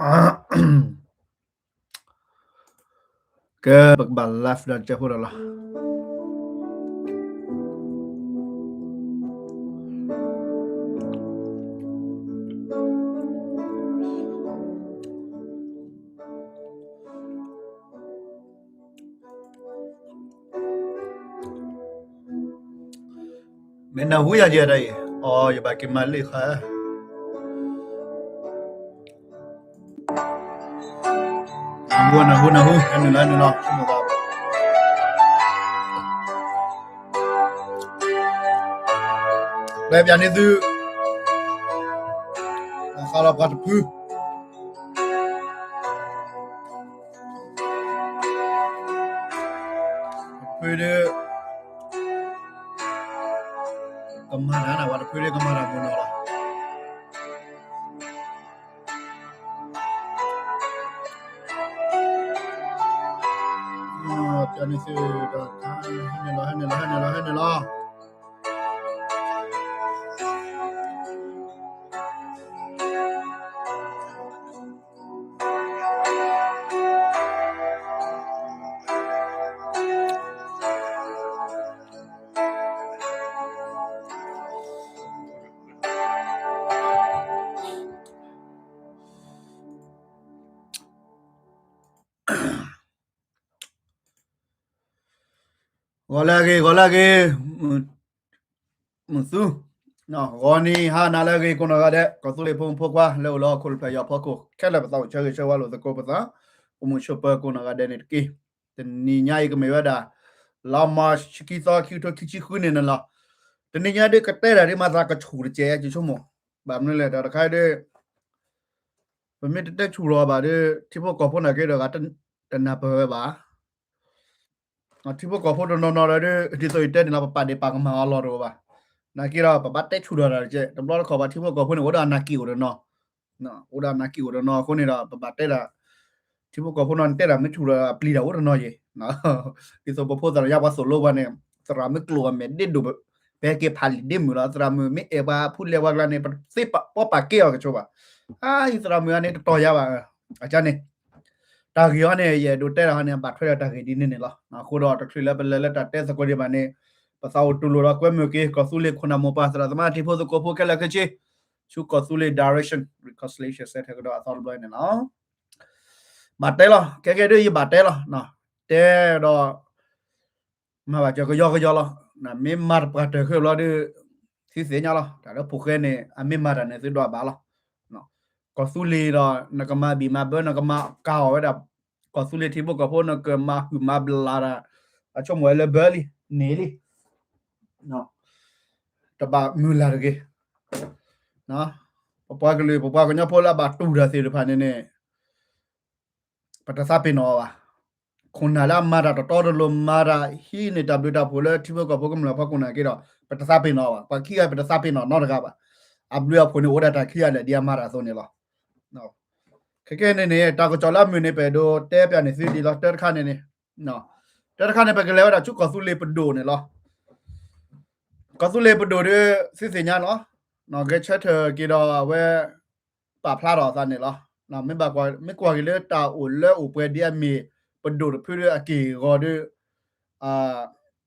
ကဲ ပကဘၣ် live ဒီးကဲဖိဒီးလီၤ. မ့ၢ်နၢ်ဟူယၤကဲဒၣ်အံၤ, အီ ယဘၣ်က့ၤမၤလ့ၣ်ဃာ် နၢ်ဟူ နၢ်ဟူ နၢ်ဟူ နုာ်လီၤ နုာ်လီၤ ဆိကမိၣ်သး ပျဲပျဲန့ၣ်သု ဃာ်လီၤပှၤတဖု တဖုဒုး ကမၤတၢ်နၤ ပှၤတဖုဒုးကမၤတၢ်မုာ်နီၤလီၤ. ပျဲန့ၣ်သု ဟဲနုာ်လီၤ ဟဲနုာ်လီၤ ဟဲနုာ်လီၤ ဟဲနုာ်လီၤ. ဂီၤလၢအဂ့ၤ ဂီၤလၢအဂ့ၤ မုၢ်သူ ဂီၤနံၤဟါနၤလၢအဂ့ၤ ကိးနီၢ်ဂၤဒဲး ကီၢ်သူလ့ၤဖိမုၣ်ဖိခွါ လၢအိၣ်လၢဟီၣ်ခိၣ်တဖျၢၣ်ယီၤဖီခိၣ် ခဲလၢာ်ပသးအိၣ်ဆၢဂ့ၤဆၢဝါလိာ်သကိးပသး အိၣ်မုာ်ဆိးပၢၤကိးနီၢ်ဂၤဒဲးန့ၣ်တက့ၢ်. တနံၤညါအံၤကမ့ၢ်ဝဲဒၣ် လါမၢ်ၡး ခံသီ ခံကထိခံဆံဃုန့ၣ်န့ၣ်လီၤ. တနံၤညါဒုးကတဲတၢ်ဒ်မၤသးကဆူၣ်တကဲး ယဆိကမိၣ် ဘၣ်မနုၤလဲၣ် တၢ်တခါဒုး ပမ့ၢ်တတဲဆူၣ်လီၤဘၣ်ဒီး ထံဖိကီၢ်ဖိနာ်က့ဒီး တနၢ်ပၢၢ်ဝဲဘၣ်. ထံဖိကီၢ်ဖိတနီၤနီၤဒီး ဒ်သိးယတဲန့ၣ်လီၤ ပပာ်ဒ့ၣ်ပာ်ကမၣ်အီၤလီၤတအိၣ်ဘၣ်. နာ်က့ဒီး ပဘၣ်တဲဆူၣ်လီၤတၢ်တကဲး တဘျီတခီၣ်ဘၣ် ထံဖိကီၢ်ဖိန့ၣ် အိၣ်ဒီးအနၢ်က့ၤအိၣ်တနီၤ အိၣ်ဒီးအနၢ်က့ၤအိၣ်တနီၤအဃိန့ၣ်ဒီး ပဘၣ်တဲဒၣ် ထံဖိကီၢ်ဖိနီၤန့ၣ် တဲဒၣ်မ့ၢ်ဆူၣ်လီၤအပျံၤတၢ်အိၣ်တနီၤယဲၤ ဒ်သိးပဖိသရၣ်ယါပှၤသိၣ်လိပှၤန့ၣ် သရၣ်မုၣ်ကျိာ်အမဲာ်ဒ့ၣ်ဒိၣ် ပဟဲက့ၤဖးလံာ်ဒ့မုၢ်လီၤ သရၣ်မုၣ်မ့ၢ်အဲၣ်ပှၤဖူလဲၤပှၤကျါန့ၣ် ပသ့ပီၣ်ပာ်ကဲအီၤကဆိးဘၣ်. အါ ယသရၣ်မုၣ်အန့ၣ် တတီၤယါဘၣ် အကါန့ၣ် တၢ်ဂ့ၢ်ဟီန့ၣ် ယအဲၣ်ဒိးတဲတၢ်ဟီန့ၣ် ဘၣ်ထွဲဒီးတၢ်ဂ့ၢ်ဒ်န့ၣ်န့ၣ်လီၤ. အဃိဒီးတချုးလၢပလဲၤလၢတၢ်တဲသကိးဒံးဘၣ်န့ၣ် ပသးအိၣ်တူၢ်လိာ်ဒီးကွဲမုာ်က့ၤ ကီၢ်သူလ့ၤခိၣ်နၢ်မိၢ်ပၢ် သရၣ်သမါထံဖိသကိးဖိခဲလၢာ်ခဲဆ့ ဆူကီၢ်သူလ့ၤ Direction Reconciliation Centre ကဒီးအသီတဘျီန့ၣ်လီၤ. ဘၣ်တဲလီၤ ခဲကဲဒ်ယဘၣ်တဲလီၤ တဲဒီး မၤဘၣ်စၢၤကယီကယီလီၤ. မ့ၢ်မၤတပှၢ်တၢၢ်ခဲဘျီဒီး သုသ့ၣ်ညါလီၤ တၢ်လၢဖိၣ်ဃဲန့ၣ် အမ့ၢ်မၤတၢ်န့ၣ် သုဒွးဘၣ်လီၤ. ကီၢ်သူလ့ၤဒီး နကမၤဘံၣ်မၤဘၢ နကမၤကၤအီၤဝဲဒၣ် ကီၢ်သူလ့ၤထံဖိကီၢ်ဖိ နကမၤဟုၣ်မၤဘျးတၢ် အဆိကမိၣ်ဝဲလၢဘၢလံ န့ၢ်လံ တဘၣ်မုၢ်လၢ်တဂ့ၤ. ပပှၤကလုာ် ပပှၤကညီဖိလၢအဘၣ်တူၢ်တၢ်သ့ၣ်တဖၣ်န့ၣ်န့ၣ် ပတသးပ့ၤနီၣ်အီၤဘၣ်. ခိၣ်နၢ်လၢအမၤတၢ်တတီတလိၤ မၤတၢ်ဟံးန့ၢ်တၢ်ဘျုးတၢ်ဖှိၣ်လၢထံဖိကီၢ်ဖိကမျၢၢ်အဖီခိၣ်နာ်က့ဒီး ပတသးပ့ၤနီၣ်အီၤဘၣ်. ပှၤခံဂၤပတသးပ့ၤနီၣ်နီတဂၤဘၣ်. အဘျုးအဖှိၣ်န့ၣ်အိၣ်ဒၣ်တၢ်ခံဂၤလၢာ် ဒ်အမၤတၢ်အသိးန့ၣ်လီၤ. ခဲကဲန့ၣ်န့ၣ် တၢ်ကစီၣ်လၢအမုာ်န့ၣ် ပအဲၣ်ဒိးတဲပျးန့ၢ်သုဒ်လီၤ. တၢတခါန့ၣ်န့ၣ် တၢတခါန့ၣ် ပကလဲၤဝဲဒၣ်ဆူကီၢ်သူလ့ၤပဒိၣ်န့ၣ်လီၤ. ကီၢ်သူလ့ၤပဒိၣ်ဒီး သုသ့ၣ်ညါလီၤ. ဂဲၤဆၢထၢၣ်က့ၤဒီးအဝဲ ပာ်ဖျါထီၣ်အသးန့ၣ်လီၤ. မ့ၢ်ကွၢ်က့ၤလၢတၢ်အိၣ်လၢအိၣ်ပှဲၤဒ်အမ့ၢ်ပဒိၣ်တဖုဒီးအက့ၢ်အဂီၤဒီး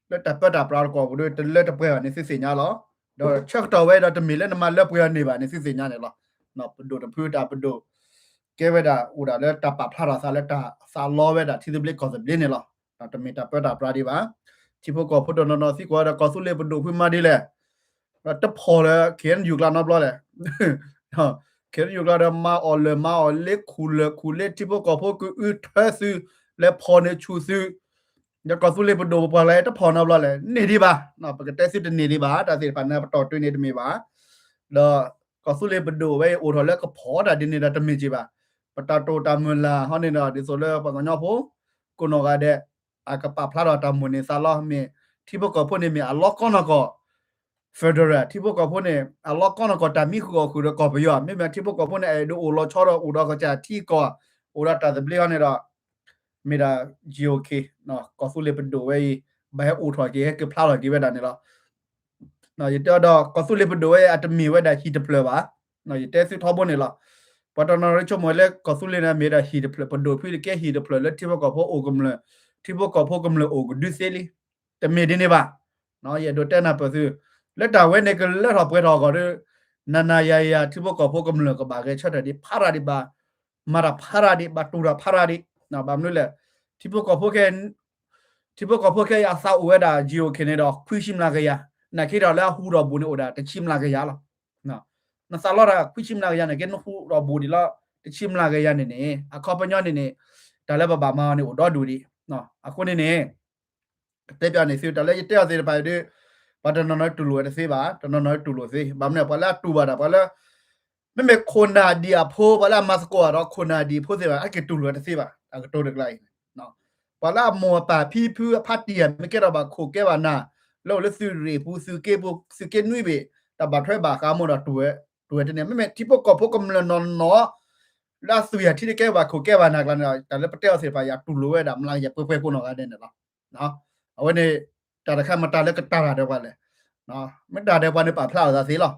လၢတၢ်ပၢတၢ်ပြးတကီၢ်ပူၤဒီး တလၢတပှဲၤဘၣ်န့ၣ် သုသ့ၣ်ညါလီၤ. ဒီးဆၢကတီၢ်ဝဲဒီးတမ့ၢ်လၢနမၤလၢပှဲၤအီၤန့ၢ်ဘၣ်န့ၣ် သုသ့ၣ်ညါန့ၣ်လီၤ. ပဒိၣ်တဖုတၢ်ပဒိၣ် ကဲဝဲဒၣ်အိၣ်ဒၣ်လၢတၢ်ပာ်ဖျါထီၣ်အသးလၢတၢ်သးလီဝဲဒၣ်ထံသဘျ့ကီၢ်သဘျ့န့ၣ်လီၤ. တမ့ၢ်တၢ်ပၢတၢ်ပြးဒံးဘၣ်. ထံဖိကီၢ်ဖိတနီၤနီၤသံကွၢ်ဒီး ကီၢ်သူလ့ၤပဒိၣ်ဖုမၤဒ်လဲၣ် တဖီၣ်လၢ ခ့ၣ်အဲၣ်ယူၣ်ကျါနီတဘျီလဲၣ်. ခ့ၣ်အဲၣ်ယူၣ်ကျါဒီး မၤအီၣ်လၢာ်မၤအီၣ်လ့ ခူၣ်လၢာ်ခူၣ်လ့ ထံဖိကီၢ်ဖိကအုထၢသု လဲၤဖီၣ်န့ၢ်ဆူၣ်သု ဒီးကီၢ်သူလ့ၤပဒိၣ်ပပှၤလၢတဖီၣ်နီတဘျီလဲၣ် န့ၢ်ဒံးဘၣ်. ပကတဲသုတန့ၢ်ဒံးဘၣ် တၢ်သ့ၣ်တဖၣ်န့ၣ် ပတီၢ်တုၤန့ၣ်တမ့ၢ်ဘၣ်. ဒီးကီၢ်သူလ့ၤပဒိၣ်ဝဲအံၤအိၣ်ထီၣ်လၢကဖီၣ်တၢ်ဒ်န့ၣ်ဒီးတမ့ၢ်က့ၤဘၣ်. ပတၢ်တိာ်တၢ်မုၢ်လၢ်ဟီန့ၣ်ဒီး ဒ်သိးလၢပှၤကညီဖိ ကိးနီၢ်ဂၤဒဲး အကပာ်ဖျါထီၣ်တၢ်မိၣ်န့ၢ်သးလီ မ့ၢ်ထံဖိကီၢ်ဖိန့ၣ်မ့ၢ်အလီၢ်ကီၢ်နီၢ်ကီၢ် federal ထံဖိကီၢ်ဖိန့ၣ် အလီၢ်ကီၢ်နီၢ်ကီၢ်တၢ်မံဃုာ်အီၣ်ဃုာ်ဒီးကီၢ်ပယီၤ မ့မ့ၢ်ထံဖိကီၢ်ဖိန့ၣ် အဲၣ်ဒိးအိၣ်လီၤဆီဒီးအိၣ်ဒီးကစၢ်ထံကီၢ် အိၣ်ဒီးတၢ်သဘျ့အီၤန့ၣ်ဒီး မ့ၢ်ဒၣ် GOK ကီၢ်သူလ့ၤပဒိၣ်ဝဲအံၤ ဘၣ်ဟဲအိၣ်ထီၣ်က့ၤ ဟဲက့ၤဖျါထီၣ်က့ၤဝဲဒၣ်န့ၣ်လီၤ. ယတဲအီၤဒီး ကီၢ်သူလ့ၤပဒိၣ်ဝဲအံၤ အတမ့ၢ်ဝဲဒၣ်ဟံၣ်တဖျၢၣ်ဘၣ်. ယတဲသုထီဘိန့ၣ်လီၤ. ပှၤတနီၤနီၤဆိကမိၣ်လၢကီၢ်သူလ့ၤန့ၣ် မ့ၢ်ဝဲဒၣ်ဟံၣ်တဖျၢၣ် ပဒိၣ်တဖု တကဲဟံၣ်တဖျၢၣ်လၢထံဖိကီၢ်ဖိအိၣ်ကမျၢၢ်, ထံဖိကီၢ်ဖိကမျၢၢ်အိၣ်ကဒုသ့လံ. တမ့ၢ်ဒ်န့ၣ်ဘၣ်. ယအဲၣ်ဒိးတဲနၢ်ပၢၢ်သု, လၢတၢ်ဝဲန့ၣ်ကလၢထီၣ်ပှဲၤထီၣ်အဂီၢ်ဒီး နၤနၤယၤယၤ ထံဖိကီၢ်ဖိကမျၢၢ်ကဘၣ်ဂဲၤဆၢထၢၣ်ဒံးဖးရၤဒံး ဘၣ်မၤတၢ်ဖးရၤဒံး ဘၣ်တူၢ်တၢ်ဖးရၤဒံး. ဘၣ်မနုၤလဲၣ်, ထံဖိကီၢ်ဖိခဲ ထံဖိကီၢ်ဖိခဲအံၤအသးအိၣ်ဝဲဒၣ် GOK န့ၣ်ဒီး ခွံဆံမျးကယၤ, နာ်က့ဒီးလၢအဟူထီၣ်ဘူးန့ၣ်အိၣ်ဒၣ်တဆံမျးကယၤလီၤ. နသးလီတၢ်ခွံဆံမျးကယၤ နာ်က့နဟူထီၣ်ဘူးဒံးလၢတဆံမျးကယၤန့ၣ်န့ၣ် အခီပညီန့ၣ်န့ၣ် တၢ်လၢပဘၣ်မၤအီၤန့ၣ်အိၣ်ဒီဒူၣ်ဒံး. အဃိန့ၣ်န့ၣ် တဲပၠးန့ၣ်သု တၢ်လၢယတဲအီၤသ့ၣ်တဖၣ်အံၤဒီး ပှၤတနီၤနီၤတူၢ်လိာ်ဝဲတသ့ဘၣ်, တနီၤနီၤတူၢ်လိာ်သ့. ဘၣ်မနုၤ ပှၤလၢအတူၢ်ဘၣ်တၢ် ပှၤလၢ မ့မ့ၢ်ခိၣ်နၢ်ဒံၣ်အဖိ ပှၤလၢအမၤသကိးတၢ်ဒီးခိၣ်နၢ်ဒံၣ်အဖိသ့ၣ်တဖၣ် အက့ၤတူၢ်လိာ်ဝဲတသ့ဘၣ်. အကတိၤတကျါအံၤ ပှၤလၢအမိၢ်အပၢ်ဖံဖုအဖါတံၢ်ဧါ မ့ၢ်ကဲထီၣ်ဘၣ်ခိၣ်ကဲဘၣ်နၢ် လၢအိၣ်လၢသုးရ့ၣ်ပူၤ သုးက့ပူၤ သုးက့နွံဘ့ၣ် တၢ်ဘၣ်ထွဲဘၣ်ဃးမိၢ်ဒီးတူၢ်ဝဲ, တူၢ်ဝဲတန့ၢ်. မ့မ့ၢ်ထံဖိကီၢ်ဖိကမျၢၢ်နီၢ်နီၢ် လၢအသွံၣ်အထံတကဲဘၣ်ခိၣ်ကဲဘၣ်နၢ်ကျါန့ၣ်ဒီး တၢ်လၢပတဲအီၤသ့ၣ်တဖၣ် ယတူၢ်လိာ်ဝဲဒၣ်မျးကယၤပှဲၤပှဲၤကိးနီၢ်ဂၤဒဲးန့ၣ်လီၤ. အဝဲန့ၣ် တၢ်တခါမတၤလၢကတၢၢ်တၢ်ဒီးပှၤလဲၣ်. မ့ၢ်တၢ်ဒီးပှၤန့ၣ်ပာ်ဖျါအီၤသးသ့လီၤ.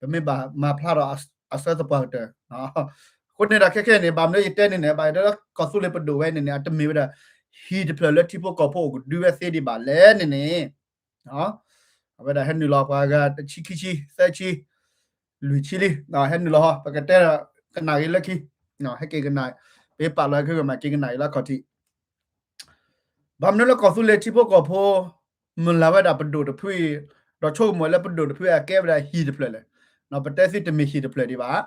ပမ့ၢ်ဘၣ်မၤဖျါဒီးအဆၢသပှၢ်ကတၢၢ် အဃိန့ၣ်ဒီးခဲခဲန့ၣ် ဘၣ်မနုၤယတဲန့ၣ်န့ၣ် ဘၣ်ယတဲလၢကီၢ်သူလ့ၤပဒိၣ်ဝဲန့ၣ်န့ၣ် အတမ့ၢ်ဝဲဒၣ် ဟံၣ်တဖျၢၣ်လၢထံဖိကီၢ်ဖိအိၣ်ကဒုဝဲသ့ဒံးဘၣ်လဲၣ်န့ၣ်န့ၣ် အဝဲဒၣ်ဟဲနုာ်လီၤပှၤဂၤတဆံခံဆံ သၢဆံ လွံၢ်ဆံလံ ဟဲနုာ်လီၤ ပကတဲကနၣ်ဂ့ၤလၢခံ ဟဲက့ၤကနၣ် ပပာ်လီၤခဲဂ့ၤမးက့ၤကနၣ်ဂ့ၤလၢခီၣ်ထံး ဘၣ်မနုၤလၢကီၢ်သူလ့ၤထံဖိကီၢ်ဖိ မုၢ်လၢ်ဝဲဒၣ်ပဒိၣ်တဖုအံၤ ဒီးဆိကမိၣ်လၢပဒိၣ်တဖုအံၤအကဲဝဲဒၣ်ဟံၣ်တဖျၢၣ်လဲၣ်. ပတဲသုတမ့ၢ်ဟံၣ်တဖျၢၣ်ဒံးဘၣ်.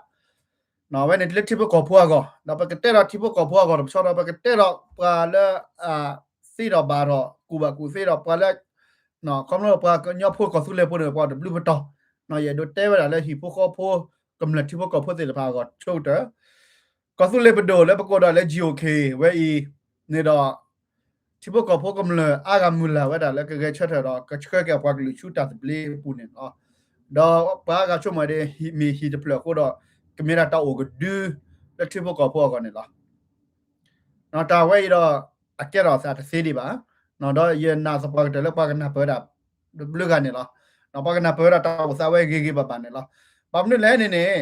အဝဲန့ၣ်လၢထံဖိကီၢ်ဖိအဂီၢ် ဒီးပကတဲဒီးထံဖိကီၢ်ဖိအဂီၢ်တပဆီဒီး ပကတဲဒီးပှၤလၢအသ့ဒီးဘၣ်ထီၣ် ကူၣ်ဘၣ်ကူၣ်သ့ဒီးပှၤလၢ ခီဖျိပှၤကညီဖိကီၢ်သူလ့ၤဖိန့ၣ် ပှၤတဘျုးပတီၢ် ယအဲၣ်ဒိးတဲဝဲဒၣ်လၢဟံၣ်ဖိဃီဖိ ကမျၢၢ်ထံဖိကီၢ်ဖိသ့ၣ်တဖၣ်အဂီၢ်ဆိကတၢၢ် ကီၢ်သူလ့ၤပဒိၣ်လၢပကိးဒၣ်လၢ GOK ဝဲအံၤန့ၣ်ဒီး ထံဖိကီၢ်ဖိကမျၢၢ်အါဂၤမုၢ်လၢ်ဝဲဒၣ်လၢကဂဲၤဆၢထၢၣ်ဒီး ကဆှၢက့ၤပှၤကလုာ်ဆူတၢ်သဘျ့အပူၤန့ၣ်လီၤ. ဒီးပှၤအါဂၤဆိကမိၣ်ဒ် မ့ၢ်ဟံၣ်တဖျၢၣ်အဃိဒီး ကမ့ၢ်ဒၣ်တၢ်အိၣ်ကဒု လၢထံဖိကီၢ်ဖိအဂီၢ်န့ၣ်လီၤ. တၢ်ဝဲအံၤဒီး အကဲထီၣ်သးတသ့ဒံးဘၣ်. ဒီးယနာ်သပှၢ်ကတၢၢ်လၢပှၤကနၢ်ပၢၢ်ဝဲဒၣ် တဘျုးဂၤန့ၣ်လီၤ. ပှၤကနၢ်ပၢၢ်ဝဲဒၣ်တၢ်အိၣ်သးဝဲဂ့ၤဂ့ၤဘၣ်ဘၣ်န့ၣ်လီၤ. ဘၣ်မနုၤလဲၣ်န့ၣ်န့ၣ်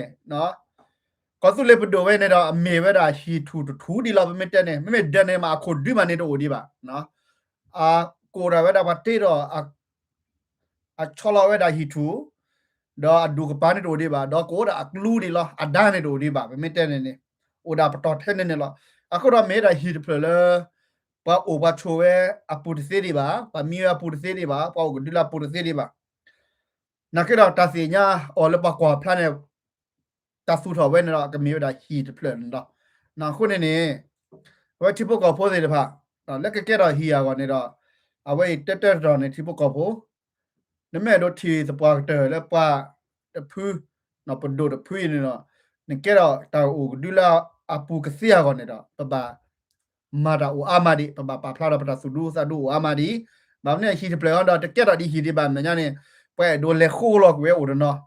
ကီၢ်သူလ့ၤပဒိၣ်ဝဲန့ၣ်ဒီး အမ့ၢ်ဝဲဒၣ်ဟံၣ်ထူၣ်တထူၣ်ဒံးလီၤ ပမ့ၢ်တဲန့ၣ် မ့မ့ၢ်ဒၢးန့ၣ်မး အခိၣ်ဒုမးန့ၣ်တအိၣ်ဒံးဘၣ်. အကိးဒၣ်ဝဲဒၣ်ပှၤတ့ဒီး အဆီလီၤဝဲဒၣ်ဟံၣ်ထူၣ် ဒီးအဒူၣ်ကပၤန့ၣ်တအိၣ်ဒံးဘၣ် ဒီးကအိၣ်ဒၣ်အကျူဒံးလီၤ အဒါန့ၣ်တအိၣ်ဒံးဘၣ် ပမ့ၢ်တဲန့ၣ်န့ၣ် အိၣ်ဒၣ်ပတီၢ်ထဲန့ၣ်န့ၣ်လီၤ. အဃိဒီးမ့ၢ်ဒၣ်ဟံၣ်တဖျၢၣ်လၢ ပှၤအိၣ်ပှၤဆိးဝဲအပူၤတသ့ဒံးဘၣ် ပှၤမံဝဲအပူၤတသ့ဒံးဘၣ် ပှၤအိၣ်ကဒုလၢအပူၤတသ့ဒံးဘၣ်. နာ်က့ဒီးတၢ်သ့ၣ်ညါအီၤလၢပှၤကွၢ်ဖျါန့ၣ် တၢ်သူၣ်ထီၣ်ဝဲန့ၣ်ဒီး ကမ့ၢ်ဝဲဒၣ်ဟံၣ်တဖျၢၣ်န့ၣ်လီၤ. အဃိန့ၣ်န့ၣ် အဝဲထံဖိကီၢ်ဖိသ့ၣ်တဖၣ် လၢကကဲထီၣ်ဟံၣ်အဂီၢ်န့ၣ်ဒီး အဝဲအံၤတၢတၢတတီၤန့ၣ် ထံဖိကီၢ်ဖိ နမ့ၢ်အဲၣ်ဒိးထံၣ်သပှၢ်ကတၢၢ်လၢပှၤတဖု ပဒိၣ်တဖုအံၤန့ၣ်ဒီး နကဲထီၣ်တၢ်အိၣ်ကဒုလၢအပူၤကသ့အဂီၢ်န့ၣ်ဒီး ပဘၣ် မၤတၢ်အိၣ်အါမးဒံး ပဘၣ်ပာ်ဖျါဒီးပတၢ်သူၣ်ဒူသးဒူအိၣ်အါမးဒံး. ဘၣ်မနုၤဟံၣ်တဖျၢၣ်အံၤဒီး တကဲထီၣ်ဒ်ဟံၣ်ဒံးဘၣ်မဲာ်ညါန့ၣ် ပှၤအဲၣ်ဒိးလဲၤဃိလီၤကွံာ်ဝဲအိၣ်တနီၤ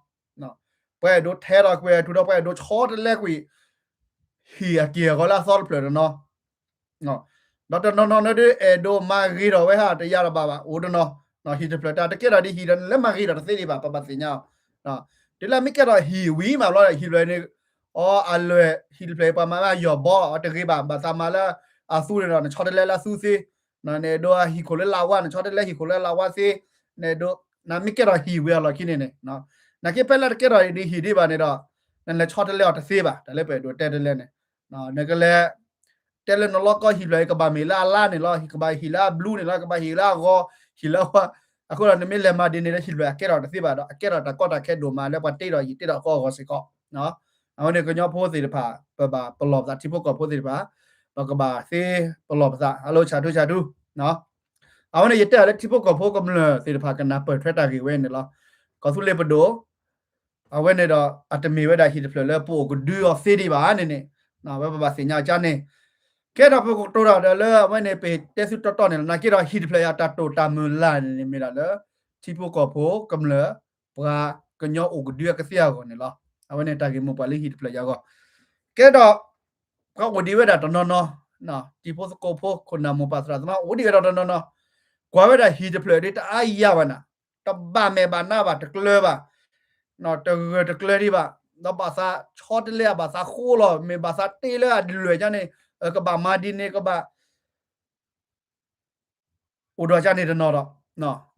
ပှၤအဲၣ်ဒိးထဲလီၤကွံာ်ထူဒီး ပှၤအဲၣ်ဒိးဆီတလဲကွံာ် ဟံၣ်အက့ၢ်အဂီၤလၢအသီတဖျၢၣ်တနီၤ ဒီးတနီၤနီၤန့ၣ်ဒုး အဲၣ်ဒိးမၤဂ့ၤထီၣ်ဝဲဟး တယၤဒီးဘၣ်ဘၣ် အိၣ်တနီၤ ဟံၣ်တဖျၢၣ်တၢ်တကဲထီၣ်ဒ်ဟံၣ်ဒီး နလဲၤမၤဂ့ၤထီၣ်တသ့ဒံးဘၣ် ပဘၣ်သ့ၣ်ညါအီၤ. တုၤလၢမ့ၢ်ကဲထီၣ်ဟံၣ်ဝံၤမးဘျီ ဟံၣ်တဖျၢၣ်န့ၣ် အီအလွဲၢ် ဟံၣ်တဖျၢၣ်အံၤ ပှၤမၤဝဲအယီၢ်ဘီ အတဂ့ၤဘၣ် ဘၣ်သးမၤလၢအသူန့ၣ်ဒီး နဆီတလဲလၢအသူသ့ နအဲၣ်ဒိးဟံၣ်ခိၣ်လၢလၢဝါ နဆီတလဲဟံၣ်ခိၣ်လၢလၢဝါသ့ နအဲၣ်ဒိး နမ့ၢ်ကဲထီၣ်ဟံၣ်ဝံၤအလီၢ်ခံန့ၣ်န့ၣ် နာ်က့ဖဲလၢတကဲထီၣ်ဒ်ဟံၣ်ဒံးဘၣ်န့ၣ်ဒီး နလဲၤဆီတလဲအီၤတသ့ဘၣ် တၢ်လၢပအဲၣ်ဒိးတဲတလဲန့ၣ် နကလဲၤ တဲလၢနလီၢ်ကီၢ်ဟံၣ်တဖျၢၣ်အံၤ ကဘၣ်မ့ၢ်လၢအလါန့ၣ်လီၤ ကဘၣ်ဟံၣ်လၢအဘျူးန့ၣ်လီၤ ကဘၣ်ဟံၣ်လၢအဂီၤ ဟံၣ်လၢအဝါ အဃိဒီးနမ့ၢ်လဲၤမၤဒ်န့ၣ်ဒီး ဟံၣ်တဖျၢၣ်အကဲထီၣ်တသ့ဘၣ်ဒီး အကဲထီၣ်တၢ်ကီတၢ်ခဲဒိၣ်မးလၢပှၤတ့ဒီးယံာ်တ့ဒီးဃီအဂီၢ်စ့ၢ်ကီး အဝဲန့ၣ်ကညီဖိသ့ၣ်တဖၣ် ပဘၣ်ပလီၢ်ပသး ထံဖိကီၢ်ဖိသ့ၣ်တဖၣ် ပကဘၣ်သ့ပလီၢ်ပသး ဟဲလိဆၣ်ထူဆၣ်ထူ အဝဲန့ၣ်ယတဲအီၤလၢထံဖိကီၢ်ဖိကမျၢၢ်သ့ၣ်တဖၣ်ကနၢ်ပၢၢ်ထွဲတၢ်ဂ့ၢ်ဝဲန့ၣ်လီၤ. ကီၢ်သူလ့ၤပဒိၣ် အဝဲန့ၣ်ဒီး အတမ့ၢ်ဝဲဒၣ်ဟံၣ်တဖျၢၣ်လၢပအိၣ်ကဒုအီၤသ့ဒံးဘၣ်န့ၣ်န့ၣ် အဝဲပဘၣ်သ့ၣ်ညါအကါန့ၣ် ကဲထီၣ်ပကတိၤတၢ်ဒီးလၢအဝဲန့ၣ် ပတဲသုတီတီန့ၣ်လီၤ. နာ်က့ဒီးဟံၣ်တဖျၢၣ်အံၤအတၢ်တိာ်တၢ်မုၢ်လၢ်န့ၣ်န့ၣ် မ့ၢ်ဒၣ်လၢ ထံဖိကီၢ်ဖိကမျၢၢ် ပှၤကညီအိၣ်ကဒုအကသ့အဂီၢ်န့ၣ်လီၤ. အဝဲန့ၣ်တၢ်ဂ့ၢ်မိၢ်ပှၢ်လၢဟံၣ်တဖျၢၣ်အံၤအဂီၢ် ကဲဒီး ပှၤအိၣ်ဒံးဝဲဒၣ်တနီၤနီၤ တံၤဖိသကိးဖိ ခိၣ်နၢ်မိၢ်ပၢ်သရၣ်သမါ အိၣ်ဒံးဝဲဒၣ်တနီၤနီၤ ကွၢ်ဝဲဒၣ်ဟံၣ်တဖျၢၣ်ဒ်တအါယၤဘၣ်နၤ တဘၣ်မဲာ်ဘၣ်နါဘၣ် တကျၢၤဘၣ် တဂၢၢ်တကျၢၤဒံးဘၣ် ဒီးဘၣ်သးဆီတလဲ ဘၣ်သးဃိလီၤ မ့ၢ်ဘၣ်သးတ့လၢအလွဲၢ်ကန့ၣ် ကဘၣ်မၤဒ်န့ၣ် ကဘၣ် အိၣ်ဒီးကန့ၣ်တနီၤဒီး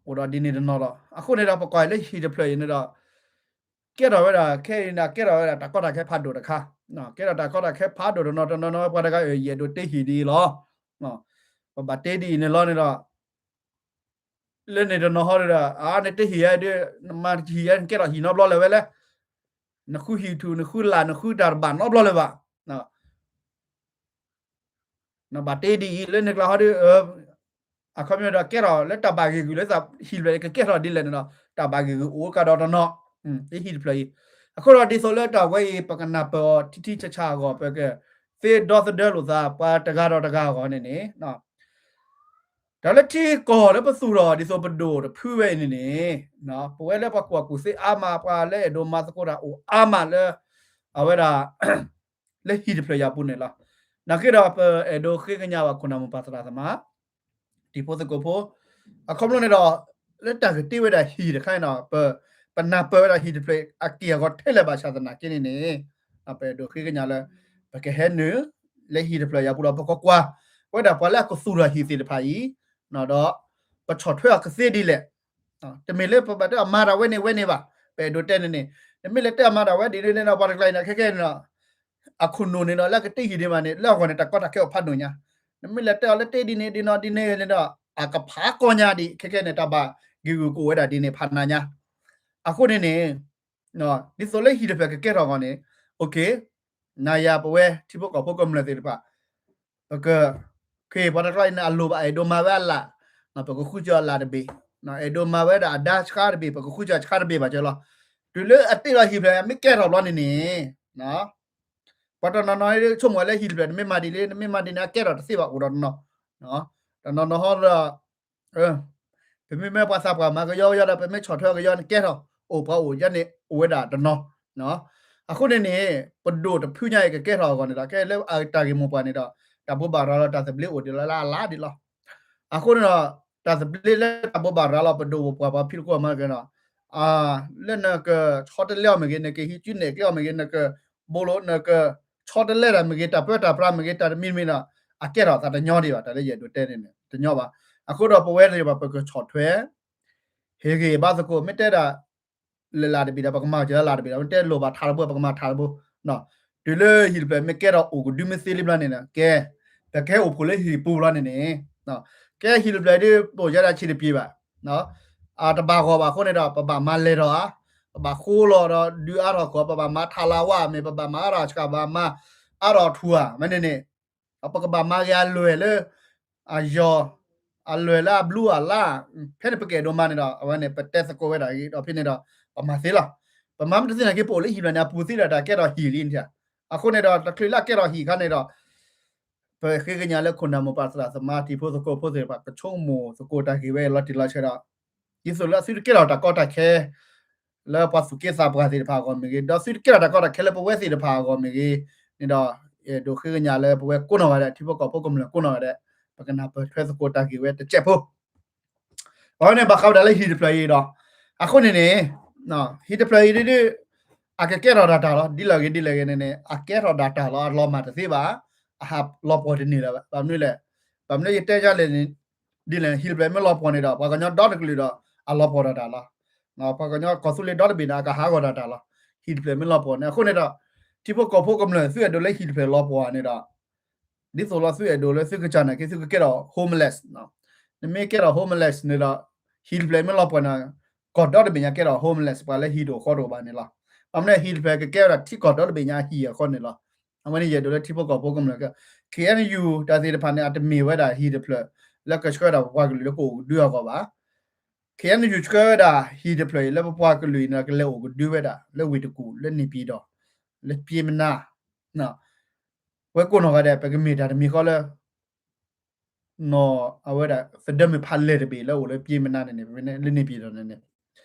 အိၣ်ဒီးဒ်န့ၣ်တနီၤဒီး အဃိန့ၣ်ဒီး ပကွၢ်လၢဟံၣ်တဖျၢၣ်အံၤန့ၣ်ဒီး ကဲထီၣ်ဝဲဒၣ် ခဲအံၤန့ၣ် ကဲထီၣ်ဝဲဒၣ်တၢ်ကီတၢ်ခဲဖးဒိၣ်တခါ, ကဲထီၣ်တၢ်ကီတၢ်ခဲဖးဒိၣ်တနီၤတနီၤ ပှၤတဂၤအၢ ယအဲၣ်ဒိးတ့ဟံၣ်ဒ်အံၤလီၤ. ပဘၣ်တ့ဒ်အံၤန့ၣ်လီၤန့ၣ်ဒီး လၢန့ၣ်တနီၤဟီဒီး အါ နတ့ဟံၣ်ယါဒီး နမၤဟံၣ်ယါ နကဲထီၣ်ဟံၣ်နီတဘျီလၢၤဝဲလဲၣ်, နဃုဟံၣ်ထူၣ် နဃုလၢ် နဃုတၢ်တဘၣ်နီတဘျီလၢၤဘၣ်. နဘၣ်တ့ဒ်အံၤ လၢန့ၣ်ကျါဟီဒီး အခီပညီဒီး ကဲထီၣ်လၢတၢ်ဘၣ်ဂ့ၢ်ဂုာ်လၢဟံၣ်တဖျၢၣ်အံၤ ကကဲထီၣ်ဒ်လဲၣ်န့ၣ်ဒီး တၢ်ဘၣ်ဂ့ၢ်ဂုာ်အိၣ်ကဒီးတနီၤ, ဟံၣ်တဖျၢၣ်အံၤ. အဃိဒီးဒ်သိးလၢတၢ်ဝဲအံၤ ပကနၢ်ပၢၢ်အီၤထံထံဆးဆးအဂီၢ် ပကသ့ဒီသဒၢလိာ်သး ပှၤတဂၤဒီးတဂၤအဂီၢ်န့ၣ်န့ၣ် တၢ်လၢထံကီၢ်လၢပသူၣ်ထီၣ်ဒ်သိးပဒိၣ်တဖုဝဲအံၤန့ၣ်န့ၣ် ပဝဲလၢပှၤကူၣ်ဘၣ်ကူၣ်သ့အါမး ပှၤလၢအဲၣ်ဒိးမၤသကိးတၢ်အိၣ်အါမးလၢ အဝဲဒၣ် လၢဟံၣ်တဖျၢၣ်အံၤအပူၤန့ၣ်လီၤ. နာ်က့ဒီး ပအဲၣ်ဒိးဃ့ကညးဘၣ်ခိၣ်နၢ်မိၢ်ပၢ်သရၣ်သမါ တံၤဖိသကိးဖိ အခီဖျိန့ၣ်ဒီး လၢတၢ်ကတ့ဝဲဒၣ်ဟံၣ်တခါန့ၣ်ဒီး ပ ပနၢ်ပၢၢ်ဝဲဒၣ်ဟံၣ်တဖျၢၣ်အက့ၢ်အဂီၤထဲလဲၣ်ဘၣ်ဆၣ်သနာ်က့န့ၣ်န့ၣ် ပအဲၣ်ဒိးဃ့ကညးလၢ ပကဟဲနုာ် လၢဟံၣ်တဖျၢၣ်အံၤအပူၤဒီး ပကကွၢ်ဝဲဒၣ်ပှၤလၢအကသူၣ်ထီၣ်ဟံၣ်သ့ၣ်တဖၣ်အံၤ ဒီး ပဆီၣ်ထွဲအီၤကသ့ဒ်လဲၣ် တမ့ၢ်လၢပဘၣ်တဲအမၤတၢ်ဝဲန့ၣ်ဝဲန့ၣ်ဘၣ်. ပအဲၣ်ဒိးတဲန့ၣ်န့ၣ် တမ့ၢ်လၢတဲအမၤတၢ်ဝဲဒ်န့ၣ်န့ၣ်ဒီး ပှၤတကျါအံၤန့ၣ် ခဲကဲန့ၣ်ဒီး အခိၣ်နူာ်န့ၣ်ဒီး လၢအကတ့ဟံၣ်ဒံးဘၣ်န့ၣ် လၢအဂီၢ်န့ၣ် တၢ်ကီတၢ်ခဲအိၣ်ဖးဒိၣ်ညါ, နမ့ၢ်လဲၤတဲအီၤလၢတ့ဒ်န့ၣ်ဒ်နီၢ်ဒ်န့ၣ်န့ၣ်ဒီး အကဖးကီညါဒံး ခဲကဲန့ၣ် တၢ်ဘၣ်ဂ့ၢ်ဂုာ်ကအိၣ်ဝဲဒၣ်ဒ်န့ၣ်ဖးနၤညါ. အဃိန့ၣ်န့ၣ် ဒ်သိးလၢဟံၣ်တဖျၢၣ်ကကဲထီၣ်အဂီၢ်န့ၣ် နၤယၤပဝဲထံဖိကီၢ်ဖိကမျၢၢ်သ့ၣ်တဖၣ် ပက ခ့ပှၤတကျါအံၤန့ၣ် အလိၣ်ဘၣ် အဲၣ်ဒိးမၤဝဲအလၢ် ပကဃုစၢၤအလၢ်တဘ့ၣ်, အဲၣ်ဒိးမၤဝဲဒၣ်အဒါဆှါတဘ့ၣ် ပကဃုစၢၤဆှါတဘ့ၣ်ဘၣ်ကၢလီၤ. တုၤလၢအတ့လီၤဟံၣ်တဖျၢၣ်မ့ၢ်ကဲထီၣ်ဘျီန့ၣ်န့ၣ် ပှၤတနီၤနီၤဆိကမိၣ်လၢဟံၣ်တဖျၢၣ် နမ့ၢ်မၤဒ်လဲၣ် နမ့ၢ်မၤဒ်န့ၣ် အကဲထီၣ်တသ့ဘၣ် အိၣ်ဒီးတနီၤ, တနီၤနီၤဟီဒီး ပမ့မ့ၢ်ပှၤသးပှၢ်မၤကယီကယီဒီး ပမ့ၢ်ဆီၣ်ထွဲကယီန့ၣ်ကဲထီၣ် အိၣ်ပှၤအိၣ်ယါန့ၣ် အိၣ်ဝဲဒၣ်တနီၤ. အဃိန့ၣ်န့ၣ် ပဒိၣ်တဖုညါအံၤကကဲထီၣ်အဂီၢ်န့ၣ်ဒီး ကဲလၢအတၢ်ဂ့ၢ်မိၢ်ပှၢ်န့ၣ်ဒီး တၢ်ဘိးဘၣ်ရၤလီၤတၢ်သဘျ့အိၣ်ဒံးလၢအလါဒံးလီၤ. အဃိန့ၣ်ဒီး တၢ်သဘျ့လၢတၢ်ဘိးဘၣ်ရၤလီၤပဒိၣ်ပပှၢ်ပှၤဖံးသကိးမၤကဒီး လၢနကဆီတလဲအီၤမ့ၢ်ဂ့ၤ နကဟံးစုနဲၣ်ကျဲအီၤမ့ၢ်ဂ့ၤ နကဘိလိာ် နကဆီတလဲတၢ်မ့ၢ်ဂ့ၤ တၢ်ပၢတၢ်ပြးမ့ၢ်ဂ့ၤ တၢ်တမံၤမံၤဒီး အကဲထီၣ်သးတညီဒံးဘၣ် တၢ်လၢယအဲၣ်ဒိးတဲန့ၣ်န့ၣ် တညီဘၣ်. အဃိဒီးပဝဲသ့ၣ်တဖၣ် ပကဆီၣ်ထွဲ ဟ့ၣ်ဂံၢ်ဘါသကိး မ့ၢ်တဲဒၣ် လၢလၢ်တဘ့ၣ်ဒီး ပကမၤစၢၤလၢ်တဘ့ၣ်ဒီး မ့ၢ်တဲလိၣ်ဘၣ်ထးတဘိ ပကမၤထးတဘိ တုၤလၢဟံၣ်တဖျၢၣ်မ့ၢ်ကဲထီၣ်အိၣ်ကဒုမ့ၢ်သ့လံဘျီန့ၣ်ဒီး ကဲ ပကဟဲအိၣ်ဖှိၣ်လၢဟံၣ်ပူၤလီၤန့ၣ်န့ၣ် ကဲဟံၣ်တဖျၢၣ်ဒ် ပအိၣ်ယါဒၣ်ဆံးတပျ့ၤဘၣ် တဘၣ်ဂီၢ်ဘၣ်အဃိန့ၣ်ဒီး ပဘၣ်မၤလဲၤထီၣ်ဧါ, ပဘၣ်ဃိလီၤဒီးဒုးအါထီၣ်ကီး ပဘၣ်မၤထးလၢဝါမ့ၢ် ပဘၣ်မၤအါထီၣ်ဆှး ဘၣ်မၤအါထီၣ်ထူၣ်ဧါ မ့ၢ်န့ၣ်န့ၣ် ပကဘၣ်မၤဂ့ၤအလွဲၢ်လၢ အယီၤ အလွဲၢ်လၢအဘျုးအလါ ဖဲန့ၣ်ပကအဲၣ်ဒိးမၤန့ၣ်ဒီး အဝဲန့ၣ် ပတဲသကိးဝဲဒၣ်အံၤဒီးဖဲန့ၣ်ဒီး ပမၤသ့လီၤ. ပမၤမ့ၢ်တသ့နာ်က့ ပအိၣ်လၢဟံၣ်တဖျၢၣ်န့ၣ် အပူၤသ့ဒီးတၢ်ကဲထီၣ်ဟံၣ်လံန့ၣ်. အဃိန့ၣ်ဒီး တချုးလၢအကဲထီၣ်ဟံၣ်အခါန့ၣ်ဒီး ပဃ့ကညးလၢခိၣ်နၢ်မိၢ်ပၢ်သရၣ်သမါတံၤဖိသကိးဖိသ့ၣ်တဖၣ် ကဆိကမိၣ်သကိးတၢ်ဂ့ၢ်ဝဲလီၤတံၢ်လီၤဆဲးဒီး ဒ်သိးလၢသုတကဲထီၣ်တၢ်ကီတၢ်ခဲ လၢပှၤသူၣ်က့သးပှၢ်သ့ၣ်တဖၣ်အဂီၢ်မ့ၢ်ဂ့ၤ ဒီးသုတကဲထီၣ်တၢ်ကီတၢ်ခဲလၢပဝဲသ့ၣ်တဖၣ်အဂီၢ်မ့ၢ်ဂ့ၤန့ၣ်ဒီး အဲၣ်ဒိးဃ့ကညးလၢပဝဲကိးနီၢ်ဂၤဒဲး ထံဖိကီၢ်ဖိကမျၢၢ်ကိးနီၢ်ဂၤဒဲး ပကနၢ်ပၢၢ်ထွဲသကိးတၢ်ဂ့ၢ်ဝဲတစဲးဖိ အဝဲန့ၣ်ဘၣ်ဃးဝဲဒၣ်လၢဟံၣ်တဖျၢၣ်အံၤဒီး အဃိန့ၣ်န့ၣ် ဟံၣ်တဖျၢၣ်အံၤဒ် အကကဲထီၣ်ဒၣ်တၢ်လီၤ. ဒ်လဲၣ်ဂ့ၤဒ်လဲၣ်ဂ့ၤန့ၣ်န့ၣ် အကဲထီၣ်ဒၣ်တၢ်လီၤ အလီၤမၢ်တသ့ဘၣ်. အဟးလီၤပှီၢ်တန့ၢ်လၢၤဘၣ်. ဘၣ်မနုၤယတဲဒ်လဲၣ်န့ၣ် ဒ်လဲၣ် ဟံၣ်တဖျၢၣ်မ့ၢ်လီၤပှီၢ်န့ၣ်ဒီး ပှၤကညီဒီတကလုာ်ဒီး အလီၤပှီၢ်ဒၣ်တၢ်လီၤ. ပှၤကညီကီၢ်သူလ့ၤဒီတဘ့ၣ်န့ၣ် အကဟးဂီၤဒၣ်တၢ်လီၤ. ဟံၣ်တဖျၢၣ်မ့ၢ်လီၤပှီၢ်န့ၣ် အဃိန့ၣ်ဒီး ထံဖိကီၢ်ဖိကမျၢၢ် သုအဲၣ်ဒိးလၢဟံၣ်တဖျၢၣ်လီၤပှီၢ်န့ၣ်ဒီး ဒ်သိးလီၤသုအဲၣ်ဒိးလၢသုကစၢ်နာ်က့ သုကကဲထီၣ် homeless နမ့ၢ်ကဲထီၣ် homeless န့ၣ်ဒီး ဟံၣ်တဖျၢၣ်မ့ၢ်လီၤပှီၢ်န့ၣ် ကီၢ်ဒီတဘ့ၣ်ညါကဲထီၣ် homeless ပှၤလၢဟံၣ်တအိၣ်ဃီတအိၣ်ဘၣ်န့ၣ်လီၤ. ဘၣ်မနုၤဟံၣ်တဖျၢၣ်ကကဲဝဲဒၣ်ထံကီၢ်ဒီတဘ့ၣ်ညါအဟံၣ်အဃိန့ၣ်လီၤ. အဝဲန့ၣ်ယအဲၣ်ဒိးလၢထံဖိကီၢ်ဖိကမျၢၢ်က ခ့ၣ်အဲၣ်ယူၣ် တၢ်သ့ၣ်တဖၣ်န့ၣ် အတမ့ၢ်ဝဲဒၣ်ဟံၣ်တဖျၢၣ် လၢကဆှၢဒၣ်ပပှၤကလုာ်လၢကအိၣ်ကဒုအဂီၢ်ဘၣ်. ခ့ၣ်အဲၣ်ယူၣ်ဆှၢဝဲဒၣ်ဟံၣ်တဖျၢၣ်အံၤ လၢပပှၤကလုာ်အံၤန့ၣ် ကလဲၤအိၣ်ကဒုဝဲဒၣ် လၢဝ့ၢ်တကူၣ် လၢန့ၣ်ပၠံၣ်တီၣ် လၢပျ့ၤမနါ ဝဲကိးနီၢ်ဂၤဒဲး ပကမ့ၢ်တၢ်တမံၤဃီလၢ နီၢ်အဝဲဒၣ် သဒၢမုၢ်ဖးလဲၢ်တဘ့ၣ်လၢအိၣ်လၢပျ့ၤမနါန့ၣ်န့ၣ် လၢန့ၣ်ပျံၤဒီးန့ၣ်န့ၣ်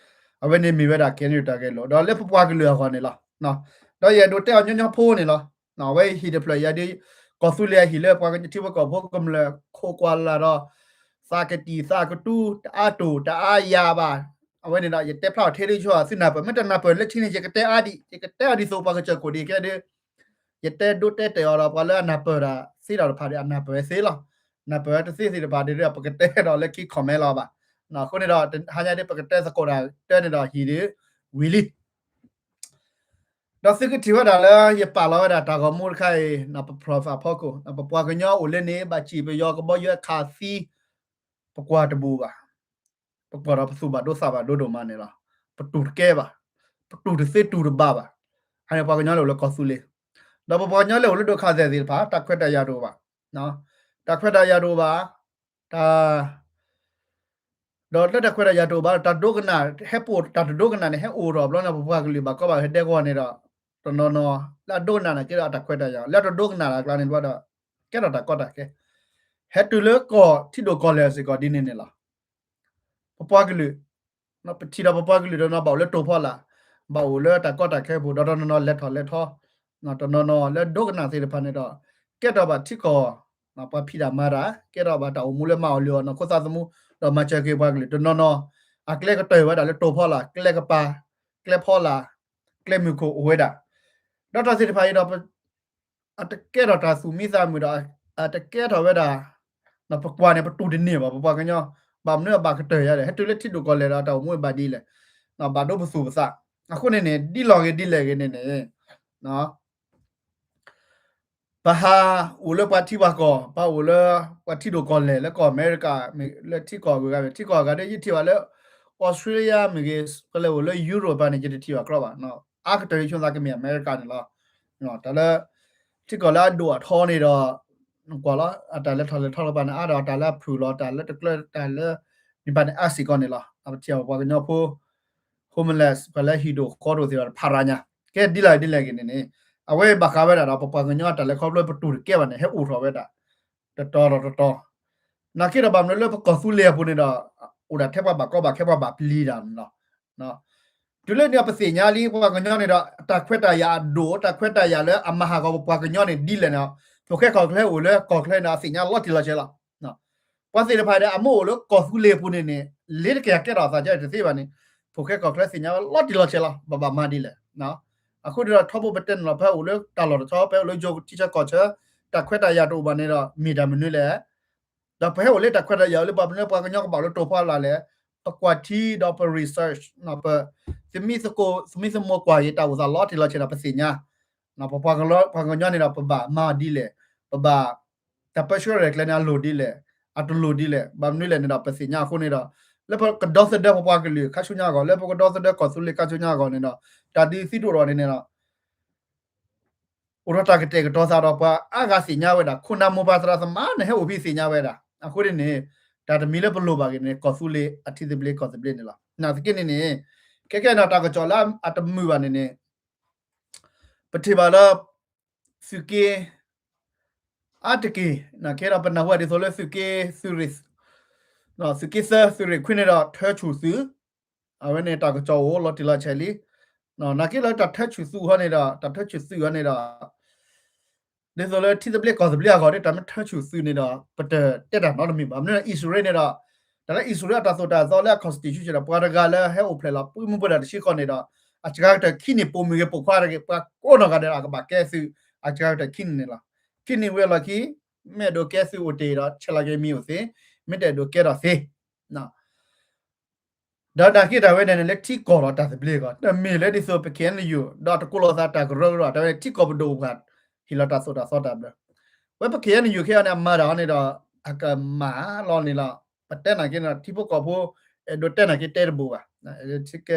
အဝဲန့ၣ်မ့ၢ်ဝဲဒၣ် ခ့ၣ်အဲၣ်ယူၣ် တၢ်ဂဲၤလိာ် ဒီးလၢပပှၤကလုာ်အဂီၢ်န့ၣ်လီၤ. ဒီးယအဲၣ်ဒိးတဲအီၤညီညီဖိန့ၣ်လီၤ. အဝဲဟံၣ်တဖျၢၣ်အံၤဒီး ကီၢ်သူလ့ၤအဟံၣ်လၢပှၤကညီထံဖိကီၢ်ဖိကမျၢၢ်ခိးကွၢ်လၢ်ဒီး သးကတံာ်သးကတူၢ် တအါတိၢ်တအါယၤဘၣ် အဝဲန့ၣ်ဒီး ယတဲဖျါအီၤထဲဒ်ဆိ သုနၢ်ပၢၢ် မ့ၢ်တနၢ်ပၢၢ်လၢထံန့ၣ် ယကတဲအါဒံး ယကတဲအီၤဒ်သိးပှၤကစၢၢ်ခိၣ်ဒ်ခဲဒ် ယတဲဒိတဲတဲာ်အီၤဒီး ပှၤလၢအနၢ်ပၢၢ်တၢ်သ့ဒီးတဖၣ်ဒီး အနၢ်ပၢၢ်ဝဲသ့လီၤ. နၢ်ပၢၢ်ဝဲတသ့သ့ၣ်တဖၣ်ဒီး ပကတဲဒီးလၢခံ comment လီၤဘၣ်. အဃိန့ၣ်ဒီး ဟါညါဒ်ပကတဲသကိးတၢ်တၢ်န့ၣ်ဒီး ဟံၣ်ဒ်ဝံၤလံ ဒီးသုကထံၣ်ဝဲဒၣ်လၢယပာ်လီၤဝဲဒၣ်တၢ်ဂီၤမူတခါအံၤ ပ profile အဖီခိၣ် ပပှၤကညီအိၣ်လၢန့ၣ် ဘၣ်စံၣ်ပယီၤကဘီယူၤခးသံ ပကွၢ်တဘူၣ်ဘၣ်. ပကွၢ်ဒီးပသူၣ်ဘၣ်ဒိသးဘၣ်ဒိဒိၣ်မးန့ၣ်လီၤ. ပတူၢ်တကဲဘၣ်, ပတူၢ်တသ့တူၢ်တဘၣ်ဘၣ်. အန့ၣ်ပှၤကညီလၢအိၣ်လၢကီၢ်သူလ့ၤ, ဒီးပပှၤကညီလၢအိၣ်လၢဒိၣ်ခါသဲၣ်သ့ၣ်တဖၣ် တၢ်ခွဲးတၢ်ယာ်တအိၣ်ဘၣ်. တၢ်ခွဲးတၢ်ယာ်တအိၣ်ဘၣ်, တၢ် ဒီးလၢတၢ်ခွဲးတၢ်ယာ်တအိၣ်ဘၣ် တၢ်ဒိကနၣ် ဟဲပအိၣ် တၢ်တဒိကနၣ်န့ၣ် ဟဲအိၣ်ထီၣ်ဘျီန့ၣ် ပပှၤကလုာ်ဘၣ်ကီဘၣ်ခဲဒဲကဝီၤန့ၣ်ဒီး တနီၤနီၤ လၢအဒိကနၣ်န့ၣ်ကဲဒီးအတၢ်ခွဲးတၢ်ယာ် လၢအတဒိကနၣ်တၢ်ကျါန့ၣ်ဘျီဒီး ကဲထီၣ်တၢ်ကီတၢ်ခဲ ဟဲတုၤလၢကီၢ်ထံဒိၣ်ကီၢ်လဲၢ်စ့ၢ်ကီးဒ်န့ၣ်န့ၣ်လီၤ. ပပှၤကလုာ် ပထံၣ်ဒီးပပှၤကလုာ်တနီၤဘၣ်အိၣ်လၢတိာ်ဖီလာ်, ဘၣ်အိၣ်လၢတၢ်ကီတၢ်ခဲပူၤ ဒီးတနီၤနီၤလဲၤထီၣ်လဲၤထီ, တနီၤနီၤလၢဒိကနၣ်သ့ၣ်တဖၣ်န့ၣ်ဒီး ကဲထီၣ်ဘၣ်ထံကီၢ် ပှၤဖံးတၢ်မၤတၢ်, ကဲထီၣ်ဘၣ်တၢ်အိၣ်မူလၢမၤအီၤလၢအီၤ နီၢ်ခိသးသမူ, ဒီးမၤစၢၤက့ၤပှၤကလုာ်တနီၤနီၤ, အကျဲကတၢၢ်ဝဲဒၣ်လၢတိာ်ဖီလာ်, ကျဲကပၤ, ကျဲဖီလာ်, ကျဲမုၢ်ခိၣ်အိၣ်ဝဲဒၣ်, ဒီးတၢ်သ့ၣ်တဖၣ်အံၤဒီး အတကဲထီၣ်တၢ်သူၣ်မံသးမုာ်ဒီး အတကဲထီၣ်ဝဲဒၣ် ပကွၢ်န့ၣ် ပတူၢ်တန့ၢ်ဘၣ် ပပှၤကညီ, ဘၣ်မနုၤအဘၣ်ကတၢၢ်ယၤဒီး ဟဲတုၤလၢထံဒိၣ်ကီၢ်လဲၢ်ဒီးတၢ်အိၣ်မူဘၣ်ဒ်လဲၣ်, ဘၣ်ဒိပသူၣ်ပသး, အဃိန့ၣ်န့ၣ် ဒ်လဲၣ်ဂ့ၤဒ်လဲၣ်ဂ့ၤန့ၣ်န့ၣ် ပဟးအိၣ်လၢပှၤထံပှၤကီၢ်, ပဟးအိၣ်လၢပှၤထံဒိၣ်ကီၢ်လဲၢ် လၢကီၢ်အမဲရကၤ လၢထံကီၢ်အဂုၤအဂၤမ့ၢ် ထံကီၢ်အဂၤဒီး ယထံၣ်ဘၣ်လၢ Australia မ့ၢ်ဂ့ၤ, ပလဲၤအိၣ်လၢ Europe ပၤန့ၣ် ယတထံၣ်ဘၣ်ကြီဘၣ်, အါကတၢၢ်ယဆိသးကမ့ၢ်အမဲရကၤန့ၣ်လီၤ. တၢ်လၢ ထံကီၢ်လၢအဒိၣ်အထီန့ၣ်ဒီး ကွၢ်လီၤ အတၢ်လဲၤထီၣ်လဲၤထီလီၤပၤန့ၣ် အါဒီးတၢ်လၢအဖုၣ်လီၤ တၢ်လၢတကျၢၤ တၢ်လၢ န့ၣ်ပၤန့ၣ် အါစ့ၢ်ကီးန့ၣ်လီၤ. ပထံၣ်ပပှၤကညီဖိ homeless ပှၤလၢဟံၣ်ဒိၣ်ဃီဒိၣ်သ့ၣ်တဖၣ်ဖးရၤညါ, ကဲဒ်လဲၣ်ဒ်လဲၣ်ဂ့ၤန့ၣ်န့ၣ် အဝဲဘၣ်ဃးဝဲဒၣ်ဒီး ပပှၤကညီတၢ်လဲၤခီဖျိပတူၢ်တကဲဘၣ်န့ၣ် ဟဲအိၣ်ထီၣ်ဝဲဒၣ် တတီၤဒီးတတီၤ, နာ်က့ဒီးဘၣ်မနုၤလၢပကီၢ်သူလ့ၤအပူၤန့ၣ်ဒီး အိၣ်ဒၣ်ထဲပှၤဘၣ်ကီဘၣ်ခဲပှၤဘၣ်ပျံၤတၢ်န့ၣ်လီၤ. တုၤလၢန့ၣ်ပသ့ၣ်ညါလံ ပှၤကညီန့ၣ်ဒီး တၢ်ခွဲးတၢ်ယာ်အဒိၣ် တၢ်ခွဲးတၢ်ယာ်လၢအမၤဟးဂီၤပပှၤကညီန့ၣ်ဒ်လဲၣ်န့ၣ်, ဖိၣ်ဃဲကီၢ်ချၢအိၣ်လၢကီၢ်ချၢန့ၣ် အသ့ၣ်ညါလီၤတံၢ်လီၤဆဲးလီၤ. ပှၤသ့ၣ်တဖၣ်ဒီး အမ့ၢ်အိၣ်လၢကီၢ်သူလ့ၤအပူၤန့ၣ်န့ၣ် လ့ၤတကယၤကဲထီၣ်အသးကဲတသ့ဘၣ်န့ၣ်, ဖိၣ်ဃဲကီၢ်ချၢသ့ၣ်ညါဝဲလီၤတံၢ်လီၤဆဲးလီၤ ဘၣ်ဘၣ်မၤဒ်လဲၣ်. အဃိန့ၣ်ဒီး ထီဘိပတဲန့ၣ်လီၤ ပဟဲအိၣ်လၢတၢ်လီၢ်တဆီ ပဟဲအိၣ်လၢယိၤထံဆၢကီၢ်ဆၢ တၢ်ခွဲးတၢ်ယာ်တအိၣ်ဘၣ်န့ၣ်ဒီး မ့ၢ်တၢ်မနုၤလဲၣ်. ဒီးပဟဲအိၣ်လၢတၢ်ခွဲးတၢ်ယာ်လၢပှၤမနုၤ ပှၤကညီကဘၣ်အိၣ်လၢတိာ်ဖီလာ်လဲၣ်, ပကွၢ်ထံဒီးပ research ပ သမံသမိးကွၢ်က့ၤတၢ်အိၣ်သးလီၤတံၢ်လီၤဆဲးဒီးပသ့ၣ်ညါ, ပပှၤကညီန့ၣ်ဒီး ပဘၣ်မၤဒ်လဲၣ်, ပဘၣ် တၢ်ပၢဆှၢရဲၣ်ကျဲၤန့ၣ် အလိၣ်ဒ်လဲၣ်, အတလိၣ်ဒ်လဲၣ်, ဘၣ်မနုၤလဲၣ်န့ၣ်ဒီး ပသ့ၣ်ညါအဃိန့ၣ်ဒီး လၢပကဒီသဒၢပပှၤကလုာ်ခါဆူညါအဂီၢ် လၢပကဒီသဒၢကီၢ်သူလ့ၤခါဆူညါအဂီၢ်န့ၣ်ဒီး တၢ်ဒုးသံဒိၣ်ထီၣ်န့ၣ်န့ၣ်ဒီး အိၣ်ဒီးတၢ်ကတဲာ်ကတီၤသးဒီးပှၤအါဂၤသ့ၣ်ညါဝဲဒၣ် ခိၣ်နၢ်မိၢ်ပၢ်သရၣ်သမါန့ၣ် ဟဲအိၣ်ဖဲသ့ၣ်ညါဝဲဒၣ်. အဃိန့ၣ်န့ၣ် တၢ်တမံၤလၢပလိၣ်ဘၣ်က့ၤန့ၣ် ကီၢ်သူလ့ၤအထံသဘျ့ကီၢ်သဘျ့န့ၣ်လီၤ. နာ်သက့န့ၣ်န့ၣ် ခဲကဲန့ၣ် တၢ်ကစီၣ်လၢအတမုာ်ဘၣ်န့ၣ်န့ၣ် ပထံၣ်ဘၣ်လၢ သုးက့ အါတက့ၢ် နာ်က့ဒီးပနၢ်ဟူဘၣ်ဒ်သိးလၢသုးက့ သုးရ့ၣ် သုးက့သၢ သုးရ့ၣ်ခွံန့ၣ်ဒီး ထၢဆူၣ်သုး, အဝဲန့ၣ်တၢ်ကစီၣ်အိၣ်လီၤတံၢ်လီၤဆဲးလံ. နာ်က့လၢတၢ်ထၢဆူၣ်သုးဟီန့ၣ်ဒီး တၢ်ထၢဆူၣ်သုးဟီန့ၣ်ဒီး ဒ်သိးလၢထံသဘျ့ကီၢ်သဘျ့အဂီၢ်ဒီး တၢ်မ့ၢ်ထၢဆူၣ်သုးန့ၣ်ဒီး ပတတဲတၢ်နီတမံၤဘၣ်. မ့ၢ်လၢအံၣ်စရ့လးန့ၣ်ဒီး တၢ်လၢအံၣ်စရ့လးအတၢ်သိၣ်တၢ်သီလၢအ constitution ဒီး ပှၤတဂၤလၢဟဲအိၣ်ဖျဲၣ်လီၤ ပုၢ်မုၢ်ပှၢ်တၢ်တဆံဃီန့ၣ်ဒီး အစှၤကတၢၢ်ခံန့ၣ် ပိာ်မုၣ်ဂ့ၤ ပိာ်ခွါတဂ့ၤ ပှၤကိးနီၢ်ဂၤဒဲး အကဘၣ်ကဲသုး အစှၤကတၢၢ်ခံန့ၣ်န့ၣ်လီၤ. ခံန့ၣ်ဝံၤအလီၢ်ခံ မ့ၢ်အဲၣ်ဒိးကဲသုးအိၣ်တ့ၢ်ဒီး ဆဲးလီၤက့ၤမံၤအိၣ်သ့, မ့ၢ်တအဲၣ်ဒိးကဲဒီးသ့ ဒီးနာ်က့တၢ်ဝဲန့ၣ်န့ၣ် လၢထံကီၢ်ဒီးတၢ်သဘျ့အဂီၢ် တမ့ၢ်လၢဒ်သိးပ ခ့ၣ်အဲၣ်ယူၣ် ဒီးတကိးလိာ်သးတၢ်ကရၢကရိ တၢ်ဝဲန့ၣ် ထံကီၢ်ပဒိၣ်ပပှၢ် ဟ့ၣ်လီၤတၢ်သိၣ်တၢ်သီတၢ်ဘျၢ. ဝဲပ ခ့ၣ်အဲၣ်ယူၣ် ခဲအံၤန့ၣ် အမၤတၢ်အီၤန့ၣ်ဒီး အကမၣ်လီၤန့ၣ်လီၤ. ပတဲနာ်က့န့ၣ် ထံဖိကီၢ်ဖိ အဲၣ်ဒိးတဲနာ်က့တဲတဘိးဘၣ်. ဒီး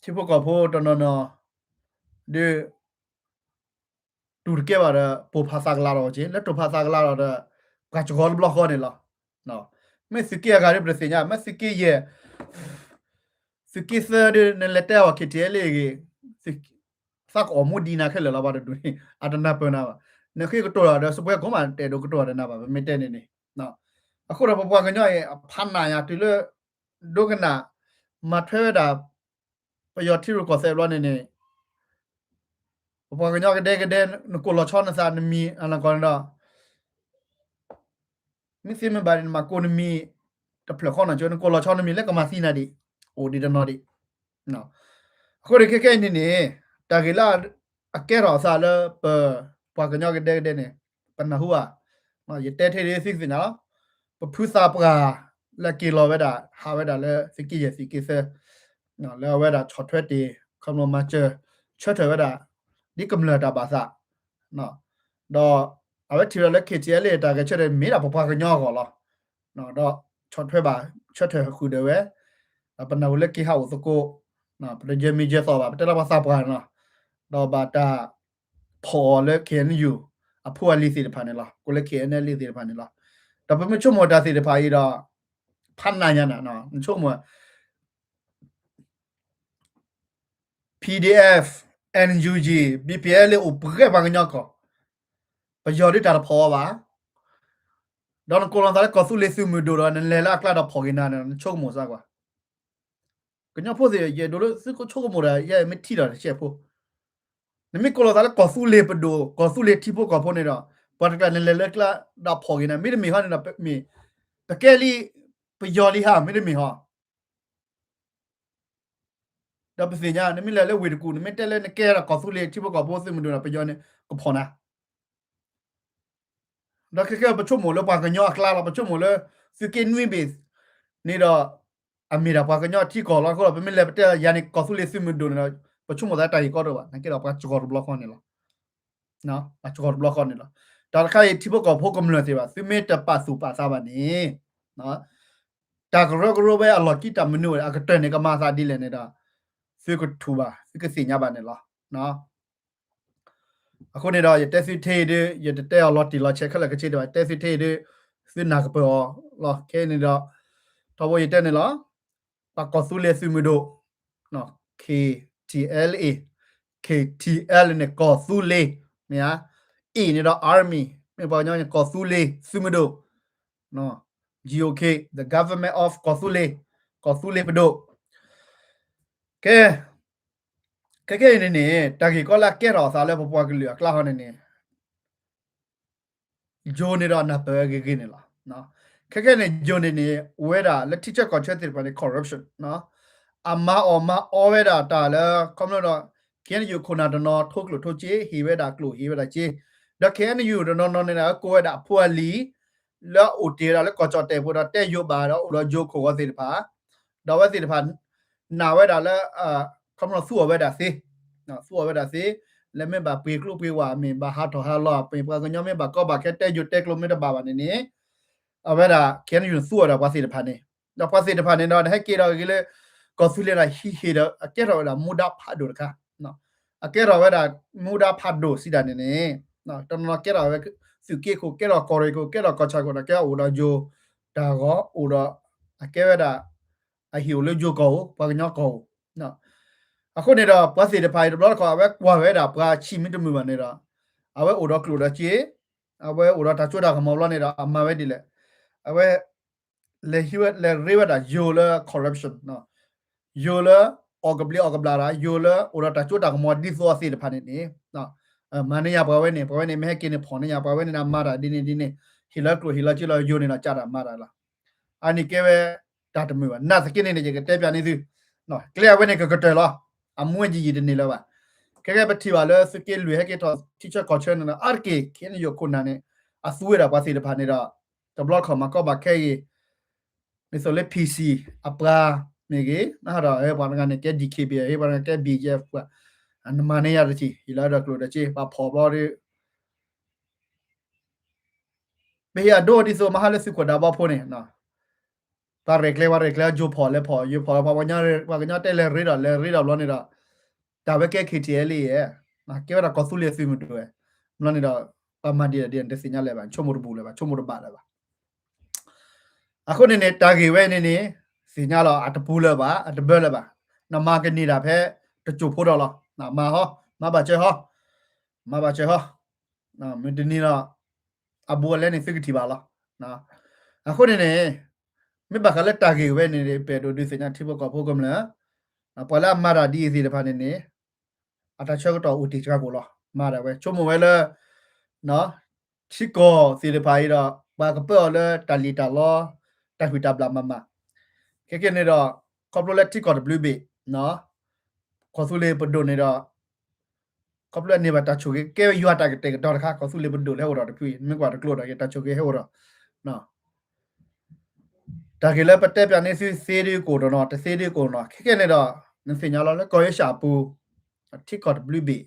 ထံဖိကီၢ်ဖိတနီၤနီၤ ဒုး တူၢ်တကဲဘၣ်ဒီး ပိာ်ဖးသးကလၤလီၤက့ၤ လၢတိာ်ဖးသးကလၤလီၤဒီး ပှၤစှီၤတဘျီဃီန့ၣ်လီၤ. မ့ၢ်သုးက့အဂၤဒီး ပတသ့ၣ်ညါ မ့ၢ်သုးက့ယဲၢ် သုးက့သၢဒီး နလဲၤတဲအီၤ ခ့ၣ်ထံၣ်အဲလ့ၣ်ဂ့ၤ သးကအီၣ်မူဒံးနၤခဲလၢာ်လီၤ ပှၤတဒူၣ်န့ၣ် အတနၢ်ပၢၢ်နၤဘၣ်. နဃ့ကတိၤတၢ်ဒီး စပွဲကိးမး တအဲၣ်ဒိးကတိၤတၢ်ဒီးနၤဘၣ် ပမ့ၢ်တဲန့ၣ်န့ၣ်. အဃိဒီးပပှၤကညီအံၤ အဖးနးယၤတုၤလၢ ဒိကနၣ် မၤထွဲဝဲဒၣ် ပယီၤထံရူၢ်ကီၢ်သဲးဘျီန့ၣ်န့ၣ် ပပှၤကညီကဒဲကဒဲ နကိးလီၤဆီနသးနမံၤအလၤကီၢ်န့ၣ်ဒီး မ့ၢ်သ့မ့ၢ်ဘၣ်န့ၣ် နမၤကိးနမံၤ တဖျၢၣ်ဃီနီၤ ကၠိ နကိးလီၤဆီနမံၤလၢကမၤသံနၤဒံး အိၣ်ဒံးတနီၤဒံး. အဃိန့ၣ်ခဲခဲအံၤန့ၣ်န့ၣ် တၢ်ဂ့ၢ်လၢအကဲထီၣ်အသးလၢပ ပှၤကညီကဒဲကဒဲန့ၣ် ပနၢ်ဟူဧါ. ယတဲထဲဒ်သုသ့ၣ်ညါလီၤ. ပဖုသးပှၢ်လၢက့ၤလီၤဝဲဒၣ် ဟးဝဲဒၣ်လၢသုးက့ယဲၢ်သုးက့သၢ လၢအဝဲဒၣ်ဆီၣ်ထွဲတ့ၢ် ခီဖျိမၤစၢၤ ဆၢထၢၣ်ဝဲဒၣ် ဒ်ကမျၢၢ်တၢ်ဘၣ်သး ဒီးအဝဲထံၣ်ဝဲဒၣ်လၢ KTLA တၢ်ဂဲၤဆၢထၢၣ်မ့ၢ်ဒၣ်ပပှၤကညီအဂီၢ်လီၤ. ဒီးဆီၣ်ထွဲဘၣ် ဆၢထၢၣ်ဃုာ်ဒီးဝဲ ဒီးပနၢ်ဟူလၢက့ၤဟးအိၣ်သကိး ပတယဲၢ်မံယဲၢ်သီဘၣ် ပတဲလၢပှၤသးပှၢ်န့ၣ်လီၤ. ဒီးဘၣ်တၢ်ဖီၣ်အီၤလၢ KNU အဖိအလံၤသ့ၣ်တဖၣ်န့ၣ်လီၤ. ကိးလၢ KNLA သ့ၣ်တဖၣ်န့ၣ်လီၤ. ဒီးပမ့ၢ်ဆိကမိၣ်တၢ်သ့ၣ်တဖၣ်အံၤဒီး ဖးနးညါနၤ နဆိကမိၣ် PDF, NUG, BPLA အိၣ်ပှဲၤပှၤကညီကီၢ်, ပယီၤဒ်တၢ်တဖီၣ်အီၤဘၣ်. ဒီးနကိးလီၤသးလၢကီၢ်သူလ့ၤသုးမုၢ်ဒိၣ်ဒီး နလဲၤလၢအကျါဒီးဖီၣ်က့ၤနၤန့ၣ် နဆိကမိၣ်စၢ်ကွၢ်. ကညီဖိသ့ၣ် ယအဲၣ်ဒိးလၢသုကဆိကမိၣ်ဒီး ယမ့ၢ်ထံၣ်ဒီးတစဲးဖိ, နမ့ၢ်ကိးလီၤသးလၢကီၢ်သူလ့ၤပဒိၣ် ကီၢ်သူလ့ၤထံဖိကီၢ်ဖိန့ၣ်ဒီး ပှၤတကျါနလဲၤလၢကျါဒီးဖီၣ်က့ၤနၤ မ့တမ့ၢ်ဟီန့ၣ်ဒီး ပကဲလံ ပယီၤလံဧါ မ့တမ့ၢ်ဟီ ဒီးပသ့ၣ်ညါ နမ့ၢ်လဲၤလၢဝ့ၢ်တကူၣ် နမ့ၢ်တဲလၢနကဲဒီးကီၢ်သူလ့ၤထံဖိကီၢ်ဖိသုးမုၢ်ဒိၣ်န့ၣ် ပယီၤန့ၣ် ကဖီၣ်နၤ. ဒီးခဲကဲပဆိကမိၣ်လၢပှၤကညီအကျါလီၤ, ပဆိကမိၣ်လၢ သုးက့နွံဘ့ၣ်န့ၣ်ဒီး အမ့ၢ်ဒၣ်ပှၤကညီထံကီၢ်လီၤ. အဃိဒီး ပမ့ၢ်လဲၤပတဲယၤန့ၣ် ကီၢ်သူလ့ၤသုးမုၢ်ဒိၣ်န့ၣ်ဒီး ပဆိကမိၣ်သးတၢ်ဂ့ၢ်ကီတအိၣ်ဘၣ်, နကဲဒီးပှၤစှီၤတဘျီဃီန့ၣ်လီၤ. ပှၤစှီၤတဘျီဃီန့ၣ်လီၤ. တၢ်တခါအံၤ ထံဖိကီၢ်ဖိကမျၢၢ်သ့ၣ်တဖၣ် သုမ့ၢ်တပာ်သူၣ်ပာ်သးဘၣ်န့ၣ် တၢ်ကရၢကရိဝဲအလီၢ်ခံတၢ်မနုၤအကတၢၢ်န့ၣ် ကမၤသးဒ်လဲၣ်န့ၣ်ဒီး သုကထူၣ်ဘၣ် သုကသ့ၣ်ညါဘၣ်န့ၣ်လီၤ. အဃိန့ၣ်ဒီး ယတဲသုထဲအံၤဒ် ယတတဲအီၤလီၤတံၢ်လီၤဆဲးခဲလၢာ်ခဲဆ့ဒံးဘၣ်, တဲသုထဲအံၤဒ် သုနၢ်ကပၢၢ်အီၤလီၤ. ခဲအံၤန့ၣ်ဒီး ထီဘိယတဲန့ၣ်လီၤ. ပှၤကီၢ်သူလ့ၤသုးမုၢ်ဒိၣ် KTLA, KTLA န့ၣ် ကီၢ်သူလ့ၤ မ့ၢ်ဧါ. A န့ၣ်ဒီး Army မ့ၢ်ပှၤကညီန့ၣ် ကီၢ်သူလ့ၤသုးမုၢ်ဒိၣ် GOK, the Government of ကီၢ်သူလ့ၤ, ကီၢ်သူလ့ၤပဒိၣ်. ကဲ ခဲခဲအံၤန့ၣ်န့ၣ် တၢ်ဂ့ၢ်ကီလၢအကဲထီၣ်အသးလၢပပှၤကလုာ်အကျါဃီန့ၣ်န့ၣ် ယိၤန့ၣ်ဒီးနၢ်ပၢၢ်ဂ့ၤဂ့ၤန့ၣ်လီၤ. ခဲခဲန့ၣ် ယိၤန့ၣ်န့ၣ် အိၣ်ဝဲဒၣ်လၢထံဆၢကီၢ်ဆၢသ့ၣ်တဖၣ်န့ၣ် corruption အမၤအီၣ်မၤအီဝဲဒၣ်တၢ်လၢ ခီဖျိဒီး KNU ခိၣ်နၢ်တနီၤ ထိကျိၣ်ထိစ့ ဟ့ၣ်ဝဲဒၣ်ကျိၣ်ဟ့ၣ်ဝဲဒၣ်စ့, ဒီး KNU တနီၤနီၤန့ၣ် ကိးဝဲဒၣ်အဖိအလံၤ လၢအအိၣ်တ့ၢ်ဝဲဒၣ်လၢကီၢ်ကၠီၣ်တဲၣ်ဖိဒီး တဲယိၤဘၣ်ဒီးအိၣ်ဒီးယိၤခိၣ်ဂီၤသ့ၣ်တဖၣ်, ဒီးအဝဲသ့ၣ်တဖၣ် နာ်ဝဲဒၣ်လၢ ခီဖျိသူအီၤဝဲဒၣ်သ့, သူအီၤဝဲဒၣ်သ့, လၢမ့ၢ်ဘၣ်ပှ့ၤကျိပှ့ၤဝၤ မ့ၢ်ဘၣ်ဟးထီၣ်ဟးလီၤ မ့ၢ်ပှၤကညီမ့ၢ်ဘၣ်ကီဘၣ်ခဲ တဲယိၤတဲကျိၤမ့ၢ်တဘၣ်ဘၣ်န့ၣ်န့ၣ် အဝဲဒၣ် KNU န့ၣ် သူအီၤဒီးပှၤသ့ၣ်တဖၣ်န့ၣ်, ဒီးပှၤသ့ၣ်တဖၣ်န့ၣ်ဒီး ဟဲက့ၤဒီးဂ့ၤလၢ ကီၢ်သူလ့ၤဒီး ဟံးဟ့ၣ်ဒီး အကဲထီၣ်ဝဲဒၣ်မူဒါဖးဒိၣ်တခါ, အကဲထီၣ်ဝဲဒၣ်မူဒါဖးဒိၣ်စံးဒၣ်န့ၣ်န့ၣ်, တနီၤနီၤကဲထီၣ်ဝဲ သုးက့ခိၣ် ကဲထီၣ်ကီၢ်ရ့ၣ်ခိၣ် ကဲထီၣ်ကီၢ်ဆၣ်ခိၣ်ဒီး ကဲအိၣ်ဒီးယိၤတၢ်ဂီၤ အိၣ်ဒီး အကဲဝဲဒၣ် အဟံၣ်အိၣ်လၢယိၤကီၢ်ဧိၤ ပှၤကညီကီၢ်ဧိၤ, အဃိန့ၣ်ဒီး ပှၤသ့ၣ်တဖၣ်အံၤတဘျီတခီၣ် အဝဲကွၢ်ဝဲဒၣ်ပှၤဆံးမ့ၢ်တမုာ်ဘၣ်န့ၣ်ဒီး အဝဲအိၣ်ဒီးကျိၣ်ဒီးစ့, အဝဲအိၣ်ဒီးတၢ်စိတၢ်ကမီၤဘျီန့ၣ်ဒီး အမၤဝဲဒ်လဲၣ်, အဝဲ လဲၤဟံးဝဲ လဲၤရ့ဝဲဒၣ်ယိၤလၢ corruption, ယိၤလၢ အီၣ်ကဘျံးအီၣ်ကဘျၣ်ဒီး ယိၤလၢအိၣ်ဒီးတၢ်စိတၢ်ကမီၤဒ်သိးအသ့ၣ်တဖၣ်န့ၣ်န့ၣ်, မၤန့ၢ်ယၤပှၤဝဲန့ၣ် ပှၤဝဲန့ၣ် မ့ၢ်ဟဲက့ၤန့ၣ် ဖီၣ်န့ၢ်ယၤပှၤဝဲန့ၣ်ဒီး မၤတၢ်ဒ်န့ၣ်ဒ်န့ၣ်, ဟ့ၣ်လီၤကျိၣ်ဟ့ၣ်လီၤစ့လီၤ ယိၤန့ၣ်ဒီး ကးတၢ်မၤတၢ်လီၤ. အန့ၣ်ကဲဝဲ တၢ်တမုာ်ဘၣ်. နာ်သက့န့ၣ်န့ၣ် ယကတဲပျးန့ၢ်သု, ကျဲအဝဲန့ၣ်ကကတၢၢ်လီၤ. အမူဝဲယံာ်ယံာ်တန့ၢ်လၢၤဘၣ်. ခဲကဲပထံၣ်ဘၣ်လၢသုးက့လွံၢ်ဟဲက့ၤထီၣ်ထံဆၢကီၢ်ဆၢန့ၣ်ဒီး အါတက့ၢ် KNU ခိၣ်နၢ်န့ၣ် အသူဝဲဒၣ်ပှၤသ့ၣ်တဖၣ်န့ၣ်ဒီး တဘျီတခီၣ်မၤကီဘၣ်ခဲအံၤ ဒ်သိးလၢ PC အပှၤမ့ၢ်ဂ့ၤ, နဟးဒီးဟဲပှၤတဂၤန့ၣ် ကဲ DKBA ဟဲပှၤတဂၤကဲ BGF ပှၤ, နမၤန့ၢ်ယၤတထံၣ် ဟ့ၣ်လီၤဒီးကျိၣ်ဒီးစ့ ပှၤဖီၣ်ဘျီဒီး ပဟ့ၣ်အဒိဒ်သိးမဟါလၢသုးခိၣ်ဒးဘီဖိန့ၣ်, ပှၤရဲၣ်ကျဲၤ ပှၤရဲၣ်ကျဲၤ ယိၤဖီၣ်လဲၤဖီၣ် ယိၤဖီၣ်လၢပှၤကညီတဲလဲၤရ့ဒီး လဲၤရ့ဒီးဘျီန့ၣ်ဒီး တၢ်ဝဲကဲ KTLA ဧါ, ကဲဝဲဒၣ်ကီၢ်သူလ့ၤသုးမုၢ်ဒိၣ်ဧါ, ဘျီန့ၣ်ဒီး ပှၤမၤဒ်လဲၣ်ဒ်လဲၣ် တသ့ၣ်ညါလၢၤဘၣ်, ဆိကမိၣ်တဘူၣ်လၢၤဘၣ်, ဆိကမိၣ်တဘၣ်လၢၤဘၣ်. အဃိန့ၣ်န့ၣ် တၢ်ဂ့ၢ်ဝဲန့ၣ်န့ၣ် သ့ၣ်ညါလီၤ အတပူၤလၢၤဘၣ် အတဘၢလၢၤဘၣ်, နမၤကန့ၢ်တၢ်ဖဲတစိၢ်ဖိဒီးလီၤ, မၤဟီ မၤဘၣ်စၢၤဟီ, မၤဘၣ်စၢၤဟီ, မ့ၢ်တန့ၢ်ဒီး အဘူးအလဲန့ၣ်သုကထံၣ်ဘၣ်လီၤ. အဃိန့ၣ်န့ၣ် မ့ၢ်ဘၣ်ဃးလၢတၢ်ဂ့ၢ်ဝဲန့ၣ် ပအဲၣ်ဒိးဒုးသ့ၣ်ညါထံဖိကီၢ်ဖိကမျၢၢ်, ပှၤလၢအမၤတၢ်ဒ်အံၤသ့ၣ်တဖၣ်န့ၣ်န့ၣ် အတၢ်ဆၢကတီၢ်အိၣ်တ့ၢ်စှၤကိာ်လီၤ. မၤဒၣ်ဝဲ ဆိကမိၣ်ဝဲလၢ ထံကီၢ်သ့ၣ်တဖၣ်အံၤဒီး ပှၤကပၢအီၤလၢတၢ်လံၣ်တၢ်လီ, တၢ်ဟုၣ်တၢ်ဘျၣ်မၤမၤ, ခဲကဲန့ၣ်ဒီး ခီဖျိလၢထံကီၢ်တဘျုးဘ့ၣ် ကီၢ်သူလ့ၤပဒိၣ်န့ၣ်ဒီး ခီဖျိန့ၢ်ဘၣ်တၢ်ဆိၣ်ဂ့ၤ ကဲယွၤတၢ်ကတဲာ်ကတီၤတခါ ကီၢ်သူလ့ၤပဒိၣ်လၢဟဲအိၣ်ဒီးတဖုအံၤ မ့ၢ်ကွၢ်တကျိၤဒီး တၢ်ဆိၣ်ဂ့ၤဟဲအိၣ်ဒီး တၢ်ဂ့ၢ်လၢပတဲပၠးန့ၢ်သုသ့ဒ်ကိၣ်ဒီးနီၤ တသ့ဒ်ကိၣ်နီၤ ခဲကဲန့ၣ်ဒီး နသ့ၣ်ညါလီၤလၢကီၢ်အ့ရှၢၣ်အပူၤ ထံကီၢ်တဘျုးဘ့ၣ်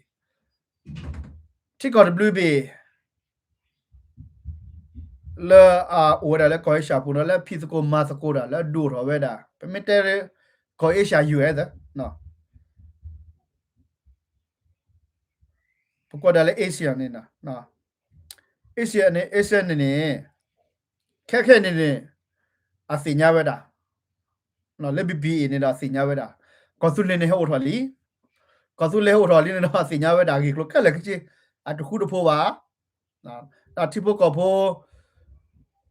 ထံကီၢ်တဘျုးဘ့ၣ် လၢအအိၣ်ဝဲဒၣ်လၢကီၢ်အ့ရှၢၣ်ပူၤနီၤ လၢဖံးသကိးမၤသကိးတၢ် လၢအဒိၣ်ထီၣ်ဝဲဒၣ် ပမ့ၢ်တဲ ကီၢ်အ့ရှၢၣ် ယူႇအ့ၣ် ပကွၢ်ဒၣ်လၢ Asia န့ၣ် Asia န့ၣ် Asia န့ၣ်န့ၣ် ခဲခဲန့ၣ်န့ၣ် အသ့ၣ်ညါဝဲဒၣ် လၢ ဘီဘီအ့ၣ် န့ၣ်ဒီးအသ့ၣ်ညါဝဲဒၣ် ကီၢ်သူလ့ၤန့ၣ်ဟဲအိၣ်ထီၣ်လံ ကီၢ်သူလ့ၤဟဲအိၣ်ထီၣ်လံန့ၣ်ဒီး အသ့ၣ်ညါဝဲဒၣ်အဂ့ၢ်ကျိၤခဲလၢာ်ခဲဆ့ အတဃူတဖိးဘၣ် ဒီးထံဖိကီၢ်ဖိ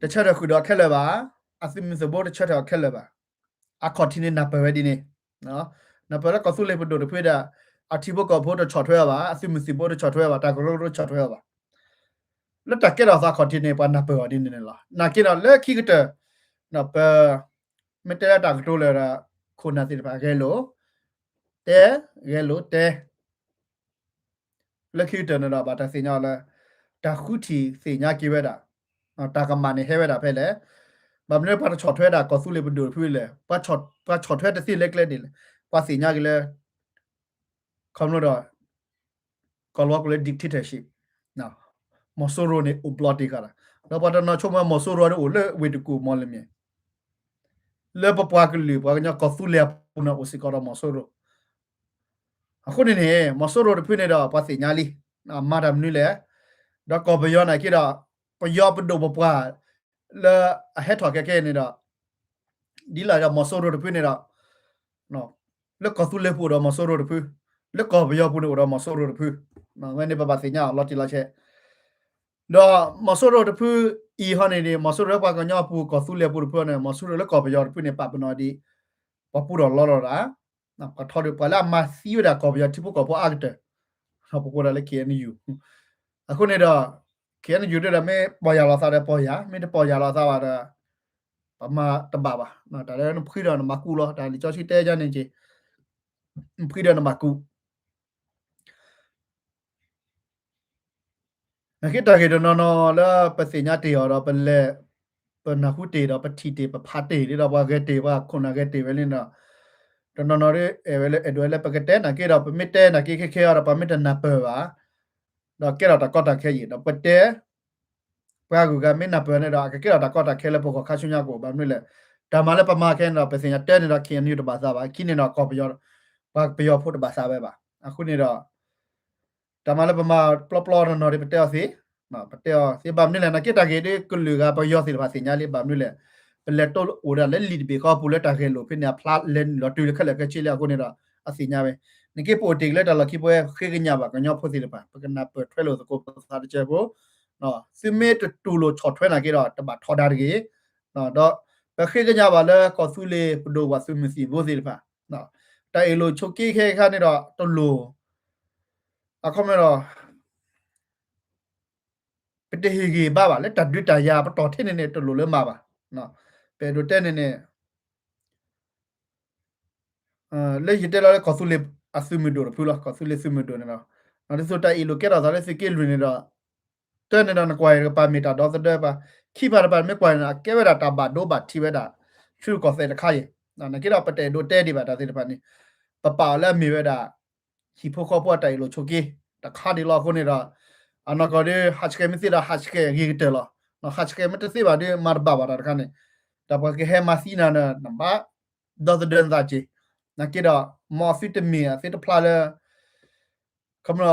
တဆၢထၢၣ်ဃုာ်ဒီးခဲလၢာ်ဘၣ် အသုးမုၢ်သံၣ်ဘိတဆၢထၢၣ်အီၤခဲလၢာ်ဘၣ် အခီၣ်ထံးန့ၣ်နၢ်ပၢၢ်ဝဲဒ်န့ၣ် နၢ်ပၢၢ်လၢကီၢ်သူလ့ၤပဒိၣ်တဖုဒီး အထံဖိကီၢ်ဖိတဆီၣ်ထွဲအီၤဘၣ် အသုးမုၢ်သံၣ်ဘိတဆီၣ်ထွဲအီၤဘၣ် တၢ်ကရၢကရိတဆီၣ်ထွဲအီၤဘၣ် လၢတၢ်ကဲထီၣ်သးအခီၣ်ထံးန့ၣ် ပှၤနၢ်ပၢၢ်အီၤဒ်န့ၣ်န့ၣ်လီၤ. နာ်က့ဒီးလၢခံကတၢၢ် ပ မ့ၢ်တဲလၢတၢ်ကတိၤလၢ ခိၣ်နၢ်သ့ၣ်တဖၣ် ဂဲၤလိာ် တဲ ဂဲၤလိာ်တဲ လၢခံကတၢၢ်န့ၣ်ဒီး ဘၣ်တၢ်သ့ၣ်ညါအီၤလၢ တၢ်ဃုထံၣ်သ့ၣ်ညါက့ၤဝဲဒၣ် တၢ်ကမၣ်န့ၣ်ဟဲဝဲဒၣ်ဖဲလဲၣ်. ဘၣ်မနုၤပှၤတဆီၣ်ထွဲဒၣ်ကီၢ်သူလ့ၤပဒိၣ်တဖုလဲၣ်, ပှၤဆီၣ်ထွဲတသ့လၢကျဲဒ်လဲၣ်, ပှၤသ့ၣ်ညါက့ၤလၢ ခီဖျိဒီး ကီၢ်လီၤဝါကိးလၢ dictatorship, မီၤစိရိၤန့ၣ်အိၣ်ဘျီတ့ၢ်ဃာ်ဒီး ဒီးပှၤတနီၤဆိကမိၣ်မီၤစိရိၤန့ၣ်အိၣ်လၢဝ့ၢ်တကူၣ်မီၢ်လမၠဲၣ် လၢပပှၤကလုာ်ပှၤကညီကီၢ်သူလ့ၤအပူၤန့ၣ်အိၣ်စ့ၢ်ကီးဒီးမီၤစိရိၤ အဃိန့ၣ်န့ၣ် မီၤစိရိၤတဖုန့ၣ်ဒီးပှၤသ့ၣ်ညါလံ, မၤတၢ်မနုၤလဲၣ်, ဒီးကီၢ်ပယီၤနာ်က့ဒီး ပယီၤပဒိၣ်ပပှၢ် လၢအဟဲထီၣ်ခဲခဲန့ၣ်ဒီး ဒ်လဲၣ်ဒီးမီၤစိရိၤတဖုန့ၣ်ဒီး လၢကီၢ်သူလ့ၤပူၤအိၣ်ဒီးမီၤစိရိၤတဖု, လၢကီၢ်ပယီၤပူၤန့ၣ်အိၣ်ဒီးမီၤစိရိၤတဖု, ဝဲန့ၣ်ပဘၣ်သ့ၣ်ညါအီၤလီၤတံၢ်လီၤဆဲး ဒီးမီၤစိရိၤတဖုအံၤဟီန့ၣ်န့ၣ် မီၤစိရိၤလၢပှၤကညီအပူၤ ကီၢ်သူလ့ၤပူၤတဖုန့ၣ် မီၤစိရိၤလၢကီၢ်ပယီၤတဖုန့ၣ် ပာ်ပနီၣ်ဒ် ပှၤပူထီၣ်လီထီၣ်တၢ်, ပှၤထီဒုးပှၤလၢအမၤသံဝဲဒၣ်ကီၢ်ပယီၤထံဖိကီၢ်ဖိအါကတၢၢ်, ပကိးဒၣ်လၢ ခ့ၣ်အဲၣ်ယူၣ်, အဃိန့ၣ်ဒီး ခ့ၣ်အဲၣ်ယူၣ် ဒ်ဒီးမ့ၢ်ပီၢ်ယၢ်လီၤသးဒီးပီၢ်ယၢ်, မ့ၢ်တပီၢ်ယၢ်လီၤသးဘၣ်ဒီး ပမၤတဘၣ်ဘၣ်, တၢ်လၢနဖှံဒီးနမၤကူလီၤ, တၢ်လံာ်စီဆှံတဲယါန့ၣ်က့ၤ, နဖှံဒီးနမၤကူ နာ်က့တၢ်ဂ့ၢ်တနီၤနီၤလၢပသ့ၣ်ညါတ့ၢ်အီၤဒီးပလဲၤ ပနၢ်ဟူတ့ၢ်ဒီးပထံၣ်တ့ၢ်ပဖးတ့ၢ်ဒ်ဒီးပှၤဂဲၤတ့ၢ်ပှၤခိၣ်နၢ်ဂဲၤတ့ၢ်ဝဲန့ၣ်ဒီး တနီၤနီၤဒ်အဲၣ်ဝဲလၢ အဲၣ်ဒိးဝဲလၢပကတဲနာ်က့ဒီး ပမ့ၢ်တဲနာ်က့ခဲခဲအီၤဒီး ပှၤမ့ၢ်တနၢ်ပၢၢ်ဘၣ် ဒီးကဲထီၣ်တၢ်ကီတၢ်ခဲယံၤ ဒီးပတဲ ပှၤဂုၤဂၤမ့ၢ်နၢ်ပၢၢ်န့ၣ်ဒီး အကကဲထီၣ်တၢ်ကီတၢ်ခဲလၢပဂီၢ်ခါဆူညါကအိၣ် ဘၣ်မနုၤလဲၣ်, တၢ်မၤလၢပမၤခဲန့ၣ်ဒီး ပသ့ၣ်ညါတဲန့ၣ်ဒီး ခ့ၣ်အဲၣ်ယူၣ် တဘၣ်သးဘၣ်, ခံန့ၣ်ဒီးကီၢ်ပယီၤ ပှၤပယီၤဖိတဘၣ်သးဝဲဘၣ်. အဃိန့ၣ်ဒီး တၢ်မၤလၢပမၤပျီပျီနီၤနီၤဒ် ပတဲအီၤသ့, ပတဲအီၤသ့ ဘၣ်မနုၤလဲၣ် နာ်က့တၢ်ဂ့ၢ်ဒ်ကလုာ်ဂၤပယီၤသ့ၣ်တဖၣ်သ့ၣ်ညါလံ ဘၣ်မနုၤလဲၣ်, ပလဲၤတိၢ်အိၣ်ဒၣ်လၢလံာ်တဘ့ၣ်ဃီပူၤလၢတၢ်ဂဲၤလိာ်ဖဲန့ၣ် အဖျါလဲၤနုာ်လီၤတုၤလၢခဲလၢာ်ခဲဆ့လံ အဃိန့ၣ်ဒီး အသ့ၣ်ညါဝဲ, နာ်က့ပအိၣ်တ့ၢ်က့ၤလၢတၢ်လီၢ်ခံပဝဲဃ့ကညးဘၣ်ကညီဖိသ့ၣ်တဖၣ် ပကနၢ်ပၢၢ်ထွဲလိာ်သကိးပသးတကဲးဖိ သုမ့ၢ်တတူၢ်လိာ်ဆီၣ်ထွဲနာ်က့ဒီး တဘၣ်ထီဒါတဂ့ၤ, ဒီးပဃ့ကညးဘၣ်လၢကီၢ်သူလ့ၤပဒိၣ်ဝဲသုးမုၢ်သံၣ်ဘိသ့ၣ်တဖၣ်, တၢ်အ့ၣ်လိာ်ဆိးက့ခဲခါန့ၣ်ဒီးတလိၣ်, အခီပညီဒီး ပတဟ့ၣ်ဂံၢ်ဘါဘၣ် လၢတၢ်ဒုးတၢ်ယၤပတီၢ်ထဲန့ၣ်န့ၣ် တလိၣ်လၢမၤဘၣ်. ပအဲၣ်ဒိးတဲန့ၣ်န့ၣ် လၢယတဲလီၤလၢကီၢ်သူလ့ၤအသုးမုၢ်ဒိၣ်တဖုလီၤ, ကီၢ်သူလ့ၤသုးမုၢ်ဒိၣ်န့ၣ်ဒီး ဒ်သိးတၢ်အ့ၣ်လိာ်ကဲထီၣ်သးလၢသုးက့လွံၢ်န့ၣ်ဒီး တၢ်န့ၣ်ဒီးနကွၢ်တကပၤမ့ၢ်တၢ်ဒီသဒၢပှၤ, ခံပၤတပၤမ့ၢ်ကွၢ်န့ၣ် အကဲဝဲဒၣ်တၢ်ဘၣ်ဒိဘၣ်ထံးဝဲဒၣ် ဆူကီၢ်သဲးတခါအံၤ, နာ်က့ဒီးပတအဲၣ်ဒိးတဲဒံးဘၣ်တၢ်သ့ၣ်တဖၣ်န့ၣ်, ပပာ်အီၤလၢအမ့ၢ်ဝဲဒၣ် ဟံၣ်ဖိဃီဖိအတၢ်အ့ၣ်လိာ်ဆိးက့ တခါဒံးလီၤအဃိန့ၣ်ဒီး အနီၢ်ကီၢ်ဒ် ဟးဆှဲးမ့ၢ်သ့ဒီး ဟးဆှဲးအဂ့ၤကတၢၢ်လီၤ. ဟးဆှဲးမ့ၢ်တသ့ဘၣ်ဒီး မၤတဘၣ်ဘၣ်တၢ်တခါန့ၣ်, ဒီးပှၤကဟဲမၤသံနၤဒီး နဘၣ်ဒီသဒၢနသးက့ၤ, နာ်က့ဒီး မ်အသုတမ့ၢ်အသ့တဖျါလၢ ခီဖျိ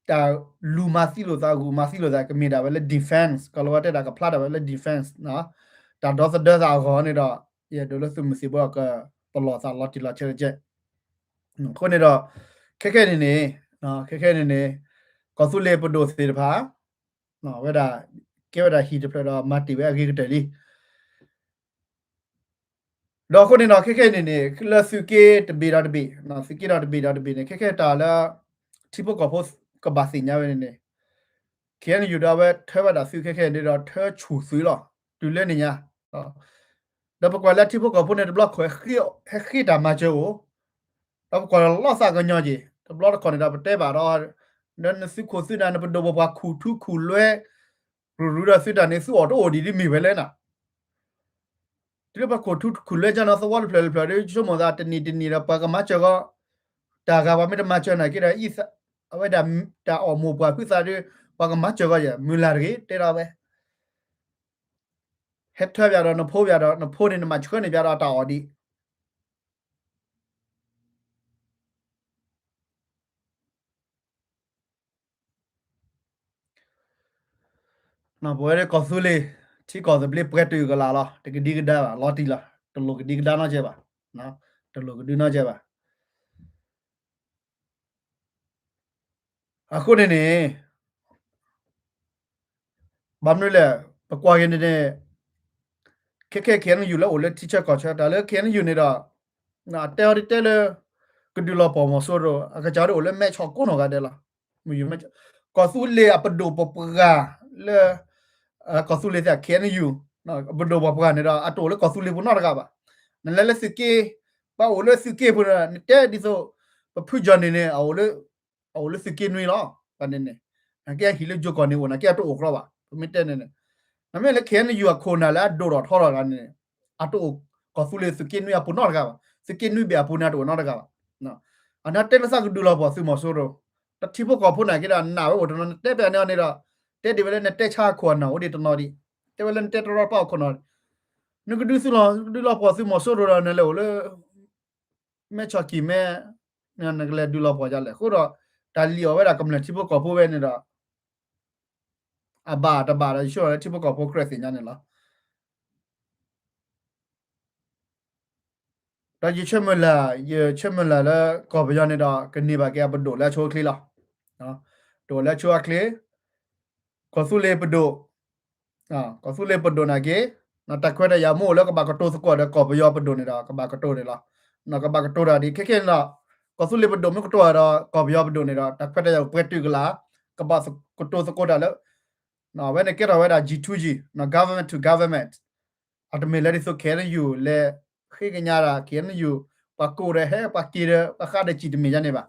တၢ်လူၤမၤသံလိာ်သး ဂုာ်မၤသံလိာ်သး ကမ့ၢ်ဒၣ်ဝဲလၢ defense ကီၢ်လီၤဝါတဲဒၣ်ကဖျါဒၣ်ဝဲလၢ defense တၢ်ဒီသဒၢသးအဂီၢ်န့ၣ်ဒီး ယအဲၣ်ဒိးလၢသုးမုၢ်သံၣ်ဘိကပလီၢ်သးလီၤတံၢ်လီၤဆဲးတကဲး. အဃိန့ၣ်ဒီး ခဲခဲန့ၣ်န့ၣ် ခဲခဲန့ၣ်န့ၣ် ကီၢ်သူလ့ၤပဒိၣ်သ့ၣ်တဖၣ် ဝဲဒၣ် ကဲဝဲဒၣ်ဟံၣ်တဖျၢၣ်ဒီးမၤတ့ၢ်ဝဲအဂ့ၤကတၢၢ်လံ ဒီးအဃိန့ၣ်ဒီး ခဲခဲန့ၣ်န့ၣ် လၢသုးက့တဘ့ၣ်ဒီးတဘ့ၣ် သုးက့ဒီးတဘ့ၣ်ဒီးတဘ့ၣ်န့ၣ် ခဲခဲတၢ်လၢ ထံဖိကီၢ်ဖိကဘၣ်သ့ၣ်ညါဝဲန့ၣ်န့ၣ် ခ့ၣ်အဲၣ်ယူၣ် ဒီးအဝဲထၢဝဲဒၣ်သုးခဲခဲန့ၣ်ဒီး ထၢဆူၣ်သုးလီၤ. တုၤလၢန့ၣ်ညါ ဒီးပကွၢ်လၢထံဖိကီၢ်ဖိန့ၣ် တဘျီခိၣ်ဟဲဃ့တၢ်မၤစၢၤအိၣ်, ဒီးပကွၢ်လီၤသးကညီၤက့ၤ တဘျီတခီၣ်န့ၣ်ဒီး ပတဲဘၣ်ဒီး နသုးခိၣ်သုးနၢ် နပဒိၣ်ပပှၢ်ခူၣ်ထူခူၣ်လွဲ ရူၤရူၤဒီးသုးတၢ်န့ၣ် သုအီၣ်တအိၣ်ဒံးဒ်မ့ၢ်ဝဲလဲၣ်နၤ. တုၤလၢပှၤခူၣ်ထူခူၣ်လွဲကၢနီၤ သဝီတဖျၢၣ်တဖျၢၣ်ဒီး ဆိကမိၣ်သးတနံၤတနံၤဒီး ပှၤကမၤစၢၤဂီၤ, တၢ်ဂၤပှၤမ့ၢ်တမၤစၢၤနာ်က့ဒီး အဝဲဒၣ်တၢ်အီၣ်မိၢ်ပှၢ်ဖုသးဒီး ပှၤကမၤစၢၤဂီၤယဲၢ် မုၢ်လၢ်တဂ့ၤ တဲဒီးဝဲ ဟဲထၢဘၣ်ဒီးနဖိဘၣ်ဒီး နဖိန့ၣ် နမၤဆှၢန့ၢ်ဘၣ်ဒီးတၢ်အီၣ်ဒံး ပဝဲဒၣ်ကီၢ်သူလ့ၤ ထံကီၢ်သဘျ့ပှဲၤတုာ်ကလာ်လီၤ. တကဒံကဒါဘၣ် လီၤတံၢ်လီၤ. တလိၣ်ကဒံကဒါနီတစဲးဘၣ်. တလိၣ်ကဒုနီတစဲးဘၣ်. အဃိန့ၣ်န့ၣ် ဘၣ်မနုၤလဲၣ် ပကွၢ်က့ၤန့ၣ်န့ၣ် ခဲခဲ KNU လၢအိၣ်လၢထံဆၢကီၢ်ဆၢ တၢ်လၢ KNU န့ၣ်ဒီး အတဲအီၤဒ်တဲလၢ ကဒုးလီၤပှီၢ်မီၤစိရိၤ အကစၢ်ဒၣ်အိၣ်လၢမဲဆီးကိးနီၢ်ဂၤဒဲးလီၤ. ကီၢ်သူလ့ၤအပဒိၣ်ပပှၢ်လၢ ကီၢ်သူလ့ၤသ့ၣ် KNU ပဒိၣ်ပပှၢ်န့ၣ်ဒီး အတအိၣ်လၢကီၢ်သူလ့ၤပူၤနီတဂၤဘၣ်. နလဲၤလၢသုးက့ ပှၤအိၣ်လၢသုးက့ဖိန့ၣ် နတဲဒ်သိး ပဖုကၠီၣ်န့ၣ်န့ၣ် အအိၣ်လၢသုးက့နွံလီၤ. န့ၣ်န့ၣ် နကဲဟံၣ်လၢယိၤကီၢ်န့ၣ်အိၣ် နကဲအတအိၣ်ကြီဘၣ် ပမ့ၢ်တဲန့ၣ်န့ၣ် နမ့ၢ်လၢ KNU အခိၣ်နၢ်လၢအဒိၣ်ထီၣ်ထီထီၣ်တဂၤန့ၣ် အတအိၣ်ကီၢ်သူလ့ၤသုးက့နွံအပူၤနီတဂၤဘၣ်. သုးက့နွံဘ့ၣ်အပူၤန့ၣ် အတအိၣ်နီတဂၤဘၣ်. အန့ၣ်တဲလၢသးကဒုးလီၤပှီၢ်သုးမီၤစိရိၤ တၢ်ထံဖိကီၢ်ဖိနာ်က့ဒီး နနာ်ဝဲအိၣ်တနီၤ နတဲပျးန့ၢ်အီၤန့ၣ်ဒီး တဲဒ်ဝဲလၢနတဲဆါအခိၣ်အနၢ်အိၣ်ဒံးတနီၤဒံး တဲဝဲလၢနတဲတရီတပါအခိၣ်နီၤ နကဒုးသုးလီၤ ကဒုးလီၤပှီၢ်သုးမီၤစိရိၤဒီး နလဲၤအိၣ်လၢ မဲဆီးကံၢ်မဲ နကလဲၤဒုးလီၤပှီၢ်ဒ်လဲၣ်. အဃိဒီး တၢ်လံၣ်အီၣ်ဝဲဒၣ်ကမျၢၢ်ထံဖိကီၢ်ဖိဝဲန့ၣ်ဒီး အဘၣ်တဘၣ်ဒီး ယဆိကမိၣ်လၢထံဖိကီၢ်ဖိကြၢးသ့ၣ်ညါန့ၣ်လီၤ. ဒီးယဆၢမုၢ်လၢ် ယဆၢမုၢ်လၢ်လၢကီၢ်ပယီၤန့ၣ်ဒီး ကန့ၢ်ဘၣ်က့ၤအပဒိၣ်လၢအဆိအချ့လီၤ. ဒိၣ်လၢအဆိအချ့ ကီၢ်သူလ့ၤပဒိၣ် ကီၢ်သူလ့ၤပဒိၣ်နာ်က့ တၢ်ခွဲးတၢ်ယာ်မ့ၢ်အိၣ်လၢကဘၣ်ကတိၤသကိးဒီးကီၢ်ပယီၤပဒိၣ်န့ၣ်ဒီး ကဘၣ်ကတိၤန့ၣ်လီၤ. ကဘၣ်ကတိၤတၢ်ဒ် ခဲခဲန့ၣ်ဒီး ကီၢ်သူလ့ၤပဒိၣ်မ့ၢ်ကတိၤတၢ်ဒီးကီၢ်ပယီၤပဒိၣ်န့ၣ်ဒီး တၢ်ခွဲးတၢ်ယာ်ပှဲၤတုာ်ကလာ် ကဘၣ်ကတိၤသကိးတၢ်လၢ အဝဲန့ၣ်ကဲထီၣ်ဝဲဒၣ် G to G, government to government အတမ့ၢ်လၢဒ်သိး KNU လဲၤဃ့ကညးတၢ် KNU ပှၤကိးဒီးဟဲ ပှၤက့ၤဒီး ပှၤဃးဒီးစံၣ်တမ့ၢ်ဒ်န့ၣ်ဘၣ်.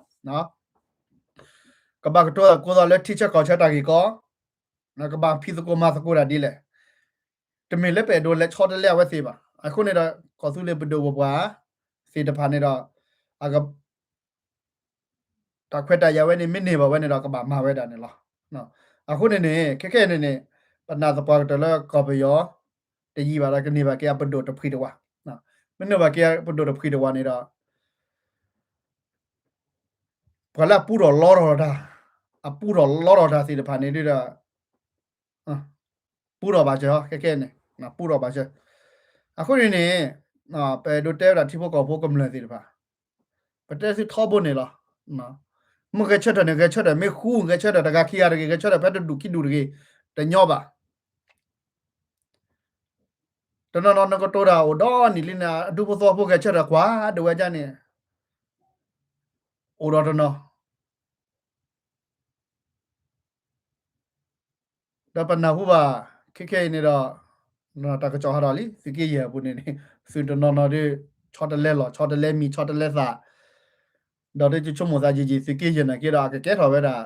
ကဘၣ်ကတိၤသကိးသးလၢထံဆၢကီၢ်ဆၢတၢ်ဂ့ၢ်ကီ ကဘၣ်ဖံးသကိးမၤသကိးတၢ်ဒ်လဲၣ်. တမ့ၢ်လၢပအဲၣ်ဒိးလဲၤဆီတလဲအဝဲသ့ၣ်ဘၣ်. အဃိန့ၣ်ဒီး ကီၢ်သူလ့ၤပဒိၣ်ပပှၢ်သ့ၣ်တဖၣ်န့ၣ်ဒီး တၢ်ခွဲးတၢ်ယာ်ဝဲန့ၣ် မ့ၢ်န့ၢ်ဘၣ်ဝဲန့ၣ်ဒီး ကဘၣ်မၤဝဲဒၣ်န့ၣ်လီၤ. အဃိန့ၣ်န့ၣ် ခဲခဲန့ၣ်န့ၣ် ပနာ်သပှၢ်ကတၢၢ်လၢကီၢ်ပယီၤ တယံာ်ဘၣ်ဒီးကန့ၢ်ဘၣ်က့ၤအပဒိၣ်တဖှံၣ်တဝၢ်, မ့ၢ်န့ၢ်ဘၣ်က့ၤအပဒိၣ်တဖှံၣ်တဝၢ်န့ၣ်ဒီး ပှၤလၢအပူထီၣ်လီထီၣ်တၢ်, အပူထီၣ်လီထီၣ်တၢ်သ့ၣ်တဖၣ်န့ၣ်ဒီး ပူထီၣ်ဘၣ်စၢၤ ခဲခဲန့ၣ် ပူထီၣ်ဘၣ်စၢၤ. အဃိန့ၣ်န့ၣ် ပအဲၣ်ဒိးတဲဝဲဒၣ်ထံဖိကီၢ်ဖိကမျၢၢ်သ့ၣ်တဖၣ် ပတဲသုထီဘိန့ၣ်လီၤ. မ့ၢ်ဂဲၤဆၢထၢၣ်န့ၣ် ဂဲၤဆၢထၢၣ် မ့ၢ်ဃူဂဲၤဆၢထၢၣ် တဂၤခံဂၤတဂ့ၤ ဂဲၤဆၢထၢၣ်ဖဲတဒူၣ်ခံဒူၣ်တဂ့ၤ တညီဘၣ်. တနီၤနီၤနကတိၤတၢ်အိၣ်ဒီနံၣ်လံန့ၣ် အဒူဖိသဝီဖိဂဲၤဆၢထၢၣ်ကွၢ်ဒဝဲဒ်န့ၣ် အိၣ်ဒီးတနီၤ ဒီးပနၢ်ဟူဘၣ် ခဲခဲအံၤန့ၣ်ဒီး တၢ်ကစီၣ်ဟးထီၣ်လံ သုးက့ယဲၢ်အပူၤန့ၣ်န့ၣ် သုးတနီၤနီၤဒီး ဆီတလဲလီၢ် ဆီတလဲမံၤ ဆီတလဲသး ဒီးဒ်ယဆိကမိၣ်သးယံာ်ယံာ် သုးက့ယဲၢ်နာ်က့ဒီး အကကဲထီၣ်ဝဲဒၣ်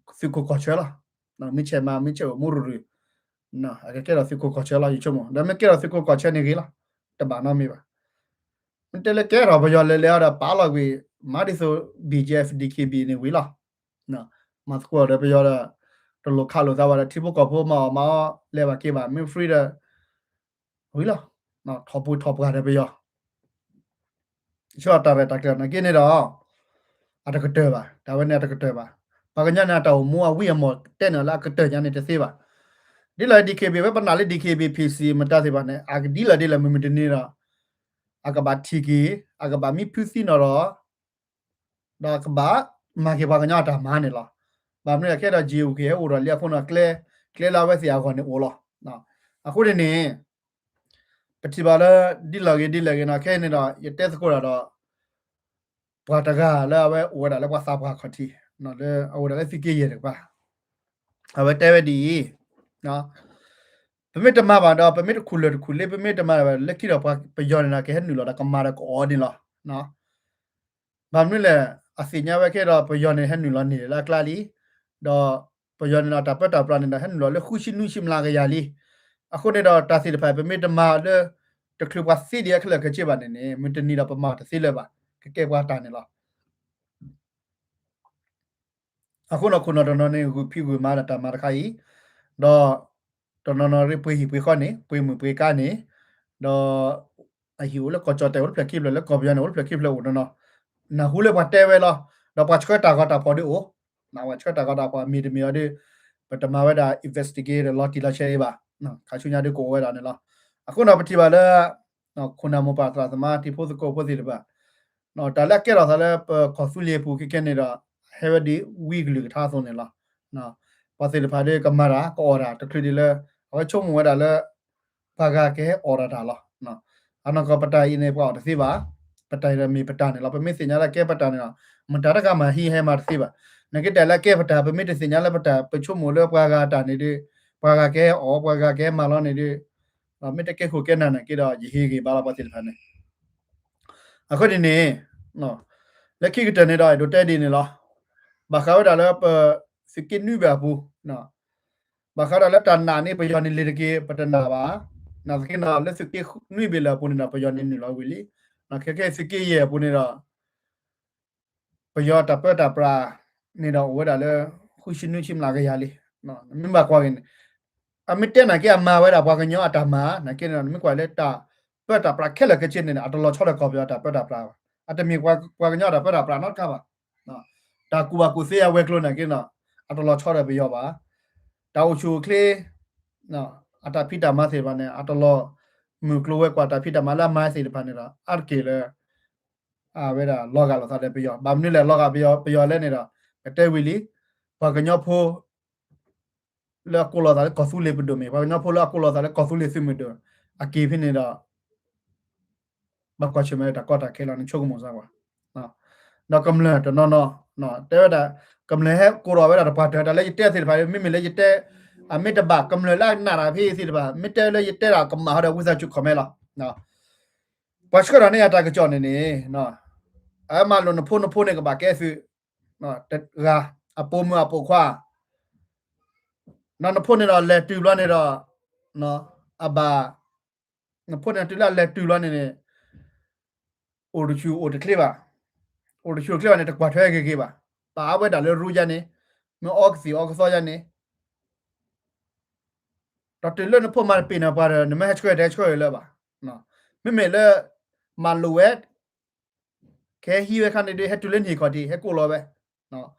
သုးခိၣ်ကီၢ်ဆၢလီၤ. မ့ၢ်ဆဲးမၤ မ့ၢ်ဆဲးအိၣ်မူရူၤရူၤ အကကဲထီၣ်သုးခိၣ်ကီၢ်ဆၢလီၤ ယဆိကမိၣ် ဒီးမ့ၢ်ကဲထီၣ်သုးခိၣ်ကီၢ်ဆၢန့ၣ်ဂ့ၤလီၤ. တဘၣ်နီတမံၤဘၣ်. မ့ၢ်တဲလၢကဲထီၣ်ပယီၤလဲၤလဲၤအီၤဒီးပာ်လီၤကွံာ် မၤဒ်သိး BGF DKB န့ၣ်ဝံၤလီၤ. မၤသကိးဒီးပယီၤဒီး တလိၣ်ခးလိာ်သးဘၣ်ဒီး ထံဖိကီၢ်ဖိမၤအီၣ်မၤအီလဲၤဘၣ်က့ၤဘၣ် မ့ၢ် free ဒီး ဝံၤလီၤ. ထီၣ်ပှဲၤထီၣ်ပှဲၤဒီးပယီၤ ဆိတၢ်ရဲၣ်တၢ်ကျဲၤနာ်က့န့ၣ်ဒီး အတကတၢၢ်ဘၣ် တၢ်ဝဲန့ၣ်အတကတၢၢ်ဘၣ်. ပှၤကညီန့ၣ် အတၢ်အိၣ်မူအဝံအမီၢ်တဲန့ၣ်လၢအကတၢၢ်ညါန့ၣ်တသ့ဘၣ်. ဒ်လဲၣ် DKB ဝဲပနာ်လၢ DKB PC မတၤသ့ၣ်တဖၣ်န့ၣ် အကဒ်လဲၣ်ဒ်လဲၣ်မုၢ်မုၢ်တနံၤဒီး အကဘၣ်ထံၣ်က့ၤ အကဘၣ်မံဖုသံနီၣ်ဒီး ဒီးကဘၣ်မၤက့ၤပှၤကညီအတၢ်မၤန့ၣ်လီၤ. ဘၣ်မနုၤအခဲဒီး GUK ဟဲအိၣ်ဒီးလံအဃိန့ၣ် ကျဲ ကျဲလၢအဝဲသ့ၣ်အဂီၢ်န့ၣ်အိၣ်လီၤ. အဃိန့ၣ်န့ၣ် ပထံၣ်ဘၣ်လၢ ဒ်လဲၣ်ဂ့ၤဒ်လဲၣ်ဂ့ၤနီၤ ခဲအံၤန့ၣ်ဒီး ယတဲသကိးတၢ်ဒီး ပှၤတဂၤလၢအဝဲအိၣ်ဝဲဒၣ်လၢပှၤသးပှၢ်ခီၣ်ထံး လၢအအိၣ်ဝဲဒၣ်လၢသုးက့ယဲၢ်တကပၤ အဝဲတဲဝဲဒ်အံၤ, ပမ့ၢ်တမၤဘၣ်ဒီး ပမ့ၢ်တခူၣ်လၢာ်တခူၣ်လ့ ပမ့ၢ်တမၤဘၣ် လၢခံဒီးပှၤပယီၤန့ၣ်ဒီး ကဟဲနုာ်လီၤဒီးကမၤဒီးကအီၣ်န့ၣ်လီၤ. ဘၣ်မနုၤလဲၣ် အသ့ၣ်ညါဝဲခဲဒီး ပယီၤန့ၣ်ဟဲနုာ်လီၤန့ၢ်လၢအကျါလံ. ဒီးပယီၤန့ၣ်ဒီးတၢ်ပၢတၢ်ပြးန့ၣ်ဒီး ဟဲနုာ်လီၤလၢဃုဆံနွံဆံမျးကယၤလံ. အဃိန့ၣ်ဒီးတၢ်သ့ၣ်တဖၣ် ပမ့ၢ်တမၤလၢ တချုးပှၤသ့ဒံးအခဲလၢာ်ခဲဆ့ဘၣ်န့ၣ်န့ၣ် မုၢ်တနံၤဒီးပမၤတသ့လၢၤဘၣ် ကကဲပှၤတၢ်န့ၣ်လီၤ. အဃိဒီးခိၣ်နၢ်တနီၤန့ၣ် ဂုာ်ဖံးဂုာ်မၤဒီးတၢ်မၤတခါအံၤ, ဒီး တနီၤနီၤရ့ပှ့ၤဟံၣ်ပှ့ၤဃီန့ၣ် ပှ့ၤမုၢ်ပှ့ၤကါန့ၣ်, ဒီး အဟံၣ်အိၣ်လၢကီၢ်ကၠီၣ်တဲာ်အိၣ်လၢဖျၢၣ်ခံဖျၢၣ် လၢကီၢ်ပယီၤန့ၣ် အိၣ်လၢဖျၢၣ်ခံဖျၢၣ်အိၣ်နီၤနီၤ, နၢ်ဟူလၢပှၤတဲဝဲလီၤ. ဒီးပှၤဆှၢတၢ်ဂီၤတၢ်ဖီၣ်ဒုးအိၣ်, ပှၤဆှၢတၢ်ဂီၤတၢ်ဖီၣ်မ့ၢ်တမ့ၢ်အီၤဒီး ပတမၤဝဲဒၣ် investigate လီၤတံၢ်လီၤဆဲးအံၤဘၣ်, ခါဆူညါဒုးကအိၣ်ဝဲဒၣ်န့ၣ်လီၤ. အဃိဒီးပထံၣ်ဘၣ်လၢ ခိၣ်နၢ်မိၢ်ပၢ်သရၣ်သမါ တံၤဖိသကိးဖိသ့ၣ်တဖၣ် တၢ်လၢအကဲထီၣ်သးလၢပကီၢ်သူလ့ၤအပူၤခဲကဲန့ၣ်ဒီး ဟဲဝဲဒ်ဝံကလုာ်ကထါအသိးန့ၣ်လီၤ. ပှၤသ့ၣ်တဖၣ်ဒီးကမၤတၢ် ကအီၣ်တၢ် တချုးဒံးလၢ အဝဲဆိကမိၣ်ဝဲဒၣ်လၢ ပှၤဂၤကဟဲအီၣ်တၢ်တၢ်လီၤ. အနီၢ်ကီၢ်ပတၢ်အံၤန့ၣ် ပှၤအီၣ်တသ့ဘၣ်, ပတၢ်အံၤဒီးမ့ၢ်ပတၢ်န့ၣ်လီၤ. ပမ့ၢ်သ့ၣ်ညါလၢကဲပတၢ်န့ၣ်ဒီး မတၤတဂၤမၤဟံးဟဲမၤတသ့ဘၣ်. နာ်က့တၢ်လၢအကဲပတၢ် ပမ့ၢ်တသ့ၣ်ညါလၢပတၢ် ပဆိကမိၣ်လၢပှၤဂၤတၢ်န့ၣ်ဒီး ပှၤဂၤကဟဲအီၣ် ပှၤဂၤကဟဲမၤလီၤန့ၣ်ဒီး မ့ၢ်တကဲခိၣ်ကဲနၢ်နာ်က့ဒီး ယဟ့ၣ်ဂ့ၤဘၣ်လီၤပှၤသ့ၣ်တဖၣ်န့ၣ် အဃိန့ၣ်န့ၣ် လၢခံကတၢၢ်န့ၣ်ဒီး အဲၣ်ဒိးတဲဒ်န့ၣ်လီၤ. ဘၣ်ဃးဝဲဒၣ်လၢပသုးက့နွံဘ့ၣ်အပူၤ, ဘၣ်ဃးဒၣ်လၢတၢ်နာ်န့ၣ် ပယီၤန့ၣ်လ့ၤတက့ၢ် ပတနာ်ဘၣ်. နာ်သက့ဒီး လၢသုးက့နွံဘ့ၣ်လၢအပူၤန့ၣ်ဒီး ပယီၤန့ၣ်နုာ်လီၤဝံၤလံ. ခဲကဲသုးက့ယဲၢ်အပူၤန့ၣ်ဒီး ပယီၤတၢ်ပၢတၢ်ပြးန့ၣ်ဒီးအိၣ်ဝဲဒၣ်လၢ ဃုဆံနွံဆံမျးကယၤလံ. မ့ၢ်ဘၣ်ကွၢ်က့ၤန့ၣ် အမ့ၢ်တဲနာ်က့အမၤဝဲဒၣ်ပှၤကညီအတၢ်မၤနာ်က့န့ၣ်ဒီး နမ့ၢ်ကွၢ်လၢတၢ်ပၢတၢ်ပြးခဲလၢာ်ခဲဆ့န့ၣ် အတလီၤဆီဒီးကီၢ်ပယီၤတၢ်ပၢတၢ်ပြးဘၣ်. အတမ့ၢ်ပှၤကညီအတၢ်ပၢတၢ်ပြးနီတခါဘၣ်. တၢ်ကူၣ်ဘၣ်ကူၣ်သ့အဝဲၤကျိၤနာ်က့န့ၣ် အတလီၤဆီဒီးပယီၤဘၣ်. တၢ်အိၣ်ဆူၣ်အိၣ်ချ့ အတၢ်ဖံးတၢ်မၤသ့ၣ်တဖၣ်န့ၣ် အတလီၤမုၢ်ကျိၤဝဲၤကွာ်တၢ်ဖံးတၢ်မၤလၢအမၤသ့ၣ်တဖၣ်န့ၣ်ဒီး အါတက့ၢ်လၢ အဝဲဒၣ်လီၤဂာ်လိာ်သးဒီးပယီၤ. ဘၣ်မနုၤလဲၣ် လီၤဂာ်ပယီၤ ပယီၤလဲၣ်န့ၣ်ဒီး ပတဲဝံၤလံ ပှၤကညီဖိ လၢအကိးလီၤသးလၢကီၢ်သူလ့ၤပဒိၣ်မ့ၢ် ပှၤကညီဖိလၢအကိးလီၤသးလၢကီၢ်သူလ့ၤသုးမုၢ်ဒိၣ် အက့ၤဖဲန့ၣ်ဒီး ဘၣ်ကွၢ်ဆၢၣ်မဲာ်တၢ်ကီတၢ်ခဲလီၤ နဆိကမိၣ်စၢ်ကွၢ်. ဒီးကမျၢၢ်တနီၤနီၤ တဲဝဲဒၣ် ကမျၢၢ်ဟဲကိးထီၣ်ဝဲဒၣ်တပှၤတၢၢ် တၢ်လၢယတဲသ့ၣ်တဖၣ် မ့မ့ၢ်လၢယတဲ အမ့ၢ်တဘၣ်ကမျၢၢ်လၢအနာ်တၢ်ဖဲသ့ၣ်တဖၣ် မ့ၢ်တဲလၢယတဲတၢ်ကမၣ်ဟီဒီး ဝံသးစူၤ comment လီၤ. ပှၤဆှၢထီၣ်န့ၢ်ယၤတၢ်ကစီၣ်န့ၣ်န့ၣ် အမၤလိာ်နဖိနဖိန့ၣ်ကဘၣ်ကဲသုး တဂၤ အပိာ်မုၣ်အပိာ်ခွါ နဖိန့ၣ်ဒီးလဲၤတုၤဘျီန့ၣ်ဒီး အဘၣ် နဖိန့ၣ်တုၤလၢအလဲၤတုၤဘျီန့ၣ်န့ၣ် အိၣ်တဆူၣ်အိၣ်တချ့ဘၣ်, အိၣ်တဆူၣ်အိၣ်တချ့ဘၣ်န့ၣ် တကွၢ်ထွဲဂ့ၤဂ့ၤဘၣ်, ပာ်အါဝဲဒၣ်လၢရူယါန့ၣ်, မ့ၢ်အီကသံၣ်အီကသီယါန့ၣ်, ဒီးတုၤလၢနဖိမၤတပ့ၤန့ၣ်ပှၤဒီး နမ့ၢ်ဟဲဆှၢတဟဲဆှၢလၢၤဘၣ်, မ့မ့ၢ်လၢ မၤလိာ်ဝဲ ကဟဲဟံးဝဲခါန့ၣ်ဒီး ဟဲတုၤလၢနဟံၣ်ခီၣ်ထံး ဟဲကိးလီၤဝဲ,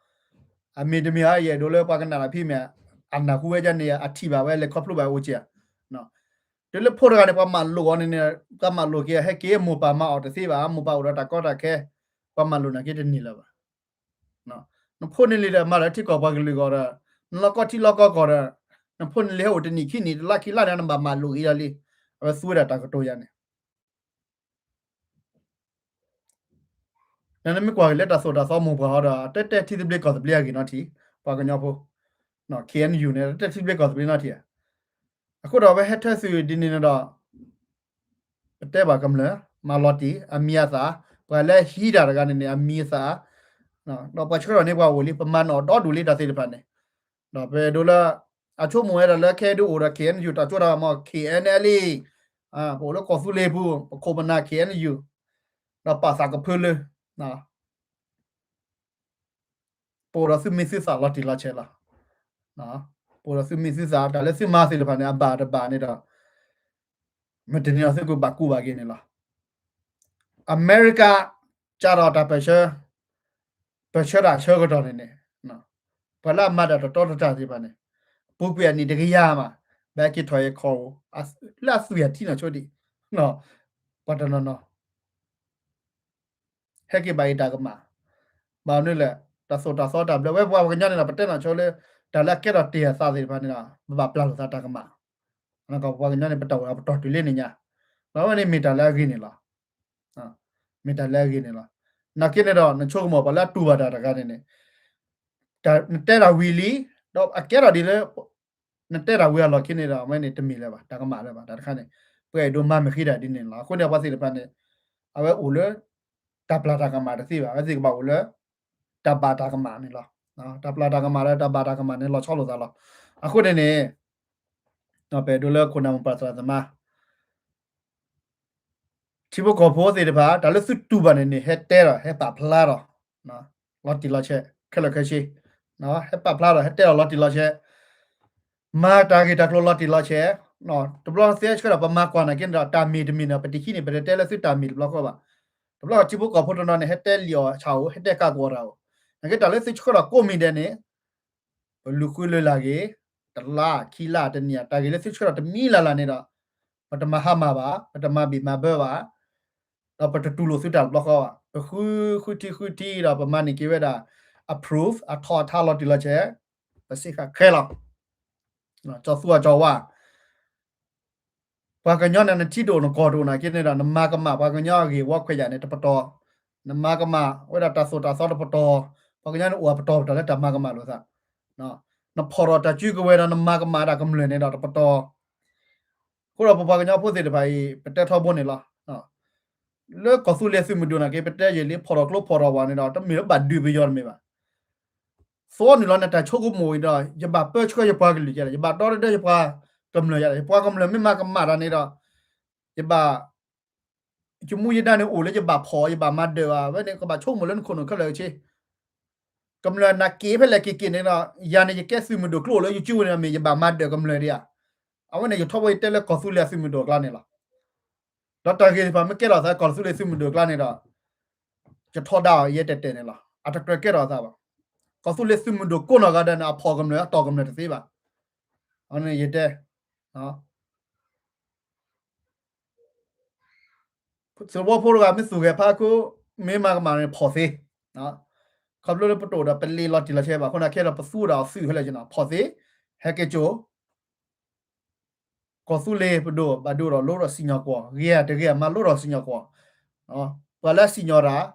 အမ့ၢ်တမ့ၢ်ဧါ ယအဲၣ်ဒိးလၢပှၤကနၣ်တၢ်ဖဲမ့ၢ် အနၢ်ဟူဝဲဒၣ်န့ၣ် အထံၣ်ဘၣ်ဝဲလဲၤခီဖျိဘၣ်အိၣ်က့ၤ, တုၤလၢဖိတဂၤန့ၣ် ပှၤမၤလိာ်အီၤန့ၣ်န့ၣ် ပှၤမၤလိာ်က့ၤ ဟဲက့ၤမိၢ်ပၢ်မၤအီၤတသ့ဘၣ်, မိၢ်ပၢ်အိၣ်ဒီးတၢ်ကီတၢ်ခဲ, ပှၤမၤလိာ်နာ်က့တန့ၢ်လၢၤဘၣ်. နဖိန့ၣ်လံဒီးမၤဒီးထံကီၢ်ပှၤကလုာ်ဂီၢ်ဒီး နလီၢ်ကီထံလီၢ်ကီကီၢ်ဒီး နဖိန့ၣ်လံဟဲအိၣ်တနံၣ်ခံနံၣ် တလါခံလါန့ၣ် နဘၣ်မၤလိာ်က့ၤဒၣ်လံ, အဝဲသူဝဲဒၣ်တၢ်ကတိၤယါန့ၣ် နမ့ၢ်ကွၢ်က့ၤလၢတၢ်သိၣ်တၢ်သီမိၢ်ပှၢ်ဟီဒီး တဲတဲထံသဘျ့ကီၢ်သဘျ့အဂ့ၢ်နီၢ်ထံး, ပှၤကညီဖိ KNU န့ၣ် တဲထံသဘျ့ကီၢ်သဘျ့နီၢ်ထံး, အဃိဒီးအဝဲဟဲထၢသုးဒ်န့ၣ်န့ၣ်ဒီး ပတဲဘၣ်ကမျၢၢ် မၤလီၤတံၢ် အမံၤအသၣ်, ပှၤလၢဟံးတၢ်တဂၤန့ၣ်န့ၣ် အမံၤအသၣ်, ဒီးပှၤဆှၢထီၣ်န့ၢ်ပှၤအိၣ်လံ ပမၤနီၣ်ဒီဒူၣ်လံတၢ်သ့ၣ်တဖၣ်န့ၣ်, ဒီးပအဲၣ်ဒိးလၢ အဆိကမိၣ်ဝဲဒၣ်လၢခဲအံၤဒုးအိၣ်ဒီး KNU တၢ်ကၠိတၢ်မၤ KNLA ပအိၣ်လၢကီၢ်သူလ့ၤပူၤ ပခိၣ်ပနၢ် KNU ဒီးပာ်သးကဖၢလၢ ပအိၣ်ဒီးသုမံၤသုသးလီၤတံၢ်လီၤဆဲးလီၤ. ပအိၣ်ဒီးသုမံၤသုသး တၢ်လၢသုမၤသ့ၣ်တဖၣ်န့ၣ် အဘၣ်တဘၣ်န့ၣ်ဒီး မတၤန့ၣ်ဒီးသုကဘၣ်ကူးဘၣ်က့ၤန့ၣ်လီၤ. အမဲရကၤ ကၢ်ထီၣ်တၢ်ပၢၢ်ဆၢ ပၢၢ်ဆၢတၢ်ဆၢကတီၢ်န့ၣ်န့ၣ် ပှၤလၢအမၤတၢ်တတီတတၢ်သ့ၣ်တဖၣ်န့ၣ် ပူၤကွံာ်အနံၣ်တကယၤမး ဘၣ်က့ၤထီၣ်အံၤခီၣ် လၢအသွံၣ်အထံနီၢ်ဆိဒံး ပှၤတနီၤနီၤ ဟဲက့ၤဘၣ်အံၤတၢ်ကမၣ်, ဘၣ်မနုၤလဲၣ် တၢ်သိၣ်တၢ်သီတၢ်ဘျၢ ဝဲပှၤကညီန့ၣ်ဒီး ပတဲနီၢ်ဆိလၢ တၢ်လၢအကဲထီၣ်တ့ၢ်အသးသ့ၣ်တဖၣ်န့ၣ်ဒီး ပဘၣ်ပျၢ်လိာ်သးတၢ်ကမၣ်, ပှၤကညီန့ၣ် ပတၢ်အိၣ်ဒီးပတီၢ်တုၤလၢန့ၣ်ညါ, ဒီးဝဲန့ၣ်မ့ၢ်တၢ်လၢအဂ့ၤန့ၣ်လီၤ. မ့ၢ်တၢ်လၢအဂ့ၤန့ၣ်လီၤ. နာ်က့န့ၣ်ဒီး နဆိကမိၣ်ပှၤလၢအတူၢ်ဘၣ်တၢ်တဂၤန့ၣ်န့ၣ် နတဲတၢ်ဝံၤလံ, ဒီးအကဲထီၣ်ဒ်လၢ နတဲတၢ်ဝံၤအလီၢ်ခံန့ၣ်ဒီး အဝဲန့ၣ်တမ့ၢ်လၢၤဘၣ် တၢ်ကမၣ်လၢၤဘၣ် တၢ်တခါန့ၣ် ပှၤအဲၣ်ဒိးမၤမ့ၢ်ဃံတၢ်ဒ်န့ၣ်လီၤ. အဃိန့ၣ် ပှၤသ့ၣ်တဖၣ်န့ၣ် အဝဲအိၣ်လၢ တၢ်ပျၢ်တၢ်ကမၣ်တသ့ဘၣ် အဝဲသ့ၣ်ကဘၣ်အိၣ်လၢ တၢ်ဘၣ်တၢ်ကမၣ်န့ၣ်လီၤ. တၢ်ပျၢ်တၢ်ကမၣ်ဒီးတၢ်ဘၣ်တၢ်ကမၣ်န့ၣ် လီၤဆီလိာ်သးလီၤ. အဃိန့ၣ်န့ၣ် ပအဲၣ်ဒိးလၢခိၣ်နၢ်မိၢ်ပၢ်သရၣ်သမါ ထံဖိကီၢ်ဖိသ့ၣ်တဖၣ် တၢ်လၢသုတူၢ်ဘၣ်န့ၣ်န့ၣ် ဟဲတဲဒီး ဟဲပာ်ဖျါဒီး လီၤတံၢ်လီၤဆဲး ခဲလၢာ်ခဲဆ့ ဟဲပာ်ဖျါဒီး ဟဲတဲဒီးလီၤတံၢ်လီၤဆဲး မၤတၢ်ဂ့ၢ်တၢ်ကျိၤလီၤတံၢ်လီၤဆဲး တဘျီသ့ဆှၢဒီး ပမၤကွၢ်နာ်က့န့ၣ်ဒီး တၢ်မ့ၢ်တမ့ၢ်န့ၣ် ပတဟံးန့ၣ် ပတတဲလၢသုတၢ်မ့ၢ်တဘျီဃီဘၣ်. တဘျီထံဖိကီၢ်ဖိတနီၤန့ၣ် ဟဲတဲလံာ်အီၤဆၣ်အိၣ် ဟဲတဲကးကီးတၢ်အိၣ် နာ်က့တၢ်လၢသုဆှၢဒီးကိးမံၤဒဲးန့ၣ် ပလူၤဃုလၢ်လၢ်ဂ့ၤ, တလါခံလါတနံၣ် တၢ်ဂ့ၢ်လၢသုဆှၢထီၣ်တမံၤလၢ်လၢ်န့ၣ်ဒီး ပတမၤဟါမၢ်ဘၣ်, ပတမၤဘံၣ်မၤဘၢဘၣ်, ဒီးပတတူၢ်လိာ်သုတၢ်တဘျီဃီဘၣ်. ပဃုဃုထံဃုထံဒီး ပမၤန့ၢ်က့ၤဝဲဒၣ် approve အထီအထါလီၤတံၢ်လီၤဆဲး, ပစ့ဃာ်ခဲလီၤ. ကၠီသူအကၠီဝါ ပှၤကညီန့ၣ် နထံတအိၣ်နကီၢ်တအိၣ်နာ်က့န့ၣ်ဒီး နမၤကမၣ်ပှၤကညီအဂ့ၢ်ဝီခွဲးယာ်န့ၣ်တပတီၢ်, နမၤကမၣ်ဝဲဒၣ်တၢ်သိၣ်တၢ်သီတပတီၢ်, ပှၤကညီန့ၣ်အိၣ်အပတီၢ်ပတီၢ်လၢတၢ်မၤကမၣ်လိာ်သး, နဖီၣ်ထီၣ်တၢ်စုကဝဲၤဒီး နမၤကမၣ်ဒၣ်ကမျၢၢ်န့ၣ်ဒီးတပတီၢ်. အဃိဒီးပပှၤကညီဖိသ့ၣ်တဖၣ်အံၤ ပတဲထီဘိန့ၣ်လီၤ. လၢကီၢ်သူလ့ၤသုးမုၢ်ဒိၣ်နာ်က့ ပတဲယံာ်လံ ဖီၣ်ထီၣ်ကျိဖီၣ်ထီၣ်ဝဲန့ၣ်ဒီး တမ့ၢ်လၢဘၣ်ဒုးပယီၤတမ့ၢ်ဘၣ်. သီနုာ်လီၤန့ၣ် တၢ်ဆိကမိၣ်အံၤဒီး ယဘၣ်ပၢဆှၢယပှၤကလုာ်ယဲလဲၣ်, ယဘၣ်ဒီတဒၢယပှၤကမျၢၢ်ယဲလဲၣ်, ယပှၤကမျၢၢ်မ့ၢ်မၤကမၣ်တၢ်န့ၣ်ဒီး ယဘၣ် ယမူယဒါန့ၣ်အိၣ်လၢယဘၣ်ဖီၣ် ယဘၣ်မၤဒၢးဘၣ်, အဝဲန့ၣ် ကဘၣ်ဆိကမိၣ်လၢနခိၣ်နူာ်ခဲလၢာ်ခဲဆ့. ကမျၢၢ်နာ်က့ဖဲလဲၣ်က့ၤက့ၤန့ၣ်ဒီး ယၤန့ၣ် ယကဲသုးမုၢ်ဒိၣ်ကျိအိၣ်လၢယစုပူၤန့ၣ် မ့ၢ်ယဘၣ်မၤဒၢးကမျၢၢ်ဒံးဧါ. အဝဲန့ၣ် ယထီဘိယတဲလၢကီၢ်သူလ့ၤအသုးမုၢ်ဒိၣ်အကျါန့ၣ်လီၤ. ဒီးတၢ်ဂ့ၢ်တဖၣ်မ့ၢ်ကဲထီၣ်သး ကီၢ်သူလ့ၤသုးမုၢ်ဒိၣ်အကျါန့ၣ်ဒီး ယထီဒါအီၤယဲတဲတဲန့ၣ်လီၤ. အတကြၢးကဲထီၣ်သးဘၣ်. ကီၢ်သူလ့ၤသုးမုၢ်ဒိၣ်ကိးနီၢ်ဂၤဒဲးန့ၣ် အဖီၣ်ကမျၢၢ်အတီၢ်ကမျၢၢ်တသ့ဘၣ်. အဝဲန့ၣ်ယတဲ သုးဝီဖိတဂၤမ့ၢ်သူၣ်ဂဲၤဖးခိၣ် မ့ၢ်မၤကမၣ်န့ၣ်ဖီၣ်သ့, ခီဖျိလၢပတအိၣ်ဒီးပလ့လီၤတံၢ်လီၤဆဲးဘၣ်အဃိန့ၣ် ခဲဒီးပသူဒီးအသုးခဲလၢာ်က့ၤနီၤ ဖီၣ်သ့, ဟဲက့ၤကၠိ ကီၢ်သူလ့ၤပဒိၣ် ဘၣ်ဒိဒီးလိဒီးစံၣ်ညီၣ်ကွီၢ်, ဂ့ၤဧါတဂ့ၤဧါ မၤလိဒီးစံၣ်ညီၣ်ကွီၢ်, ပှၤလၢစံၣ်ညီၣ်တၢ်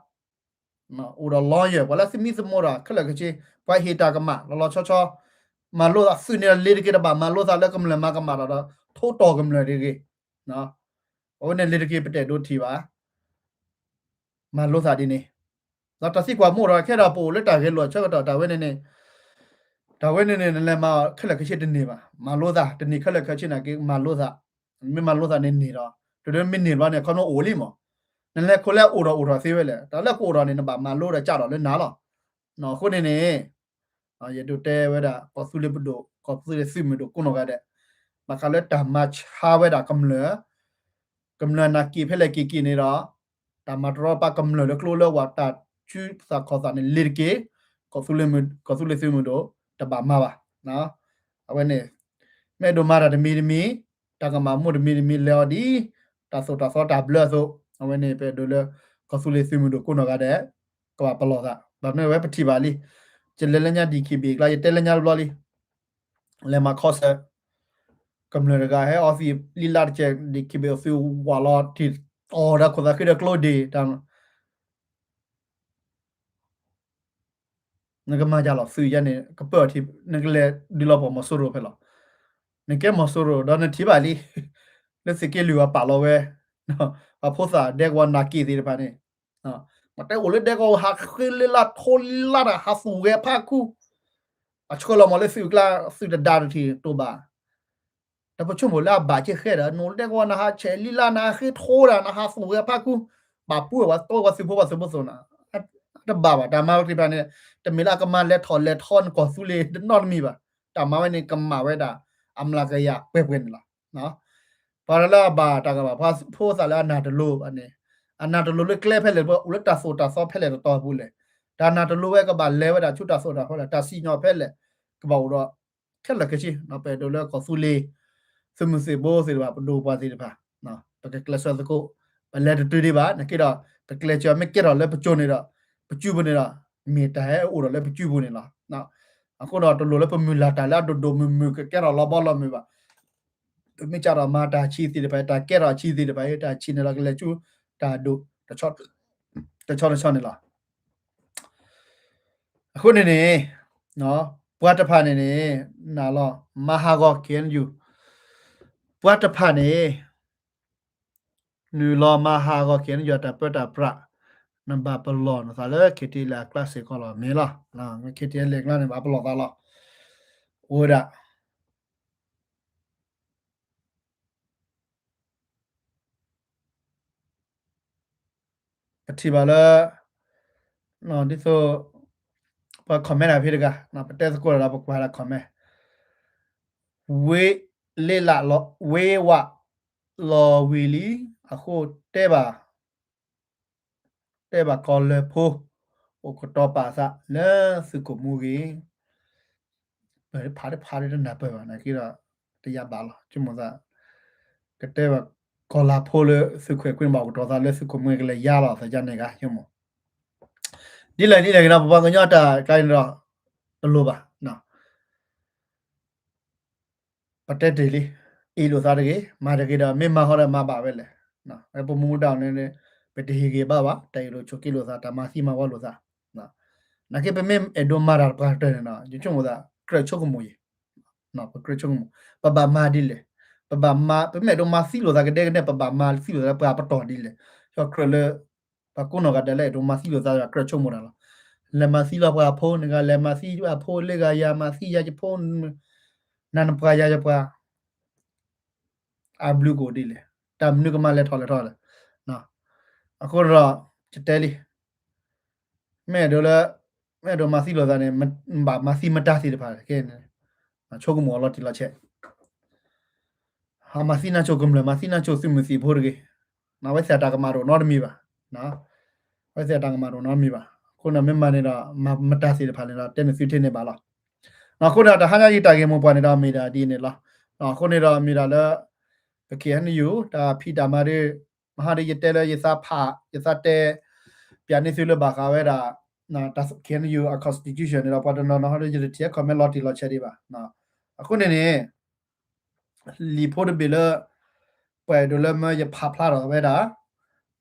အိၣ်ဒီး lawyer ပှၤလၢသမံသမိးတၢ်ခဲလၢာ်ခဲဆ့, ပှၤဟ့ၣ်တၢ်ကမၣ်လီၤလီၤဆီဆီ, မၤလိသးသုးန့ၣ်ဒီး လ့ၤတက့ၤတဘၣ်မၤလိသးလၢကမျၢၢ်မၤကမၣ်တၢ်ဒီး ထိတီၢ်ကမျၢၢ်တဂ့ၤ, အဝဲန့ၣ်လ့ၤတက့ၤပတဲာ်ဒိထံၣ်ဘၣ် မၤလိသးဒ်န့ၣ်, ဒီးတၢ်သံကွၢ်မ့ၢ်ဒီး ခဲဒီးပအိၣ်လၢတၢ်ဂဲၤလိာ်ဆၢကတီၢ် တၢ်ဝဲန့ၣ်န့ၣ်, တၢ်ဝဲန့ၣ်န့ၣ် နလဲၤမၤအီၤခဲလၢာ်ခဲဆ့တန့ၢ်ဘၣ်, မၤလိသး တန့ၢ်ခဲလၢာ်ခဲဆ့နာ်က့ မၤလိသး, မ့ၢ်မၤလိသးန့ၣ်န့ၢ်ဒီး, တဒၢမ့ၢ်န့ၢ်ဘျီန့ၣ် ခီဖျိအိၣ်လံမး, နလဲၤခိၣ်လဲၤအိၣ်ထီၣ်အိၣ်ထီၣ်သ့ဝဲလဲၣ်, တၢ်လၢကအိၣ်ထီၣ်န့ၣ် နဘၣ်မၤလိဒီးကးထီၣ်လၢနၤလီၤ. အဃိန့ၣ်န့ၣ် ယအဲၣ်ဒိးတဲဝဲဒၣ် ကီၢ်သူလ့ၤပဒိၣ် ကီၢ်သူလ့ၤသုးမုၢ်ဒိၣ်ကိးနီၢ်ဂၤဒဲး, ဘၣ်ဃးလၢတၢ်မၤဆါဝဲဒၣ်ကမျၢၢ်, ကမျၢၢ်နာ်က့ဖဲလဲၣ်က့ၤက့ၤန့ၣ်ဒီး, တၢ်မၤတရီတပါကမျၢၢ်လၢကျိလၢဝၢ် တၢ်ဆူသးခီၣ်သးန့ၣ်လ့ၤတက့ၤ, ကီၢ်သူလ့ၤသုးမုၢ်ဒိၣ် တဘၣ်မၤဘၣ်. အဝဲန့ၣ် မ့ၢ်အဲၣ်ဒိးမၤတၢ်တမံၤတမံၤ, တၢ်ကမၣ်မိၢ်တမံၤတမံၤလဲၤအီၤဒ် တၢ်သိၣ်တၢ်သီတၢ်ဘျၢအသိး, အဝဲန့ၣ် ပအဲၣ်ဒိးလၢ ကီၢ်သူလ့ၤသုးမုၢ်ဒိၣ်ကိးနီၢ်ဂၤဒဲး ကဘၣ်ပလီၢ်သး, ဘၣ်မနုၤဝဲပထံၣ်ဘၣ်လံ, ယလဲၤလၢညါ DKBA အကျါ ယတဲလၢညါတဘျီလံ, လဲၤမၤခီဆၢ, ကမျၢၢ်တဂၤဟဲအီသံးလံလါတကဲး DKBA သုးဝးလီၤထံး, အီၣ်ဒီးခိၣ်သးဃ့ဒီးကျိဒ့ၣ်တၢ် နကမၤယၤလီၤ သုးယါန့ၣ် ကပၢၢ်အီၤထံ, နကလဲၤဒုးလီၤပှီၢ်မီၤစိရိၤဖဲလီၤ. နကဲမီၤစိရိၤဒီးနထံၣ်ဘၣ်လံ, လၢသုးက့လွံၢ်ဝဲပာ်လီၤဝဲ, ပှၤဖိသၣ်ဒဲကဝီၤနာ်က့သ့ၣ်တဖၣ်န့ၣ်, မ့ၢ်တဲအိၣ်လၢဒဲကဝီၤဟးဃ့လၢလါထိလါတၢ်ဟးသူၣ်ဂဲၤဖးခူ, အဆှၢလီၤမးလၢသုးကျါ သုးတဒါတထံၣ်တိာ်ဘၣ် တၢ်ပဆိကမိၣ်လၢအဘၣ်က့ၤဃဲဒီး နအိၣ်လၢဒဲကဝီၤ နဟးဆဲးလံလါ နဟးဃ့ထိဒီး နဟးသူၣ်ဂဲၤဖးခူ, ဘၣ်ပှဲၤဝဲ တဝဲသုးဖိဘၣ်သုးဖိသ့ၣ်နီၤ, တဘၣ်ဘၣ် တၢ်မၤဝဲသ့ၣ်တဖၣ်န့ၣ် တမ့ၢ်လၢအကမၤလဲၤထီၣ်လဲၤထီနကီၢ်သူလ့ၤတနီတမံၤဘၣ်, တၢ်မၤဝဲန့ၣ် ကမၣ်ဝဲဒၣ် အမျးကယၤပှဲၤပှဲၤန့ၣ်လီၤ. ပှၤလၢအဘၣ်တၢ်ကဘၣ် ပှၤဖိသၣ်လၢအနၢ်တလိၤန့ၣ်, အနၢ်တလိၤလၢကျဲဖဲလဲၣ် ပအိၣ်လၢတၢ်သိၣ်တၢ်သီဖဲလဲၣ်တတီၤပူၤလဲၣ်, တၢ်နၢ်တလိၤဝဲကဘၣ်လဲၤဝဲဒၣ်ဆူတၢ်သိၣ်တၢ်သီဖဲလဲၣ် တၢ်စံၣ်ညီၣ်ဖဲလဲၣ် ကဘၣ်အိၣ်ဒီး ခဲလၢာ်ခဲဆ့ ပအဲၣ်ဒိးလၢကီၢ်သူလ့ၤ သုးမုၢ်သံၣ်ဘိသ့ၣ်တဖၣ် ပဒိၣ်ပှၤသ့ၣ်တဖၣ် ပကကျဲးစၢးသကိး, ပလဲၤတတုၤဒံးဘၣ် နက့ဒီး ပကျဲးစၢးမ့ၢ်ကဲထီၣ်လၢပကၠိန့ၣ်ဒီး ပစုပူၤန့ၣ်ဒီး မ့ၢ်တၢ်ဟဲအိၣ်ဒီးလၢပစုပူၤန့ၣ်လီၤ. အဃိဒီးတလိၣ်လၢပမုၢ်လၢ်တၢ်လၢအဒိၣ်ဒိၣ်မုၢ်မုၢ် ကကဲထီၣ်လီၤဘီလီၤမုၢ်ဘၣ်. ပမ့ၢ်ကးထီၣ်မၤတၢ်ဆံးသ့ၣ်တဖၣ် တၢ်ကဲထီၣ်ဆံးသ့ၣ်တဖၣ် တၢ်ဆံးန့ၣ်လီၤ ကလဲၤဆူတၢ်ဒိၣ် တဆီတဆီန့ၣ်လီၤ. အဃိန့ၣ်န့ၣ် ပှၤတဖၣ်န့ၣ်န့ၣ် နလီၤ မၤဟးဂီၤ K N U ပှၤတဖၣ်န့ၣ် နုာ်လီၤမၤဟးဂီၤ K N U တၢ်ပၢတၢ်ပြး နဘၣ်ပလီၢ်နသးလၢ K T L A အကျါစ့ၢ်ကီးလီၤ မ့ၢ်လီၤ. K T L A အကျါန့ၣ် ဘၣ်ပလီၢ်သးလီၤ. အိၣ်ဝဲဒၣ် ပထံၣ်ဘၣ်လၢ ဒ်သိး ပှၤ comment တၢ်ဖဲတဂၤ ပတဲသကိးဒီးပကွၢ်တၢ် comment ဝ့လ့လးလီၤ ဝ့ဝးလီၤဝံၤလံ အဃိတဲဘၣ် တဲဘၣ်ကီၢ်လၢၢ်ဖိ အိၣ်ကတီၤပာ်အသးလၢသုးခိၣ်မူဂ့ၤ ဖးတဖးတနၢ်ပၢၢ်ဘၣ် နာ်က့ဒီး တယၤဘၣ်လီၤ ဆိကမိၣ်သး ကတဲဘၣ်ကီၢ်လၢၢ်ဖိလၢသုးခိၣ်အဲၣ်ခွံန့ၣ်ဘၣ် အိၣ်ကတီၤသးလၢသုးခိၣ်မူဂ့ၤ ကလဲၤယါလီၤသးယါန့ၣ်ဂၤ ဆိကမိၣ် ဒ်လဲၣ်ဒ်လဲၣ်ဂ့ၤဒီး ပပှၤကညီတၢ်ကျါန့ၣ်ဒီး တလိၣ်ဘၣ် ပတဲတ့ၢ်လံ အ့ၣ်လိာ်သးတဂ့ၤ မၤတဂ့ၤဒီး မ့ၢ်မၤဃီဒီးမၤဘၣ်ဝဲလဲၣ် ပမူဒါန့ၣ် ပတဟ့ၣ်ဂံၢ်ဘါဘၣ် တၢ်အ့ၣ်လိာ်ဆိးက့လိာ်သး တၢ်မၤသံမၤဝီလိာ်သး နာ်က့ပမ့ၢ်အဲၣ်ဒိးမၤတၢ်တပှၤကတၢၢ်န့ၣ်ဒီး ယဆိကမိၣ်သး ကြၢးဆိကမိၣ်ယဲၢ် ပကြၢးဆိကမိၣ် ပဘၣ်မၤဒ်လဲၣ် ပဘၣ်မၤ ပမ့ၢ်အဲၣ်ဒိးမၤသံလိာ်သးကဒဲကဒဲ ပဘၣ်မၤသံလိာ်သးလၢပှၤပတီၢ်ဒ်လဲၣ် ယကြၢးလၢ ပှၤကိးနီၢ်ဂၤဒဲးလၢအဲၣ်ဒိးမၤသံလိာ်သး ကြၢးဆိကမိၣ်တၢ်လီၤ လဲၤမၤသံလီၤပှၤဖိန့ၣ်ဂၤ လဲၤမၤသံယၤဖိလၢဂၤယၤ မၤသံယၤယဖိ နၤနပှၤယၤယပှၤ အဘျုးကအိၣ်ဒ်လဲၣ် တၢ်မနုၤကမၤလဲၤထီၣ်လဲၤထီၣ်လဲၣ် အဃိဒီး ယတဲလံ မ့ၢ်အဲၣ်ဒိးလၢ မ့ၢ်အဲၣ်ဒိးမၤသံလိာ်သးန့ၣ် ဘၣ်မၤသံမတၤသ့ၣ်တဖၣ် ဆိကမိၣ်အီၤလီၤတံၢ်လီၤဆဲး မၤသံနၢ်ဆိၣ်ကမျၢၢ် မၤသံနၢ်ဆိၣ်သုးမုၢ်သံၣ်ဖိတဂ့ၤ အဝဲသ့ၣ်အတၢ်ကမၣ်တအိၣ်နီတမံၤဘၣ် အဝဲသ့ၣ်အတၢ်ကမၣ်တအိၣ်နီတမံၤဘၣ် အဃိန့ၣ်မ့ၢ်မၤန့ၣ်ဒီး မတၤသ့ၣ်တဖၣ်န့ၣ်ဒီး တဲန့ၢ်သုထဲန့ၣ်ဘၣ်လီၤ အဃိန့ၣ်ဒီး တဟါညါအံၤတၢ်ဂ့ၢ်မိၢ်ပှၢ်န့ၣ်ဒီးမ့ၢ်ဒၣ်ဒ်န့ၣ်လီၤ အဃိန့ၣ်ဒီးမ့ၢ်ဒၣ်လၢ ပ K N U တၢ်ဖံးတၢ်မၤဒီး မဟါဒီးယတဲလၢယသးဖး ယသးတဲ ပၠးန့ၢ်သုလၢဘၣ်ဃးဝဲဒၣ် တၢ် K N U အ constitution န့ၣ်ဒီး ပှၤတနီၤနီၤဟီဒီး ယတထံၣ် comment လီၤတံၢ်လီၤဆဲးဒံးဘၣ် အဃိန့ၣ်န့ၣ် လံာ်ဖိတဘ့ၣ်လၢ ပှၤအဲၣ်ဒိးလၢမၢယဖးဖျါထီၣ်ဝဲဒၣ်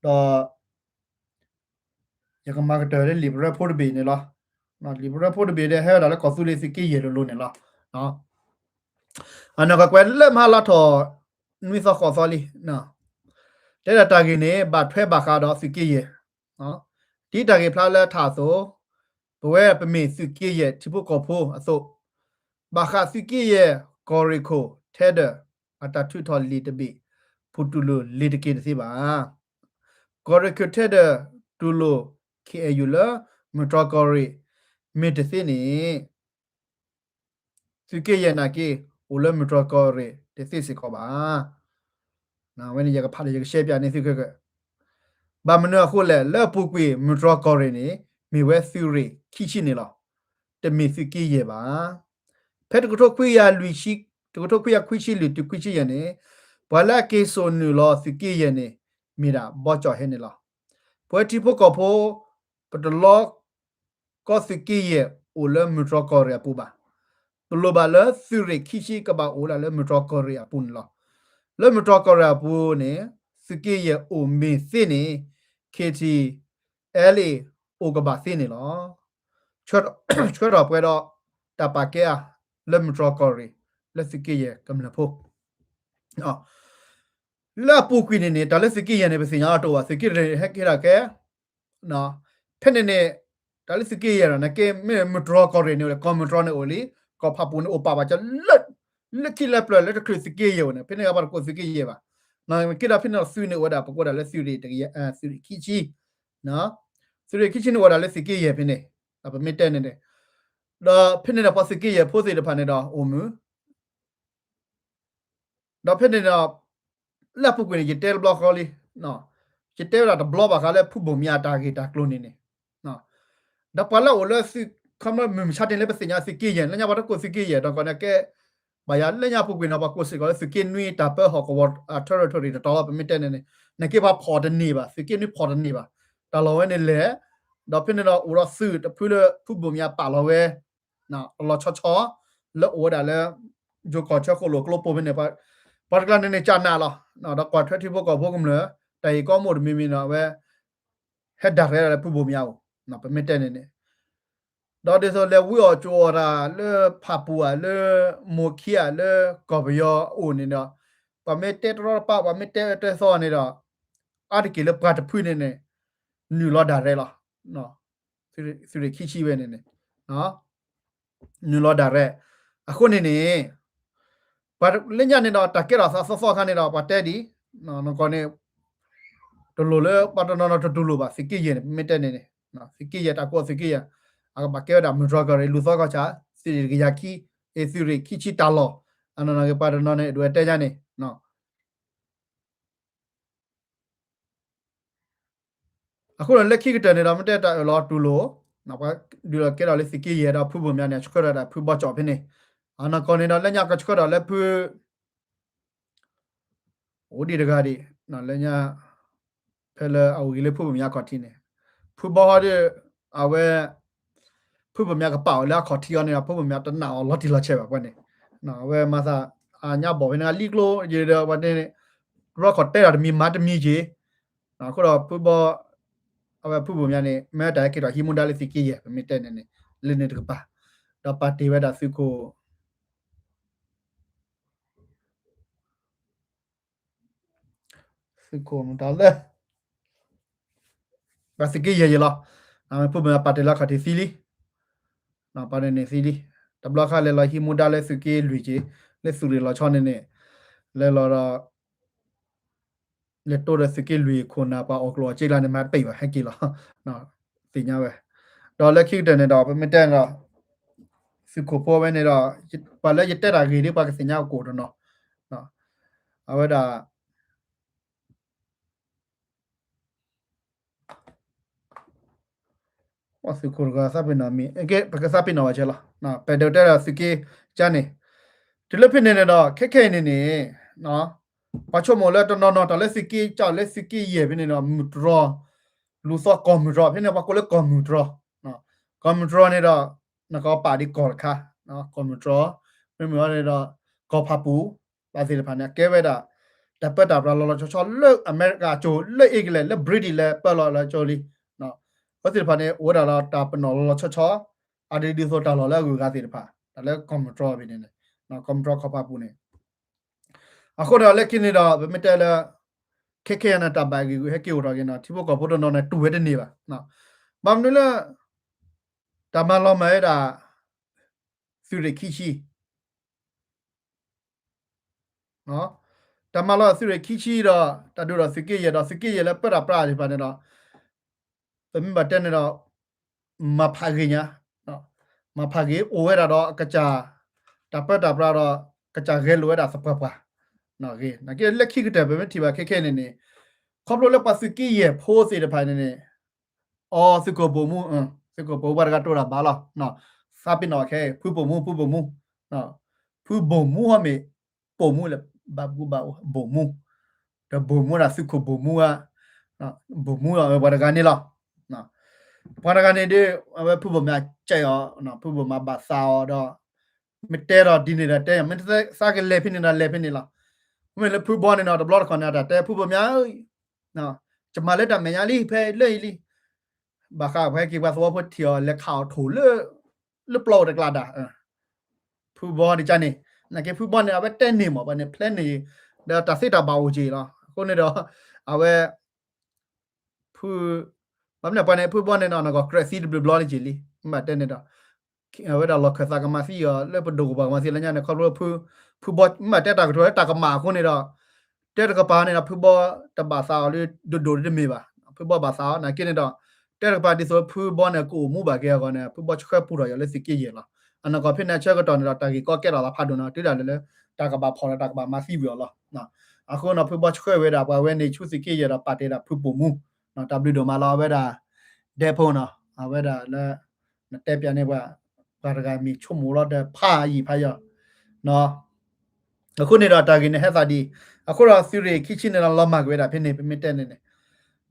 ဒီး ယကမၤကတၢၢ်လၢလံာ်ပရၢဖိတဘ့ၣ်န့ၣ်လီၤ. လံာ်ပရၢဖိတဘ့ၣ်ဒီးဟဲဝဲဒၣ်လၢကီၢ်သူလ့ၤသုးက့ယဲၢ်လိၤလိၤန့ၣ်လီၤ. အနီၢ်ကီၢ်ကွဲးလၢမဟါလီၤထီၣ် နွံသီဃိးသီလံ. တဲဒၣ်တၢ်ဂ့ၢ်န့ၣ် ဘၣ်ထွဲဘၣ်ဃးဒီးသုးက့ယဲၢ် ဒ်တၢ်ဂ့ၢ်ဖျါလၢထးအသိး, ပဝဲပမ့ၢ်သုးက့ယဲၢ်ထံဖိကီၢ်ဖိအသိး, ဘၣ်ဃးသုးက့ယဲၢ်ကီၢ်ရ့ၣ်ခိၣ်ထဲဒၢၣ် အတၢ်ထုးထီၣ်လံာ်တဘ့ၣ် ဖူတူၢ်လိာ်လံာ်တက့ၢ်တသ့ဘၣ်. ကီၢ်ရ့ၣ်ခိၣ်ထဲဒၢၣ်တူၢ်လိာ် K N U လၢမုၢ်တြီၢ်ကီၢ်ရ့ၣ် မ့ၢ်တသ့န့ၣ် သုးက့ယဲၢ်နာ်က့ အိၣ်လၢမုၢ်တြီၢ်ကီၢ်ရ့ၣ်တသ့စ့ၢ်ကီးဘၣ်. ဝဲန့ၣ်ယကဖးလၢယကရှဲပၠးန့ၢ်သုခဲကၢ်. ဘၣ်မနုၤအဃိလဲၣ်, လၢအပူၤကွံာ်မုၢ်တြီၢ်ကီၢ်ရ့ၣ်န့ၣ် မ့ၢ်ဝဲသုးရ့ၣ်ခံဆံန့ၣ်လီၤ. တမ့ၢ်သုးက့ယဲၢ်ဘၣ်. ဖဲတကထိခွံကယၤလွံၢ်ဆံ, တကထိခွံကယၤခွံဆံလွံၢ်တုၤခွံဆံယဲၢ်န့ၣ်, ပှၤလၢအက့ၤစိာ်နုာ်လီၤသုးက့ယဲၢ်န့ၣ် မ့ၢ်ဒၣ်ဘီကၠီၣ်ဟဲန့ၣ်လီၤ. ပဝဲထံဖိကီၢ်ဖိ ပတလီ ကီၢ်သုးက့ယဲၢ်အိၣ်လၢမုၢ်တြီၢ်ကီၢ်ရ့ၣ်အပူၤဘၣ်. ပလိၣ်ဘၣ်လၢသုးရ့ၣ်ခံဆံကဘၣ်အိၣ်ဒၣ်လၢမုၢ်တြီၢ်ကီၢ်ရ့ၣ်အပူၤန့ၣ်လီၤ. လၢမုၢ်တြီၢ်ကီၢ်ရ့ၣ်အပူၤန့ၣ် သုးက့ယဲၢ်အိၣ်မ့ၢ်သ့န့ၣ် K T L A အိၣ်ကဘၣ်သ့န့ၣ်လီၤ. ဆှၢထီၣ်ပှဲၤဒီးတၢ်ပာ်ကဲအါ လၢမုၢ်တြီၢ်ကီၢ်ရ့ၣ် လၢသုးက့ယဲၢ်ကမျၢၢ်ဖိ လၢအပူၤကွံာ်န့ၣ်န့ၣ် တၢ်လၢသုးက့ယဲၢ်န့ၣ် ပသ့ၣ်ညါအီၤတအိၣ်ဘၣ်. သုးက့ယဲၢ်ဟဲက့ၤဒၣ်ကဲ ဖဲန့ၣ်န့ၣ် တၢ်လၢသုးက့ယဲၢ်ဒီး နကဲမ့ၢ်မုၢ်တြီၢ်ကီၢ်ရ့ၣ်န့ၣ်အိၣ်လံ, ကီၢ်မုၢ်တြီၢ်န့ၣ်အိၣ်လံ, ကီၢ်ဖးပူၤန့ၣ်အိၣ်ပာ်ဘၣ်ကၠီ လၢခံလၢပျၢၤလၢတချုးသုးက့ယဲၢ်အိၣ်န့ၣ် ဖဲန့ၣ်ပှၤတကိးသုးက့ယဲၢ်ဘၣ်. က့ၤဒီးဖဲန့ၣ်သုးန့ၣ်အိၣ်ဝဲဒၣ် ပကိးဒၣ်လၢသုးရ့ၣ်တကယၤ သုးရ့ၣ်ခံဆံ, သုးရ့ၣ်ခံဆံန့ၣ်အိၣ်ဝဲဒၣ်လၢသုးက့ယဲၢ်ဖဲန့ၣ်, ပမ့ၢ်တဲန့ၣ်န့ၣ်, ဒီးဖဲန့ၣ်ဒီးပှၤသုးက့ယဲၢ်ဖိသ့ၣ်တဖၣ်န့ၣ်ဒီးအိၣ်မုာ် ဒီးဖဲန့ၣ်ဒီး လၢအပူၤကွံာ်န့ၣ် ယတဲတဘျီဃီလံ, ယတဲဝဲဒၣ်တဘျီဘၣ်ဃးလၢဖုဘိၣ်မၠးအတၢ်ဂ့ၢ်တၢ်ကျိၤန့ၣ်န့ၣ်, ဒီးပှၤလၢအိၣ်လၢသုး ခီမုၢ်မုၢ်မဆါတနံၤလၢပသ့ၣ်ညါသုးက့ယဲၢ် လၢညါပှၤတကိးသုးက့ယဲၢ် ဒီးကီးန့ၣ်ကဲ ဘၣ်ယၤလၢညါပူၤကွံာ်န့ၣ် ပှၤကိးစ့ၢ်ကီးလၢသုးက့နွံတၢ်ပၢဟီၣ်ကဝီၤ territory တတီၤလီၤ ပမ့ၢ်တဲန့ၣ်န့ၣ်, နကဲပှၤဖီၣ်တန့ၢ်ဘၣ် သုးက့နွံဖီၣ်တန့ၢ်ဘၣ်, တၢ်လီၢ်ဝဲန့ၣ်လဲၣ်, ဒီးဖဲန့ၣ်ဒီးအိၣ်ဒီးသုးတဖုလၢဖုဘိၣ်မၠးပာ်လီၤဝဲ အလီၤဆီဆီ လၢအိၣ်ဝဲဒၣ်လၢ ယိၤကီၢ်ဆၢဃိၣ်လိာ်ကျိပိၢ်ဖဲန့ၣ်, ပှၤတကျါန့ၣ်န့ၣ် ကနးလီၤ, ဒီးကွၢ်ထွဲထံဖိကီၢ်ဖိကမျၢၢ် တၢ်ဂ့ၢ်ကီမ့ၢ်တမံၤမံၤဒီး အဝဲ ဟဲဒၣ်ရဲၣ်ဒၣ်လၢဖုဘိၣ်မၠးအိၣ်, ပမ့ၢ်တဲန့ၣ်န့ၣ်, ဒီးဒ်သိးလဲၤဝံအီၣ်ကၠိအီၣ်တၢ်လၢဖးပူၤဧါ လၢမိၢ်ခံဧါ လၢကီၢ်ပယီၤအအိၣ်န့ၣ်ဒီး ပှၤမ့ၢ်တဲတရီတပါ ပှၤမ့ၢ်တဲအၢတဲသီန့ၣ်ဒီး အါတက့ၢ်လၢပှၤတဖုန့ၣ်န့ၣ် နုာ်လီၤ direct လီၤ. သုးရ့ၣ်ခံဆံဝဲန့ၣ်န့ၣ် နုာ်လီၤ direct အဃိန့ၣ်န့ၣ် ပှၤလၢညါန့ၣ်ဒီး တၢ်ကဲထီၣ်သးသီသီခါန့ၣ်ဒီး ပှၤတဲဒ် နကီၢ်န့ၣ် တလိၣ်လၢပှၤတနီၤနီၤတတူၢ်လိာ်ဘၣ် သုးက့ယဲၢ်န့ၣ် ပမ့ၢ်တဲန့ၣ်န့ၣ် သုးက့ယဲၢ် တၢ်ကိးသုးက့ယဲၢ် အကဘၣ်ကဲဝဲဒၣ် မုၢ်တြီၢ်ကီၢ်ရ့ၣ် လူၤသီကီၢ်ဆၣ် သုးရ့ၣ်တကယၤခံ အ့ သုးရ့ၣ်ခံဆံတၢ်လီၢ် အနီၢ်နီၢ်က့ၤ ပှၤတနီၤန့ၣ် ဒိးတဲညါန့ၣ် အဃိဒီးလၢခံကတၢၢ်န့ၣ်ဒီး မ့ၢ်တဲတၢ်အၢၣ်လီၤတူၢ်လိာ် ပှၤဒုးလီၤကဲထီၣ်လၢသုးက့ယဲၢ်ဒီးဖုဘိၣ်မၠးန့ၣ် ဆှၢထီၣ်ဒၣ်ဖုဘီကၠီၣ်ဖဲန့ၣ် အနီၢ်ကီၢ်န့ၣ်ဒီး လၢညါကဆှၢထီၣ်လၢဖု အိၣ်ဒံးတဂၤဒံး လၢညါ ဖဲလၢအအိၣ်ဂ့ၤလၢဖုဘိၣ်မၠးအခီၣ်ထံးန့ၣ် ဖုဘီဟီဒီး အဝဲ ဖုဘိၣ်မၠးကပာ်အီၤလၢအခီၣ်ထံးအီၤန့ၣ်ဒီး ဖုဘိၣ်မၠးတနာ်အီၤလီၤတံၢ်လီၤဆဲးဘၣ်ပှၤန့ၣ် အဝဲမၤသး အညါဘီၣ်ဖဲန့ၣ် လံကျိယဲဒီး ပှၤန့ၣ် ရီခီၣ်တဲတၢ်တမံၤမၤတမံၤက့ၤ အဃိဒီးဖုဘီ အဝဲဖုဘိၣ်မၠးန့ၣ် မ့ၢ်တၢ်ဟဲက့ၤထီၣ်ဟံးမူဒါလၢသုးက့ယဲၢ် ပမ့ၢ်တဲန့ၣ်န့ၣ် လၢန့ၣ်တကပၤ ဒီးပာ်တ့ၢ်ဝဲဒၣ်သုးခိၣ် သုးခိၣ်မတၤလၢ ပှၤသုးက့ယဲၢ်ယဲၢ်လီၤ. ဖုဘိၣ်မၠးပာ်တ့ၢ်လၢအခီၣ်ထံးသံလံ ပာ်တ့ၢ်န့ၣ်သံလံ တဘျီခါလဲၤလီၤဟံးမူဒါလၢသုးက့လွံၢ်က့ၤ လၢသုးရ့ၣ်လီၤဆီန့ၣ်န့ၣ် လဲၤလီၤဒီး လဲၤတိဒီးသုးက့လွံၢ်ခိၣ်နၢ် ပှၤအီၣ်ကျိၣ်အီၣ်စ့ကျါန့ၣ် မၤတပ့ၢ်ဘၣ် ဟဲက့ၤလီၤ သ့ၣ်ညါဝဲ ဒီးလၢခံကတၢၢ်န့ၣ်ဒီး ပမ့ၢ်တဲန့ၣ်ဒီး သုးခိၣ်ဖိဝဲန့ၣ်ဒီး ပှၤလၢယတဲတၢ်ဂ့ၢ်ဒ် ပှၤကသ့ၣ်ညါကအိၣ်တနီၤ အဝဲဒၣ် သုးခိၣ်တဂၤ သးပ့ၤနီၣ်မံၤ ပကသးပ့ၤနီၣ်ဘၣ်ဆဲးလီၤ. ပတဲတဲဒီးသုးက့ကါန့ၣ် တုၤလၢဖဲန့ၣ်န့ၣ်ဒီး ခဲခဲအံၤန့ၣ်န့ၣ် ပှၤဆိကမိၣ်လၢတနီၤနီၤ တၢ်လၢသုးက့ကၠီၣ် လၢသုးက့ယဲၢ်ဖဲန့ၣ်ဒီး မုၢ်တြီၢ် လူၤသီကီၢ်မုၢ်တြီၢ် ဖဲန့ၣ်ပှၤကိးလၢကီၢ်မုၢ်တြီၢ် ကီၢ်မုၢ်တြီၢ်န့ၣ်ဒီး နကပာ်ဒ်ကီၢ်တခါ ကီၢ်မုၢ်တြီၢ် မ့မ့ၢ်န့ၣ်ဒီး ကီၢ်ဖးပူၤ ဘၣ်သ့ၣ်တဖၣ်န့ၣ် အကဲဝဲဒၣ် တၢ်ပၢတၢ်ပြးလီၤလီၤဆီဆီလၢအမဲရကၤအကၠိ လၢ England လၢ British လဲၤပၢလီၤလၢကၠိလံ အဝဲသ့ၣ်တဖၣ်န့ၣ် အိၣ်ဝဲဒၣ်ဒီးတၢ်ပနီၣ်လီၤလီၤဆီဆီ အဒ်ဒ်သိးတၢ်လီၢ်လၢအဂုၤအဂၤသ့ၣ်တဖၣ် တၢ်လၢကီၢ်မုၢ်တြီၢ်ဖဲန့ၣ်န့ၣ် ကီၢ်မုၢ်တြီၢ်ကီၢ်ဖးပူၤန့ၣ် အဃိဒီးလၢခံန့ၣ်ဒီး ပမ့ၢ်တဲလၢ ခဲခဲအံၤန့ၣ် တၢ်ဘၣ်ဂ့ၢ်ဂုာ်ဟဲက့ၤအိၣ်ထီၣ်က့ၤန့ၣ် ထံဖိကီၢ်ဖိတနီၤန့ၣ် တူၢ်ဝဲတန့ၢ်ဘၣ်. ဘၣ်မနုၤလၢ တၢ်မၤလီၤမၢ်ဝဲဒၣ် သုးရ့ၣ်ခံဆံ တၢ်မၤလီၤသုးရ့ၣ်ခံဆံဒီး တၢ်ဒုးဒီးသုးက့ယဲၢ်ဒီး သုးက့ယဲၢ်လၢပၢတၢ်ပြးသ့ၣ်တဖၣ်န့ၣ်ဒီး ပမ့ၢ်ဘၣ်တဲန့ၣ်ဒီး မၤဖးဂ့ၤညါ မၤဖးဂ့ၤ အိၣ်ဝဲဒၣ်ဒီးအကစၢ် တၢ်ပၢတၢ်ပြးဒီး ကစၢ်ဂဲၤလိာ်ဝဲဒၣ်သပှၢ်ပှၢ် ဂ့ၤ နာ်က့လၢခံကတၢၢ် ပမ့ၢ်ထံၣ်ဘၣ်ခဲခဲန့ၣ်န့ၣ် ခီဖျိလၢပှၤသုးက့ယဲၢ်ဖိသ့ၣ်တဖၣ်န့ၣ်န့ၣ် အီ သုးခိၣ်ပိာ်မူ သုးခိၣ်ပိာ်မူပှၤတဂၤတိၢ်တၢ်ဘၣ်လီၤ. သးပ့ၤနီၣ်ခဲ ဖုပိာ်မူ ဖုပိာ်မူ ဖုပိာ်မူဟီမ့ၢ် ပိာ်မူလၢ ဘၣ်ဘူးဘၣ်အိ ပိာ်မူ ဒီးပိာ်မူဒၣ်သုးခိၣ်ပိာ်မူဧါ ပိာ်မူပှၤတဂၤန့ၣ်လီၤ. ပှၤတဂၤန့ၣ်ဒီး အဝဲဖုပိာ်မူကဲအီၤ ဖုပိာ်မူဘၣ်သးအီၤဒီး မ့ၢ်တဲဒီးဒ်န့ၣ်ဒီးတဲ မ့ၢ်သးကလဲၤဖဲန့ၣ်ဒီးလဲၤဖဲန့ၣ်လီၤ. မ့မ့ၢ်လၢဖုဘီန့ၣ်ဒီး တဘျီတခီၣ်န့ၣ် တၢ်တဲဖုပိာ်မူ ယမၤလၢတၢ်မဲာ်ညါလံ ဖဲလၢအံၤလံ ဘၣ်ဃးဖဲက့ၤပှၤသဝီဖိထံၣ်အီၤ လဲၤခးအီၤထိၣ်လၢ လၢပျီအိၣ်တကျါဒၣ် ဖုဘီန့ၣ်ကန့ၣ် နာ်က့ဖုဘီန့ၣ် အဝဲတဲန့ၢ်မး ပှၤန့ၣ် ဖျဲန့ၢ် ဒီးတၢ်သ့တၢ်ဘၣ်အိၣ်က့ၤလီၤ. အဃိန့ၣ်ဒီး အဝဲ ဖု ဘၣ်မနုၤပှၤန့ၣ် ဖုဘီန့ၣ်ဒီး နကီၢ်ကြၢးသံတဘျုးဘျီန့ၣ်က့ၤလံ မ့ၢ်ဘၣ်တဲန့ၣ်ဒီး အဝဲဒၣ်လီၢ်ခၢၣ်သးကမၤသံအီၤ လၢပဒိၣ်ကပှၢ်ကမၤသံလၢညါန့ၣ် ခီဖျိဖု ဖုဘီ မ့ၢ်ဘၣ်တဲတၢ်ကတိၤလၢတၢ်ကမၣ်အဃိန့ၣ်ဒီး တဲတကပၤန့ၣ်ဒီး ဖုဘီတဘၣ်သးအီၤလၢ ဒိၣ်ဒိၣ်တမ့ၢ်ဘၣ် ဖုဘီဘၣ်သးအီၤ နာ်က့န့ၣ်ဒီး တဲတကပၤဒ်သိးဖုဘီန့ၣ် ကအိၣ်မူဘၣ်က့ၤအဂီၢ်န့ၣ် ဖုဘီဆှၢပူၤထီၣ်ယီၤလၢသုးက့ယဲၢ်လီၤ. အနီၢ်ကီၢ်ဖဲန့ၣ်အဆၢကတီၢ်န့ၣ်ဒီး တၢ်ဂ့ၢ်ကီကဲထီၣ်လီၤဖးဒိၣ်န့ၣ် တုၤဒၣ်လဲာ်လၢ တၢ်ကဘၣ်ဖီၣ်ဒီးတၢ်ကဘၣ်မၤသံဝံၤအီၤလီၤ. အဃိန့ၣ် ဖုဘီဆှၢဝဲဒၣ်ပှၤဝဲန့ၣ် ဆူသုးက့ယဲၢ်ဒီးပာ်တ့ၢ်ဒၣ်ဖုပိာ်မူ တၢ်ဘျုးဒိၣ်မးလီၤ အဝဲဒၣ် ဒဲဖိနီၤ အဝဲဒၣ်လၢ နတဲပျးန့ၢ်ပှၤ ပှၤတဂၤမ့ၢ်ဆိကမိၣ်လီၤဒီးဖးယံာ်ဖးယီၤ အဃိန့ၣ်ဒီးတၢ်ဂ့ၢ်န့ၣ်ဟဲသးဒ်အံၤ အဃိဒီးသုးရ့ၣ်ခံဆံန့ၣ်ဒီးလီၤမၢ်ကွံာ်ဝဲဒၣ်ဖဲန့ၣ် ပမ့ၢ်တဲန့ၣ်န့ၣ်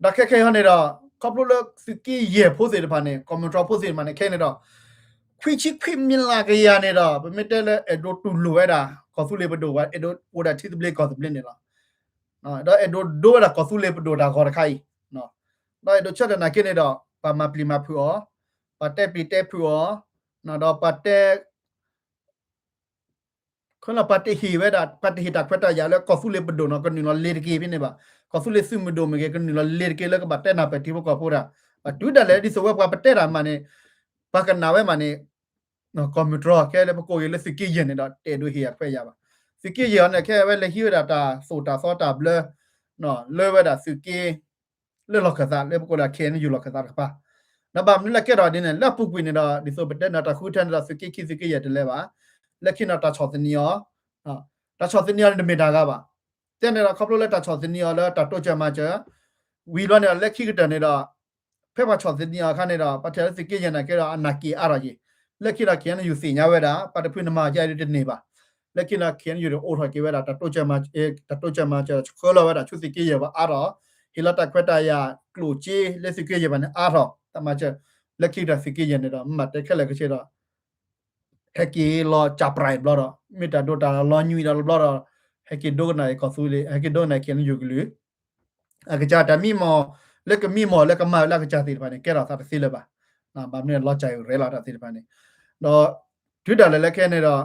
ဒီးခဲခဲအံၤဟီန့ၣ်ဒီး ခီဖျိလၢသုးက့ယဲၢ်ဖိသ့ၣ်တဖၣ်န့ၣ် ကီၢ်မုၢ်တြီၢ်ဖိသ့ၣ်တဖၣ်န့ၣ် ခဲအံၤန့ၣ်ဒီး ခွံဆံခွံမံၤလၢ်ကယၤန့ၣ်ဒီး ပမ့ၢ်တဲလၢအဲၣ်ဒိးတူၢ်လိာ်ဝဲဒၣ် ကီၢ်သူလ့ၤပဒိၣ်ဝဲ အဲၣ်ဒိးအိၣ်ဒၣ်ထံသဘျ့ကီၢ်သဘျ့န့ၣ်လီၤ. ဒီးအဲၣ်ဒိးဒိဝဲဒၣ်ကီၢ်သူလ့ၤပဒိၣ်တၢ်ဂီၤတခါအံၤ ဒီးအဲၣ်ဒိးဆၢထၢၣ်နာ်က့န့ၣ်ဒီး ပှၤမၤပျံၤမၤဖုးအီၤ ပှၤတဲပျံၤတဲဖုးအီၤ, ဒီးပှၤတဲ ခီလီၤ ပှၤတဟ့ၣ်ဝဲဒၣ် ပှၤတဟ့ၣ်တၢ်ခွဲးတၢ်ယာ်လၢကီၢ်သူလ့ၤပဒိၣ်နီၤ ကနုာ်လီၤလ့ၤတက့ၢ်ဖဲန့ၣ်ဘၣ်. ကီၢ်သူလ့ၤသုးမုၢ်ဒိၣ်မ့ၢ်ဂ့ၤ ကနုာ်လီၤလ့ၤတက့ၢ်လၢကဘၣ်တဲနၢ်ပၢၢ်ထံဖိကီၢ်ဖိဒၣ်. ဘၣ်တုၤဒၣ်လဲာ်ဒ်သိးဝဲပှၤပတဲတၢ်မးန့ၣ် ပှၤကနၣ်ဝဲမးန့ၣ် ကီၢ်မုၢ်တြီၢ်ခဲလၢာ် ပကိးက့ၤလၢသုးက့ယဲၢ်န့ၣ်ဒီး တအဲၣ်ဒိးဟ့ၣ်အခွဲးယာ်ဘၣ်. သုးက့ယဲၢ်အီၤန့ၣ် ခဲအံၤဝဲလဲၤဟံးဝဲဒၣ်တၢ်သိၣ်တၢ်သီတၢ်ဘျၢ လၢဝဲဒၣ်သုးက့ လၢလီၢ်ခၢၣ်သး လၢပကိးလၢ ခ့ၣ်အဲၣ်ယူၣ် လီၢ်ခၢၣ်သးတကပၤ, ဒီးဘၣ်မနုၤလၢကဲထီၣ်ဒ်န့ၣ် လၢအပူၤကွံာ်န့ၣ်ဒီး ဒ်သိးပတဲန့ၣ် တၢ်ဃုထၢန့ၣ်ဒီး သုးက့ခံသုးက့ယဲၢ်တလဲၤဘၣ်. လၢခံန့ၣ်တၢ်ဆီၣ်သနံးအီၤ, တၢ်ဆီၣ်သနံးအီၤန့ၣ်တမ့ၢ်တၢ်ဂၤဘၣ်. တဲန့ၣ်ဒီး ခီဖျိလၢတၢ်ဆီၣ်သနံးအီၤလၢတၢ်တိစၢၤမၤစၢၤ ဝံၤဘျီန့ၣ်ဒီး လၢခံကတၢၢ်န့ၣ်ဒီး ဖဲပှၤဆီၣ်သနံးအီၤအခါန့ၣ်ဒီး ပှၤထံၣ်လၢသုးက့ယဲၢ်န့ၣ်ကဲဒီးအနၢ်က့ၤအါထီၣ်က့ၤ, လၢခံဒီး ခ့ၣ်အဲၣ်ယူၣ် သ့ၣ်ညါဝဲဒၣ် ပှၤတဖုန့ၣ်မၤအီၤယါအံၤဒ်တန့ၢ်ဘၣ်. လၢခံဒီး ခ့ၣ်အဲၣ်ယူၣ် အိးထီၣ်က့ၤဝဲဒၣ် တၢ်တိစၢၤမၤစၢၤ ဆှၢလီၤဝဲဒၣ်ဆူသုးက့ယဲၢ်ပူၤအါထီၣ်, ဟ့ၣ်လီၤတၢ်ခွဲးတၢ်ယာ်ကျိၣ်စ့လၢသုးက့ယဲၢ်ပူၤန့ၣ်အါထီၣ် တၢ်မၤစၢၤ, လၢခံကတၢၢ်သုးက့ယဲၢ်န့ၣ်ဒီး မ့ၢ်မၤတဲခဲလၢာ်ခဲဆ့ဒီး ဟဲက့ၤလီၤကၠးပြဲးဘျီဒီး မ့ၢ်တၢ်ဒိတၢ်လီၤညီအံၤဒီးတဘျီဒီး ဟဲက့ၤဒိကနၣ်အံၤကီၢ်သူလ့ၤ ဟဲက့ၤဒိကနၣ်အံၤ ခ့ၣ်အဲၣ်ယူၣ် ကလုာ် အကစၢ်တၢ်မံမီၢ် လၢကမံမီၢ်လၢကမၤဝဲလၢအကစၢ်သ့ၣ်တဖၣ်န့ၣ် ကဲထီၣ်သးတသ့လၢၤဘၣ်. ဘၣ်မနုၤလီၤစၢ်အံၤရဲလီၤတၢ်သ့ၣ်တဖၣ်န့ၣ်, ဒီးတုၤဒၣ်လဲာ်လၢခဲန့ၣ်ဒီး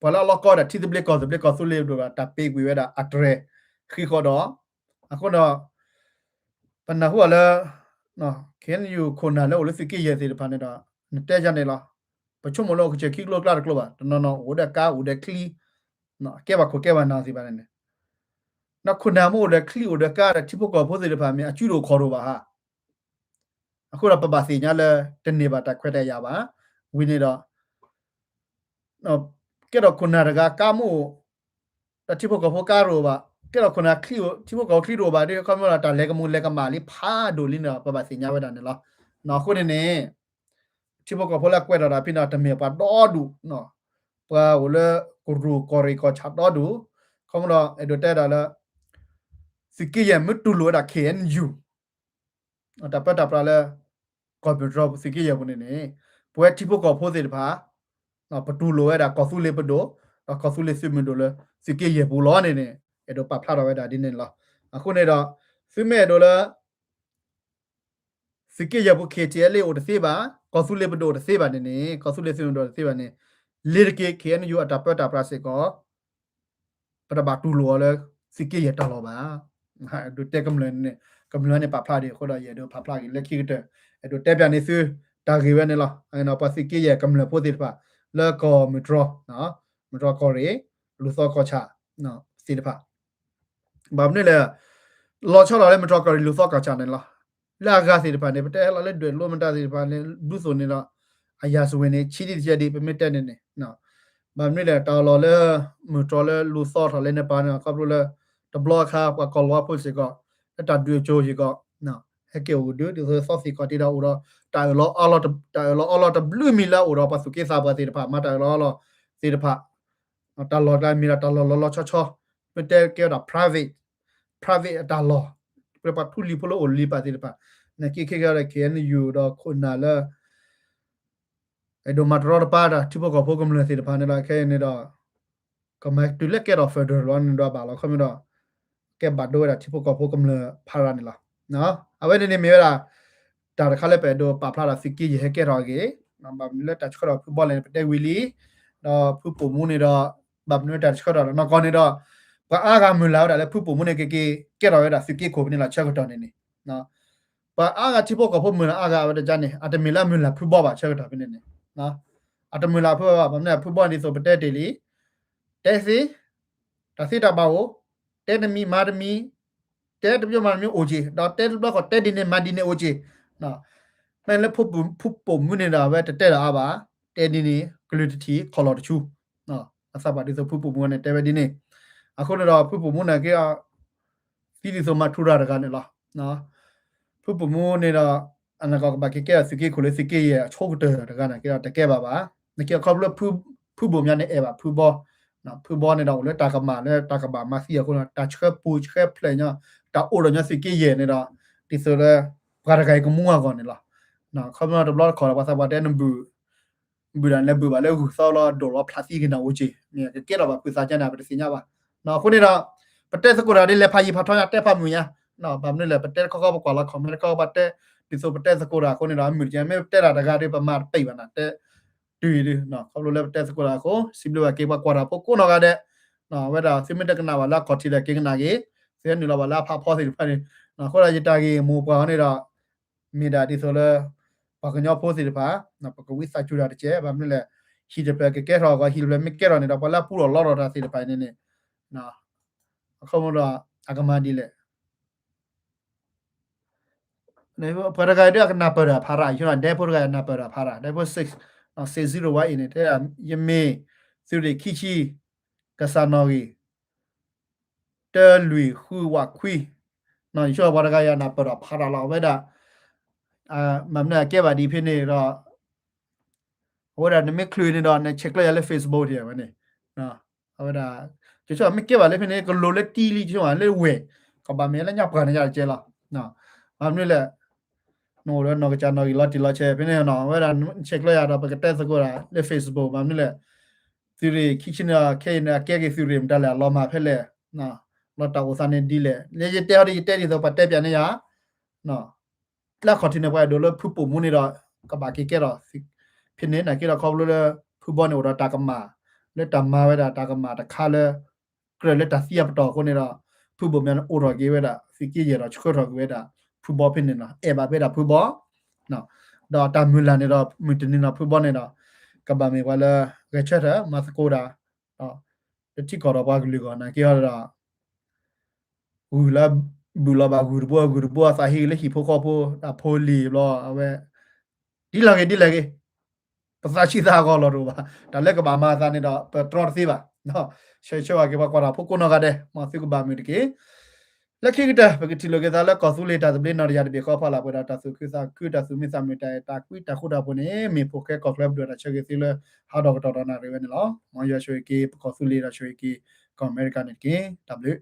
ပှၤလၢအလီၤကီဒၣ်ထံသဘျ့ကီၢ်သဘျ့ ကီၢ်သူလ့ၤပဒိၣ်ဒီး တၢ်ပ့ၤကွံာ်ဝဲဒၣ်အတြဲၤဃံးဃီဒီး အဃိဒီး ပနၢ်ဟူအီၤလၢ ခ့ၣ်အဲၣ်ယူၣ် ခိၣ်နၢ်လၢအိၣ်လၢသုးက့ယဲၢ်သ့ၣ်တဖၣ်န့ၣ်ဒီး နတဲယၤန့ၣ်လီၤ. ပဆိကမိၣ်လၢအိၣ်ကစၢၢ်ခံကျိကျါတကျိဘၣ်, တနီၤနီၤအိၣ်ဒီးကါ အိၣ်ဒီးချံ, ကဲဘၣ်ခိၣ်ကဲဘၣ်နၢ်သ့ၣ်တဖၣ်န့ၣ်, ဒီးခိၣ်နၢ်မ့ၢ်အိၣ်ဒီးချံအိၣ်ဒီးကါဒီး ထံဖိကီၢ်ဖိသ့ၣ်တဖၣ်မ့ၢ်အစုဒိၣ်ခီၣ်ဒိၣ်ဘၣ်ဧါ. အဃိဒီးပဘၣ်သ့ၣ်ညါလၢ တန့ၢ်ဘၣ်တၢ်ခွဲးတၢ်ယာ်ဘၣ်. ဝံၤန့ၣ်ဒီး ကဲထီၣ်ခိၣ်နၢ်တဂၤကါမ့ၢ်အိၣ်, ဒီးထံဖိကီၢ်ဖိကါတအိၣ်ဘၣ်, ကဲထီၣ်ခိၣ်နၢ်ချံအိၣ် ထံဖိကီၢ်ဖိချံတအိၣ်ဘၣ်ဒီး ခီဖျိလၢတၢ်လဲၤကမူၤလဲၤကမၣ်လံဖးဒိၣ်လံန့ၣ်ဒီး ပဘၣ်သ့ၣ်ညါဝဲဒၣ်န့ၣ်လီၤ. အဃိန့ၣ်န့ၣ် ထံဖိကီၢ်ဖိလၢအကွဲးထီၣ်တၢ်ဖဲန့ၣ် တမ့ၢ်ပှၤဒီဒူၣ်, ပှၤအိၣ်လၢကရူၢ်ကီၢ်ရ့ၣ်ကီၢ်ဆၣ်ဒီဒူၣ်, ခီဖျိဒီးအဲၣ်ဒိးတဲဒၣ်လၢ သုးက့ယဲၢ်မ့ၢ်တူၢ်လိာ်ဝဲဒၣ် ခ့ၣ်အဲၣ်ယူၣ် တၢ်ပၢတၢ်ပြးလၢ ကီၢ်ပယီၤသုးက့ယဲၢ်ပူၤန့ၣ်န့ၣ် ပဝဲထံဖိကီၢ်ဖိသ့ၣ်တဖၣ် ပတူၢ်လိာ်ဝဲဒၣ်ကီၢ်သူလ့ၤပဒိၣ် ဒီးကီၢ်သူလ့ၤသုးမုၢ်ဒိၣ်လၢသုးက့ယဲၢ်ပူၤလီၤန့ၣ်န့ၣ် အဲၣ်ဒိးပာ်ဖျါထီၣ်ဝဲဒၣ်ဒ်န့ၣ်လီၤ. အဃိန့ၣ်ဒီး သုမ့ၢ်အဲၣ်ဒိးလၢ သုးက့ယဲၢ်ပူၤ ခ့ၣ်ထံၣ်အဲလ့ အိၣ်တသ့ဘၣ်, ကီၢ်သူလ့ၤပဒိၣ်အိၣ်တသ့ဘၣ်န့ၣ်န့ၣ် ကီၢ်သူလ့ၤသုးမုၢ်ဒိၣ်အိၣ်တသ့ဘၣ်န့ၣ် လ့ၤတက့ၢ် ခ့ၣ်အဲၣ်ယူၣ် အတၢ်ပၢတၢ်ပြးစ့ၢ်ကီး ပတဘၣ်တူၢ်လိာ်အီၤလၢ သုးက့ယဲၢ်တၢ်လီၢ်ဘၣ်. အဲၣ်ဒိးတဲကမျၢၢ်န့ၣ် ကမျၢၢ်န့ၣ်ပာ်ဖျါဒံးအဃိဒီး ယအဲၣ်ဒိးပာ်ဖျါက့ၤလၢခံကတၢၢ် အဲၣ်ဒိးတဲပၠးန့ၢ်သု တၢ်ဂ့ၢ်ဝဲန့ၣ်လီၤ. ပှၤသုးက့ယဲၢ်ကမျၢၢ်ဖိသ့ၣ်တဖၣ် လၢကီၢ်မုၢ်တြီၢ် မုၢ်တြီၢ်ကီၢ်ရ့ၣ် လူၢ်သီကီၢ်ဆၣ်သ့ၣ်တဖၣ် ဘၣ်မနုၤလဲၣ် လီၤဆီလီၤလၢမုၢ်တြီၢ်ကီၢ်ရ့ၣ်လူၢ်သီကီၢ်ဆၣ်န့ၣ်လီၤ. လၢအဂၤသ့ၣ်တဖၣ်န့ၣ် ပတဲလီၤလၢဒွဲၣ်လိမတၤသ့ၣ်တဖၣ်န့ၣ် ဒူသိးန့ၣ်ဒီး အရာဇဝင်န့ၣ် ဆံးဒံးတကဲဒံး ပမ့ၢ်တဲန့ၣ်န့ၣ် ဘၣ်မနုၤလဲၣ် တၢ်လီၢ်လၢ မုၢ်တြီၢ်လၢလူၢ်သီထီၣ်လဲန့ၣ်ပာ်န့ၣ် ခီဖျိလၢ တဘျီအခါ ပှၤကီၢ်လီၤဖိစ့ၢ်ကီး လၢတၢ်ဒုးအစိၤစ့ၢ်ကီး ဟဲက့ၤအိၣ်ဒုး ဒ်သိးသီသံၣ်ခီၣ်တံၢ်ဒီးအိၣ်ဒီး တၢ်အၢၣ်လီၤအီလီၤ တၢ်အၢၣ်လီၤအီလီၤတဘျုးမံၤလၢအအိၣ်ဒီးပှၤသူၣ်က့သးပှၢ်သ့ၣ်တဖၣ် မၤတၢ်အၢၣ်လီၤအီလီၤသ့ၣ်တဖၣ် တၢ်လီၢ်ကျါမ့ၢ်ဒီးတၢ်လီၢ်လီၤလီၤဆီဆီ မ့ၢ်တဲကဲဝဲဒၣ် private private အတၢ်လီၢ် ပှၤထူလံၤဖိလၢအိၣ်လံပာ်သ့ၣ်တဖၣ် နက့ခဲကဲဒီး ခ့ၣ်အဲၣ်ယူၣ် ဒီးခိၣ်နၢ်လၢ အဲၣ်ဒိးမၤတရီတပါဒီး ထံဖိကီၢ်ဖိကမျၢၢ်သ့ၣ်တဖၣ်န့ၣ်ဒီး ခဲအံၤန့ၣ်ဒီး ကမၤတုၤလၢကဲထီၣ် federal လီၤန့ၣ်ဒီးဘၣ်လီၤ ခီမ့ၢ်ဒီး ကဲဘၣ်ဒိဝဲဒၣ်ထံဖိကီၢ်ဖိကမျၢၢ်ဖးရၤန့ၣ်လီၤ. အဝဲန့ၣ်န့ၣ်မ့ၢ်ဝဲဒၣ် တၢ်တခါလၢပအဲၣ်ဒိးပာ်ဖျါဒီးသုးက့ယဲၢ်ဟဲကဲထီၣ်အဂ့ၢ် ဘၣ်မနုၤလၢတၢ်ဆှၢထီၣ်ဖုဘီလဲၣ်န့ၣ် ပတဲဝံၤလံ ဒီးဖုပိာ်မူန့ၣ်ဒီး ဘၣ်မနုၤတၢ်ဆှၢထီၣ်ဒီးနီၢ်ကီၢ်န့ၣ်ဒီး ပှၤအါဂၤမုၢ်လၢ်ဝဲဒၣ်လၢဖုပိာ်မူန့ၣ်က့ၤက့ၤ ကဲထီၣ်ဝဲဒၣ်သုးက့ခိၣ်ဖဲန့ၣ်လီၤ ဆၢကတီၢ်န့ၣ်န့ၣ် ပှၤအါဂၤထံဖိကီၢ်ဖိမုၢ်လၢ်အါဂၤဝဲတကါန့ၣ် အတမ့ၢ်လၢအမုၢ်လၢ်ဖုဘီဘၣ်ဆၢကတီၢ်ဖဲန့ၣ်န့ၣ် အတမုၢ်လၢ်ဖုဘီဘၣ် ဘၣ်မနုၤဖုဘီဒ်သိးပတဲတ့ၢ်လံ တဲသ့ တၢ်သ့တၢ်ဘၣ်အိၣ် တဲတမံၤမၤတမံၤ တဲတဘျီမၤတမံၤအိၣ်က့ၤ ဒီးတဲတဘျီဃီတဲဒ်န့ၣ်မၤဒ်န့ၣ်အိၣ်က့ၤ မ့ၢ်လၢဖုပိာ်မူန့ၣ်ဒီး အဝဲတတဲဒီးအါဘၣ် တဲဒ်န့ၣ် ကလုၢ်တထံၣ် ခီၣ်လီၢ်တဆူ အသးပှၢ်ဒ်သိးဖုပိာ်မူန့ၣ်တဲဝဲဒ်န့ၣ် အဃိန့ၣ်ဒီး ဖုပိာ်မူန့ၣ်က့ သံဒ်သိးမၤထူရၤတဂၤန့ၣ်လီၤ. ဖုပိာ်မူန့ၣ်ဒီး အနီၢ်ကီၢ်ကဘၣ်က့ၤကဲထီၣ်သုးက့ခိၣ်လၢသုးက့ယဲၢ်အဆိကတၢၢ်တဂၤန့ၣ်က့ဒီး တကဲဘၣ်ဘၣ်. နက့အခီဖျိ ဖုဘိၣ်မၠါန့ၣ်အဲၣ်ဘၣ်ဖုဘီ ဖုဘီန့ၣ်ဒီးအိၣ်လၢတၢ်ကမၣ်လၢတၢ်ကဘၣ်မၤသံအဃိန့ၣ် တၢ်ဆှၢပူၤဆှၢဖျဲးညီ တၢ်အိၣ်ဒီးညီသုးက့ယဲၢ်န့ၣ်ဒီး ဒ်သိးလၢ ပှၤတဂၤအံၤကမူအဂီၢ်န့ၣ်လီၤ. ခီဖျိတဘျီတခီၣ်ဒီး ပှၤသးပှၢ်တဲနဘုၣ် ဘုၣ်ဒၣ်လဲၤဘုၣ်ဘၣ်လၢဂုၢ်သီလီၤ ဒိၣ်လီၤဖျးသံကနၣ်အိၣ်က့ၤ မ့ၢ်ကကဲထီၣ်ဘၣ်ဖုးသးကဲန့ၣ် ပတသ့ၣ်ညါဘၣ်. အဃိန့ၣ်ဒီး ပတဲသကိးတၢ်ဒ်လဲၣ်ဖးယံၤဖးထီညါ တဲဖးမုာ်ညါ ဘၣ်မနုၤလဲၣ် ပတဲတခီခီပကွၢ်လီၤ comment တခီပတဲ ဒ်သိးပတဲသကိးတၢ်အဃိန့ၣ်ဒီး အမုာ်တကဲ မ့ၢ်ပတဲတၢ်တဂၤဒီး ပမၤတပံာ်ဘၣ်နၤ တဲတုၤအံၤဒု ခီဖျိလၢပတဲသကိးတၢ်အဃိ စံးဘျုးဘၣ်က့ၤပှၤကွၢ်တၢ်ဖိကိးနီၢ်ဂၤဒဲး, အဝဲဒၣ်သုမ့ၢ်တကနၣ်ဘၣ်လၢအခီၣ်ထံးဒီးက့ၤကနၣ်က့ၤ, သုဟဲနုာ်လီၤဘၣ်လၢအဖးဖီသ့ၣ်တဖၣ်န့ၣ်, အဃိဒီးယတၢ်ဂ့ၢ်မိၢ်ပှၢ်အီၤန့ၣ်ဒီး မ့ၢ်ဒၣ်ဒ်သိးလၢ ပှၤကညီဖိသ့ၣ်တဖၣ် ပကဝံသးစူၤတၢ်တကဲ ဘၣ်မနုၤလဲၣ်, ဟံၣ်တဖျၢၣ်ကကဲထီၣ်အဂီၢ် ဟံၣ်တဖျၢၣ်မ့ၢ်ကဲထီၣ်န့ၣ်ဒီး ပှၤလၢအပူၤလီၢ်လီထီၣ်တၢ်သ့ၣ်တဖၣ်အံၤန့ၣ်န့ၣ် အခီပညီဒီး အကမၤဒ်လဲၣ် ပှၤတဂၤအံၤဒုအကနၢ်ပၢၢ်တၢ်ဖးရၣ် ယဆိကမိၣ် ဒဲဖိတဂၤအံၤနၢ်ပၢၢ်တၢ်ဖးရၣ် ဒဲဖိ six zero one eight န့ၣ် တဲဒၣ် ယမ့ၢ်သုးရ့ၣ်ခံဆံ ကစၢ်နီၣ်ဂံၢ် တၢလွံၢ်ဃုဝးခွံ, ယဆိကမိၣ်ပှၤတဂၤအံၤနၢ်ပၢၢ်တၢ်ဖးရၣ်လီၤ အဝဲဒၣ် မ့ၢ်မနုၤအကဲဘၣ်ဒ်ဖဲန့ၣ်ဒီး အဝဲဒၣ်နမ့ၢ်ချုးန့ၣ်ဒီး နဆဲးကျၢယၤလၢ Facebook ဒ်ဝဲန့ၣ်, အဝဲဒၣ် ယဆိကမိၣ်မ့ၢ်ကဲဘၣ်လၢဖဲန့ၣ် ကလိၤလၢတံၢ်လံ ယဆိကမိၣ်လၢဝဲၢ် ကဘၣ်မ့ၢ်လၢညါပှၢ်န့ၣ်ယၤတကဲလီၤ, ဘၣ်မနုၤလဲၣ် နအိၣ်ဒီးနီၢ်ကစၢ်နီၣ်ဂံၢ်လီၤတံၢ်လီၤဆဲးဖဲန့ၣ်နီၤ အဝဲဒၣ်နဆဲးကျၢယၤဒီး ပကတဲသကိးဒၣ်လၢ Facebook ဘၣ်မနုၤလဲၣ်, သုးရ့ၣ်ခံဆံန့ၣ်ဒီး ခဲအံၤန့ၣ် အကဲက့ၤသုးရ့ၣ်မတၤလဲၣ် အလီၤမၢ်ဖဲလဲၣ်, လီၤတၢ်အိၣ်သးန့ၣ်ဒ်လဲၣ် လၢယတဲဟီဒ်ယတဲဒ်သိးပှၤတဲပၠးန့ၢ်ယၤ လၢအခီၣ်ထံးန့ၣ် ပှၤအဲၣ်ဒိးလၢဖုပိာ်မူန့ၣ်ဒီး ကဘၣ်က့ၤကဲထီၣ် ဖဲန့ၣ် နာ်က့ဒီးခီဖျိလၢ ဖုဘီန့ၣ်အိၣ်ဒီးတၢ်ကမၣ် လၢတၢ်မၤဝဲဒၣ်တၢ်ကမၣ်တခါလၢ ကြၢးလၢတၢ်သံအပတီၢ်အဃိန့ၣ်ဒီး ဖုဘီမၠါန့ၣ်အိးထီၣ်က့ၤဝဲဒၣ် သုးက့ယဲၢ်ဒီးဆှၢထီၣ်က့ၤဝဲဒၣ် ဖုဘီဖဲန့ၣ်လီၤ အဲၣ်ဘၣ်ဖဲဒၣ်ဖုဘီ ဒီးတၢ်မုၢ်လၢ်န့ၣ်ဒီး မုၢ်တနံၤနီၤဖုဘီန့ၣ်ဒီး ကဘၣ်မ့ၢ်ပှၤလၢဂဲၤဆၢထၢၣ် မၤသကိးတၢ် ဒီး တထံကီၢ်ဒီးပှၤကလုာ်အဂီၢ် နာ်က့ဒီး ဂုၢ်လၢ ဘုၣ်လီၤဘၣ်ဂုၢ်တဘိ ဂုၢ်တဘိအသးဟ့လၢဟံၣ်ဖိဃီဖိ အဖိလံၤဘျီ အဝဲ ဒ်လဲၣ်ဂ့ၤ ဒ်လဲၣ်ဂ့ၤ ပသးဆံးသးဟးဂီၤလီၤတအိၣ်ဘၣ် တၢ်လၢကဘၣ်မၤအသးန့ၣ်ဒီး ပတြီတသ့ဘၣ် ဆၢဂ့ၤဆၢဝါက့ၤပှၤကွၢ်တၢ်ဖိကိးနီၢ်ဂၤဒဲး မ်သုကဘၣ်မုာ်တက့ၢ် လၢခံကတၢၢ် ပကထံၣ်လိာ်က့ၤသးလၢကီၢ်သူလ့ၤတၢ်သဘျ့နီၢ်တယၢ်တဘ့ၣ်ဃီ ဖီလာ်ပှဲၤဒီးတၢ်သူၣ်ခုသးခု တၢ်သူၣ်မံသးမုာ် တၢ်အဲၣ်တၢ်ကွံ တၢ်ဃူတၢ်ဖိးန့ၣ် မ့ၢ်ဖိၣ်ဃဲကီၢ်ချၢပဒိၣ်တၢ်ဆၢဂ့ၤသုလၢ ဟးထီၣ်ကတီၢ်ဒီးနၣ်ရံၣ်ဝဲန့ၣ်လီၤ. မ်ယွၤဆိၣ်ဂ့ၤက့ၤပကီၢ်သူလ့ၤဒီးဆိၣ်ဂ့ၤက့ၤ ကီၢ်အမဲရကၤန့ၣ်တက့ၢ်. တၢ်ဘျုး